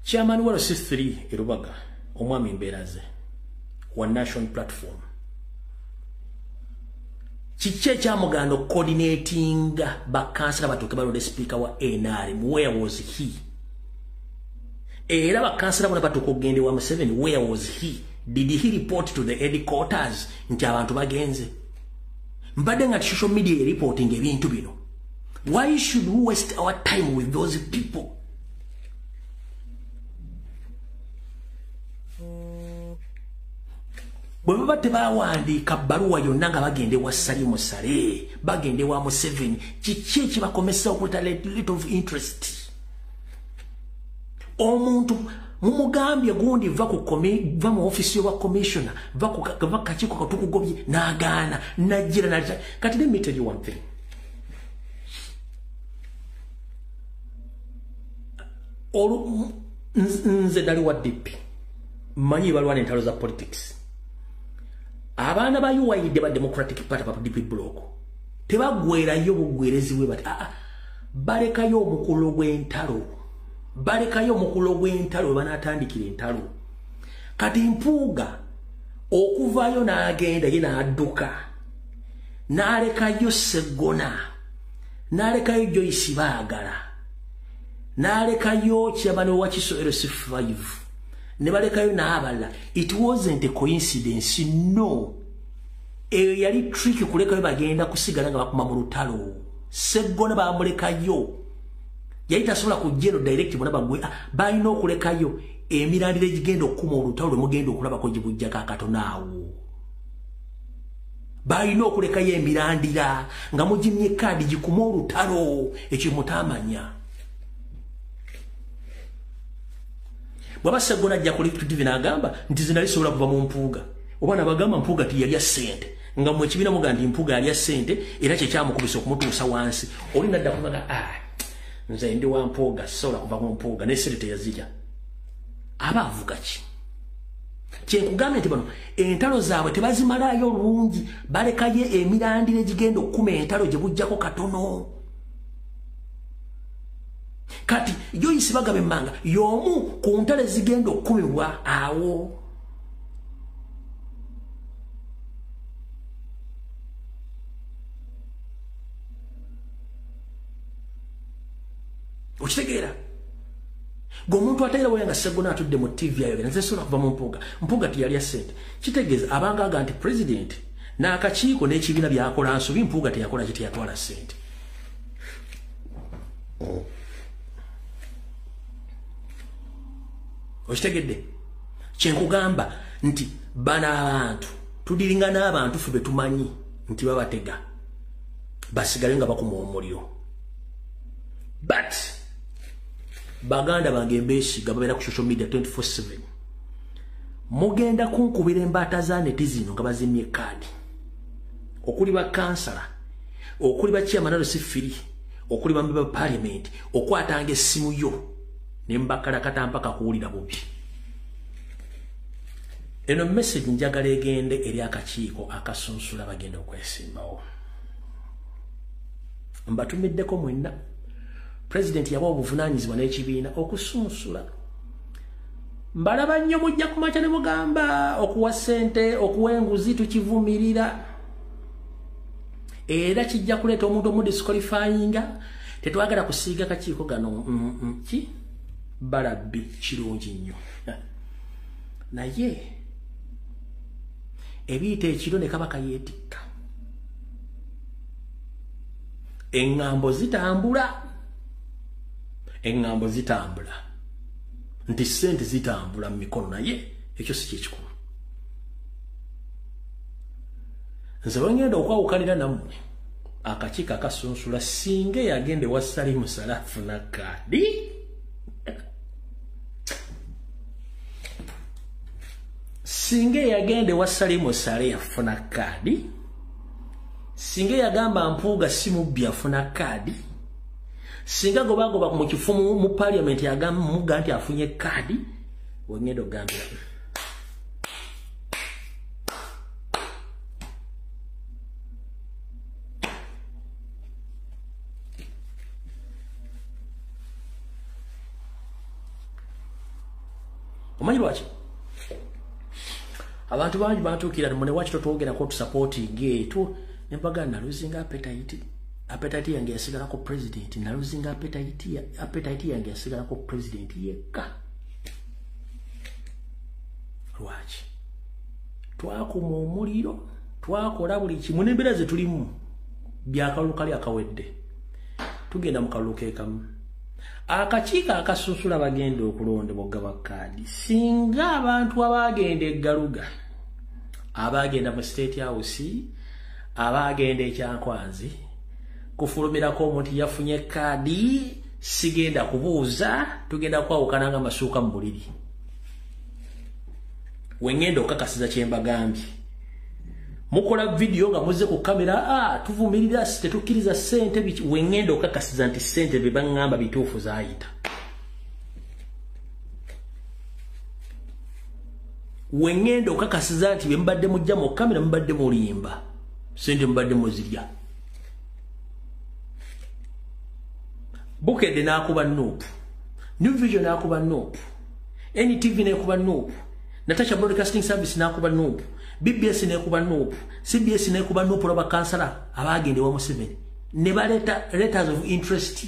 Chairman wa LC3 e Rubaga, omwami Mbeeraze wa National Platform, kiki ekyamuganda okucoordinatinga bakansala batuuke balonde sipiika wa NRM? Where was he? Era bakansala bonna batuuka okugenda ewa Museveni, where was he? Did he report to the headquarters nti abantu bagenze? Mbadde nga social media reporting ebintu bino. Why should we waste our time with those people? Bwe baba tebawandiika bbaluwa yonna nga bagenda ewa Salim Saleh, bagenda ewa Museveni, kiki ekibakomesa okuleeta little of interest? Omuntu mumugambye gundi va ku va mu office y'owa commissioner, va ku va kakiiko katukugobye, n'agaana, najjira n'alita. Kati let me tell you one thing. Olu nze nali wa DP, mmanyi balwana entalo za politics. Abaana ba UYD ba Democratic Party ba DP bloc tebaggwerayo bugwerezi bwe bati, aa, balekayo omukulo gw'entalo, balekayo omukulo gw'entalo we banaatandikira entalo. Kati Mpuuga okuvaayo n'agenda ye n'adduka, n'alekayo Seggona, n'alekayo Joyce Baagala, n'alekayo chairman wa Kiso LC5, ne balekayo n'abalala. It wasn't a coincidence, no. Eyo yali trick kulekayo, bagenda kusigala nga bakuma mu lutalo. Seggona bamulekayo, yali tasobola kujja eno direct bona bagwe. Balina okulekayo emirandira egigenda okukuma olutalo lwe mugenda okulabako gye bujjako akatono awo. Balina okulekayo emirandira nga mugimye kaadi gikuma olutalo, ekyo mutamanya. Bw'aba Seggona ajja ku TV n'agamba nti zina lisobola kuva mu Mpuuga, oba nabagamba Mpuuga tiyalya ssente, nga mmwe ekibiina muga nti Mpuuga yalya ssente era kyekyamukubisa okumutuusa wansi, oli nadda kuvaga, ah, nze ndi wa Mpuuga, sisobola kuva mu Mpuuga, ne ssente teyazirya, aba avuga ki? Kyenkugambye nti bano entalo zaabwe tebazimalaayo lungi, balekayo emirandira egigenda okukuma entalo gye bujjako katono. Kati Joyce Bagaba Emmanga y'omu ku ntalo ezigenda okukumibwa awo. Okitegeera? Gwe omuntu ateera bwe nga Ssegona atudde mu TV ayogera, nze sobola kuva mu Mpuuga. Mpuuga teyalya ssente. Kitegeeza abanga aga nti president n'akakiiko n'ekibiina byakola nsobi, Mpuuga teyakola ki, teyatwala ssente. Okitegedde? Kyenkugamba nti bano abantu tudiringa n'abantu ffe be tumanyi nti babatega basigale nga bakuma omuliro. But baganda bange mbeesiga babeera ku social media 24/7. Mugenda kunkubira embaata za neti zino nga bazimye kaadi. Okuli ba kansala, okuli ba chairman LC3, okuli ba member parliament, okwatanga essimu yo ne mbakalakata mpaka kuwulira bubi. Eno message njagala egende eri akakiiko akasunsula bagenda okwesimbawo. Mbatumiddeko mwenna. President yabawa obuvunaanyizibwa n'ekibiina okusunsula. Mbalaba nnyo mujja kumakya ne mugamba okuwa ssente, okuwa enguzi tukivumirira. Era kijja kuleeta omuntu omudisqualifyinga. Tetwagala kusiiga kakiiko gano ki balabbi kirungi nnyo. Naye ebiyita ekiro ne kabaka yeetikka. Eŋŋambo zitambula. Eŋŋambo zitambula. Nti ssente zitambula mu mikono, naye ekyo si kyekikulu. Nze bwe ngenda okwawukanira nammwe akakiiko akasunsula, singa eyagenda ewa Salim Saleh afuna kaadi. Singa eyagenda ewa Salim Saleh afuna kaadi. Singa eyagamba Mpuuga si mubbi afuna kaadi. Singa gobagoba mu kifo mu parliament yagamba muga nti afunye kaadi, wengenda ogambira. Omanyi lwaki? Abantu bangi bantuukira mune waki totwogerako tusupporting etu ne mbagamba nalosinga appetite. Appetite yange yasigalako president, nalosinga appetite yange yasigalako president yekka. Lwaki? Twakuma omuliro, twakola buli kimu n'embeera ze tulimu byakalulu kali akawedde. Tugenda mu kalulu keekamu. Akakiiko akasunsula bagenda okulondebwa okugaba kaadi. Singa abantu abagenda e Garuga, abagenda mu State House, abagenda e Kyankwanzi, kufulumirako omuntu yafunye kaadi, sigenda kubuuza, tugenda kwawukana nga masuuka mu buliri. Wengenda okakasiza kye mbagambye. Mukola video nga muzze ku kamera, tuvumirira tetukkiriza ssente biki. Wengenda okakasiza nti ssente bye baŋŋamba bituufu zaayita. Wengenda okakasiza nti bye mubadde mujja mu kamera mubadde mulimba, ssente mubadde muzirya. Bukedde n'akuba NUP, New Vision n'akuba NUP, NTV n'ekuba NUP, Natasha Broadcasting Service n'akuba NUP, BBS n'ekuba NUP, CBS n'ekuba NUP. Olwa bakansala abagenda ewa Museveni ne baleeta letters of interest,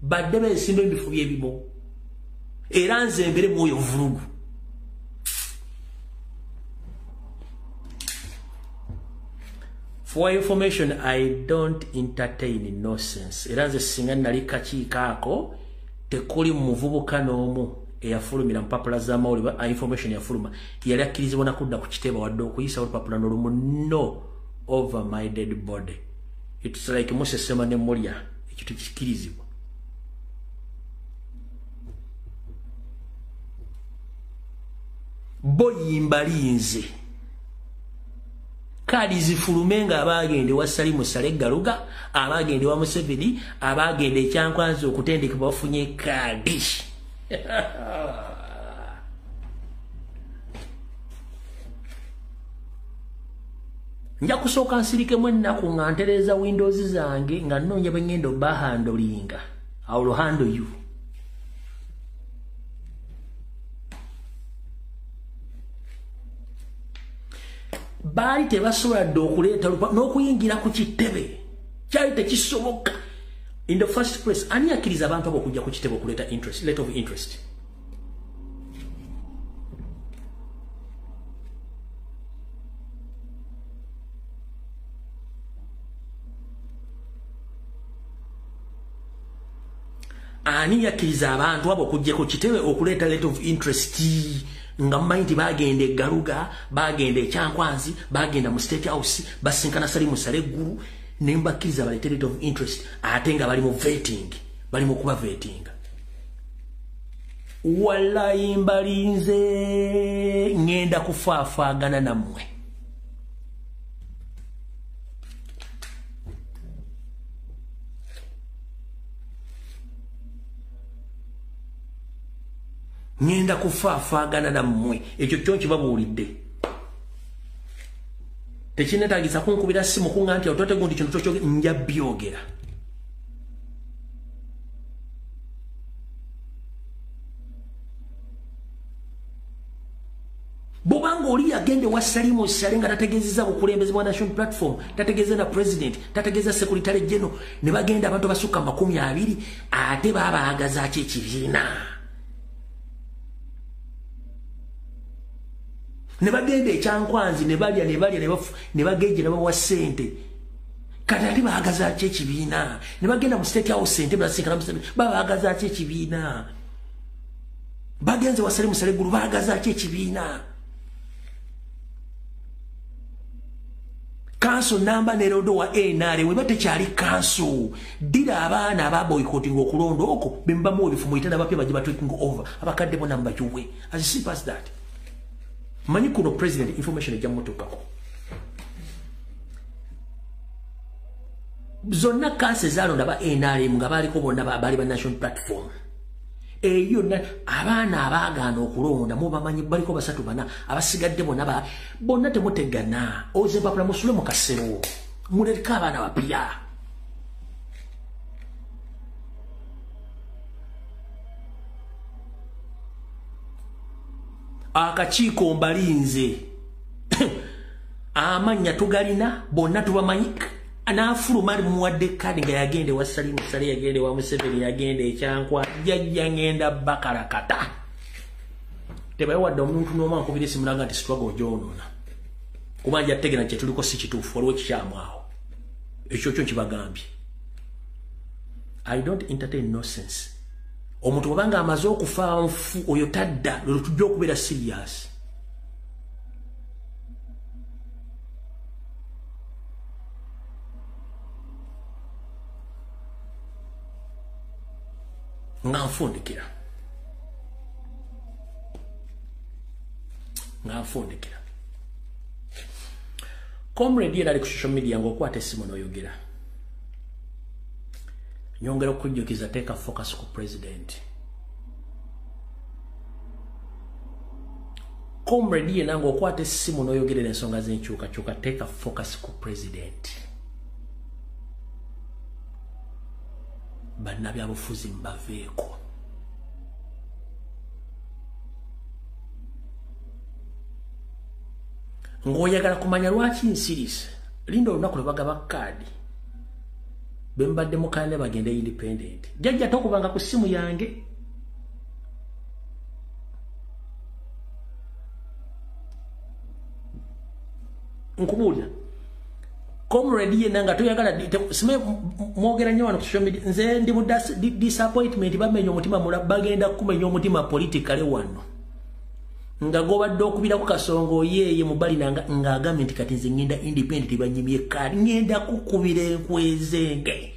badde beesimba ebifo by'ebimu. Era nze mbere mwoyo vulugu. For information, I don't entertain nonsense. Era nze singa nali kakiiko ako tekuli muvubuka n'omu eyafulumira mu mpapula z'amawulire information yafuluma yali akkirizibwa nakudda ku kitebe wadde okuyisa olupapula n'olumu. No, over my dead body. It's like musesema ne mulya, ekyo tekikirizibwa. Boyimbalinze kaadi zifulume nga abagenda ewa Salim Saleh Garuga, abagenda ewa Museveni, abagenda e Kyankwanzi okutendekebwa bafunye kaadi. Nja kusooka nsirikemu ennaku nga ntereeza windows zange nga nnoonya bwe ngenda obbahandolinga. I will handle you. Baali tebasobola dde okuleeta n'okuyingira ku kitebe. Kyali tekisoboka. In the first place, ani akkiriza abantu abo okujja ku kitebe okuleeta interest, letter of interest? Ani yakkiriza abantu abo okujja ku kitebe okuleeta letter of interest nga mumanyi nti bagenda e Garuga, bagenda e Kyankwanzi, bagenda mu State House, basinkana Salimu Saleh Eggulu, ne mbakkiriza baleete letter of interest ate nga bali mu vetting, bali mu kuba vetting. Wallahi mbalinze, ngenda kufaafaagana nammwe. Ngenda kufaafaagana nammwe, ekyo kyo nkibabuulidde. Tekinneetaagisa kunkubira simu kuŋŋamba nti otote gundi kino tokyogera, nja byogera. Bw'obanga oli yagenda ewa Salimu Saleh nga tategeezezza bukulembeze bwa National Platform, tategeeza na president, tategeeza Secretary General, ne bagenda abantu abasukka 20, ate babaagaza ki ekibiina? Ne bagenda e Kyankwanzi ne balya ne balya ne bagejja ne bawa ssente. Kati ate baagaza ki ekibiina? Ne bagenda mu State House ssente basinkana Museveni, babaagaza ki ekibiina? Bagenze wa Salimu Saleh Eggulu, baagaza ki ekibiina? Kanso namba ne rodo wa NRM weba tekyali kanso. Dira abaana aba boycotting okulonda okwo bembamu ebifo muyite n'abapya bajje ba taking over, abakadde bonna mubakiwe. As simple as that. Manyi kuno president information ejja mutuukako. Zonna kanso ezalonda ba NRM nga baaliko bonna baali ba National Platform. Eyo abaana abaagaana okulonda mubamanyi baliko 3 4 abasigadde bonna bonna temutegana. Oze empapula musule mu kasero, muleke abaana bapya. Akakiiko mbalinze, amannya tugalina bonna tubamanyi. Anaafuluma ali muwadde kadi nga yagenda ewa Salimu Saleh, yagenda ewa Museveni, yagenda e Kyankwa, jjajja ngenda bakalakata. Tebayiwadde omuntu n'omu ankubira essimu n'agamba nti struggle ogyonoona, kuba nja kutegeera kye tuliko si kituufu, waliwo ekikyamu awo. Ekyo kyo nkibagambye. I don't entertain nonsense. Omuntu bw'abanga amaze okufa nfu oyo tadda, lwe tujja okubeera serious. Nga nfundikira, nga nfundikira. Comrade yera ali ku social media ng'okwata essimu n'oyogera. Nyongera okujjukiza, teeka focus ku president. Comrade yena ng'okwata essimu n'oyogerera ensonga z'enkyukakyuka, teeka focus ku president. Bannabyabufuzi mbaveeko. Ng'oyagala kumanya lwaki nsirise, linda olunaku lwe bagaba kaadi be mbadde mukande bagende independent. Jjajja tokubanga ku ssimu yange. Nkubuulira, comrade yenna nga toyagala sime mwogera nnyo wano ku social media, nze ndi mu disappointment, bamenya omutima, bagenda kumenya omutima politically wano. Nga gobadde okubirako Kasongo yeeye mu bali ng'agambye nti kati nze ngenda independent, banyimye kaadi, ngenda kukubira enkwezenge.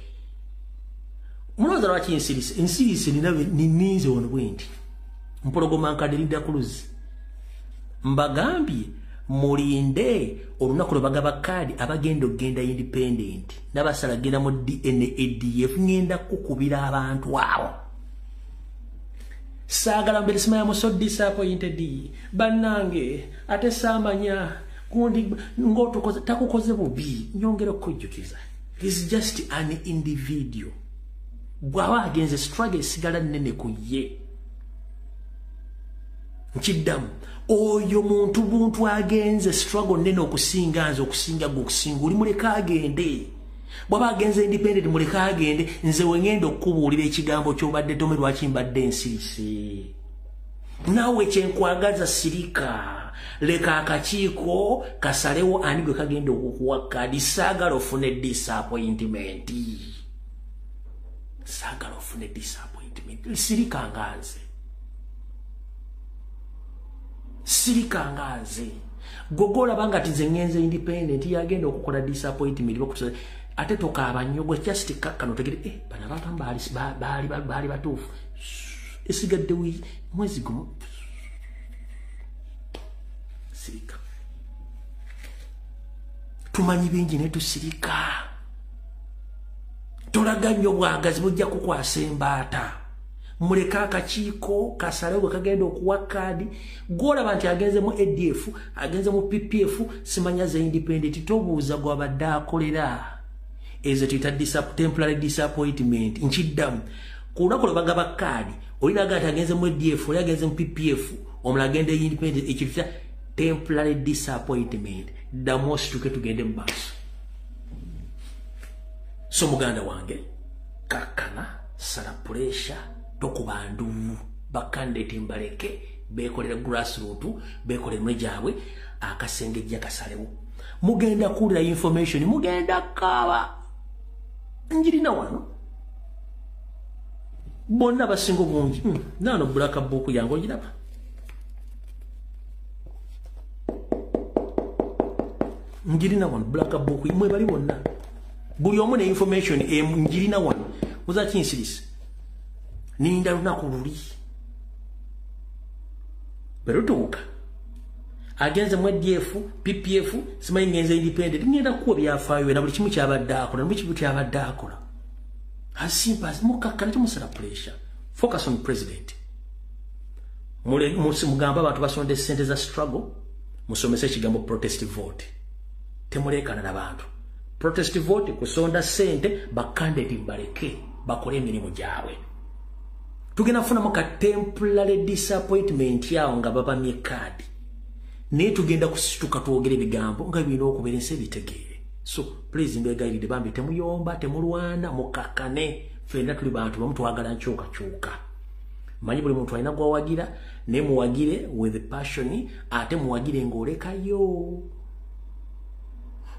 Mulowooza lwaki nsirise? Nsirise ninze wano bwe nti mpologoma nkadde lidda ku luzzi. Mbagambye mulinde olunaku lwe bagaba kaadi abagenda okugenda independent n'abasala genda mu DNA ADF, ngenda kukubira abantu abo. Saagala mbere simanya mu so disappointed bannange, ate saamanya gundi ng'otukoze takukoze bubi. Nyongera okukujjukiza, is just an individual. Bw'aba agenze struggle esigala nnene ku ye. Nkiddamu, oyo muntu buntu agenze struggle nnene okusinga nze, okusinga gwe, okusinga oli, muleka agende. Bw'aba agenze independent, muleke agende. Nze wengenda okukubuulira ekigambo ky'obadde tome, lwaki mbadde ensirise. Naawe kyenkwagaza, sirika, leka akakiiko kasalewo ani gwe kagenda okukuwa kadi. Saagala ofune disappointment, saagala ofune disappointment. Sirika nga nze, sirika nga nze. Gogo olaba nga ti nze ngenze independent, yagenda okukola disappointment, ate tokaaba nnyo. Gwe just kakkano, tegere bano abantu baali batuufu. Esigadde mwezi gumu, sirika. Tumanyi bingi naye tusirika. Tolaga nnyo bwagazi, bujja kukwasa embaata. Muleke akakiiko kasale bwe kagenda okuwa kaadi. Gwolaba nti agenze mu ADF, agenze mu PPF, simanya ze independent, tobuuza gwabadde akolera. Ezo tuyita temporary disappointment. Nkiddamu, ku lunaku lwe bagaba kaadi, olinaga nti agenze mu ADF, oli agenze mu PPF, omulala agenda independent. Ekyo tuyita temporary disappointment. Ddamu osituke, tugende mu maaso. So muganda wange, kakkana, sala pressure, tokuba nduvu. Ba candidate mbaleke bekolera grassroot, bekolera emwe gyabwe, akasengejja kasalewo. Mugenda kuwulira information, mugenda kaaba. Njirina wano bonna basinga obungi. Naano black book yange ogiraba. Njirina wano black book, mwe bali bonna, buli omu ne information njirina wano. Muzakinsirise, ninda lunaku luli bwe lutuuka. Agenze mu ADF, PPF, simanyi ngenze independent, ngenda kuwa byafaayo na buli kimu kyabadde akola, na buli kimu kyabadde akola. As simple as mukakkana, temusala pressure. Focus on president. Mugambe abantu basonde sente za struggle, musomese ekigambo protest vote. Temuleekana n'abantu. Protest vote kusonda sente, ba candidate mbaleke bakole emirimu gyabwe. Tugenda kufunamu ka temporary disappointment yawo nga babamye kaadi, naye tugenda kusituka twogere ebigambo nga birina okubeera, ensi ebitegeere. So please, mbegayiridde bambi, temuyomba, temulwana, mukakkane. Ffenna tuli bantu bamu, twagala nkyukakyuka. Manyi buli muntu alina gwawagira, naye muwagire with passion, ate muwagire ng'olekayo,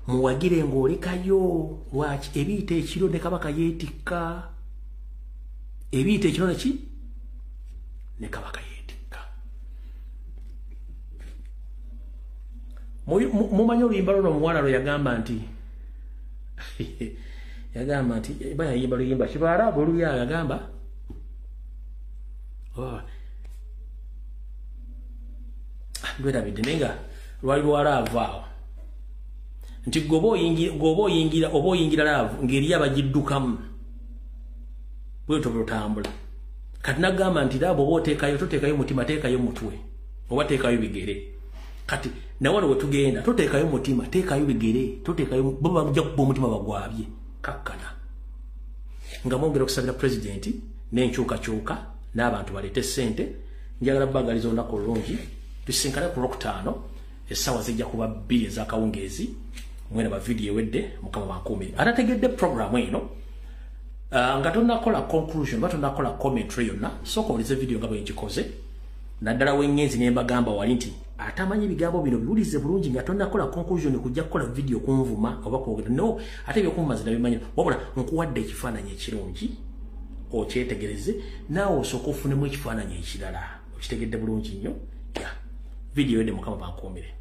muwagire ng'olekayo. Lwaki ebiyita ekiro ne kabaka yeetikka? Ebiyita ekiro neki ne kabaka yeetikka. Mumanyi oluyimba luno omuwala lwe yagamba nti ba yayimba luyimba kibaarabu olubya, yagamba, oh, lwerabidde, naye nga lwali lwalaavu awo nti goba oyingira oba oyingira love ng'eri abagiddukamu, bwetyo bwotambula. Kati nagamba nti love oba oteekayo, toteekayo mutima, teekayo mutwe oba teekayo bigere. Kati nawano wetugenda, toteekayo mutima, teekayo bigere, toteekayo. Bo bajja kuba omutima bagwabye. Kakkana nga mwongera okusabira pulezidenti n'enkyukakyuka n'abantu baleete ssente. Njagala bagaliza olunaku olulungi. Tusinkane ku Lwokutaano, essaawa zijja kuba 2 ez'akawungeezi. Mwena ba vidiyo ewedde, Mukama bankuumire. Atategedde programu eno, nga tonnakola conclusion oba tonnakola commentary yonna, sooka owulize vidiyo nga bwe nkikoze, naddala w'engenzi ne mbagamba wali nti atamanyi ebigambo bino biwulize bulungi nga tonnakola conclusion kujja kukola vidiyo kunvuma oba kwogera. No, ate ebyokunvuma zinabimanyi, wabula nkuwadde ekifaananyi ekirungi okyetegereze, naawe osooka ofunemu ekifaananyi ekirala. Okitegedde bulungi nnyo ya vidiyo ede. Mukama bankuumire.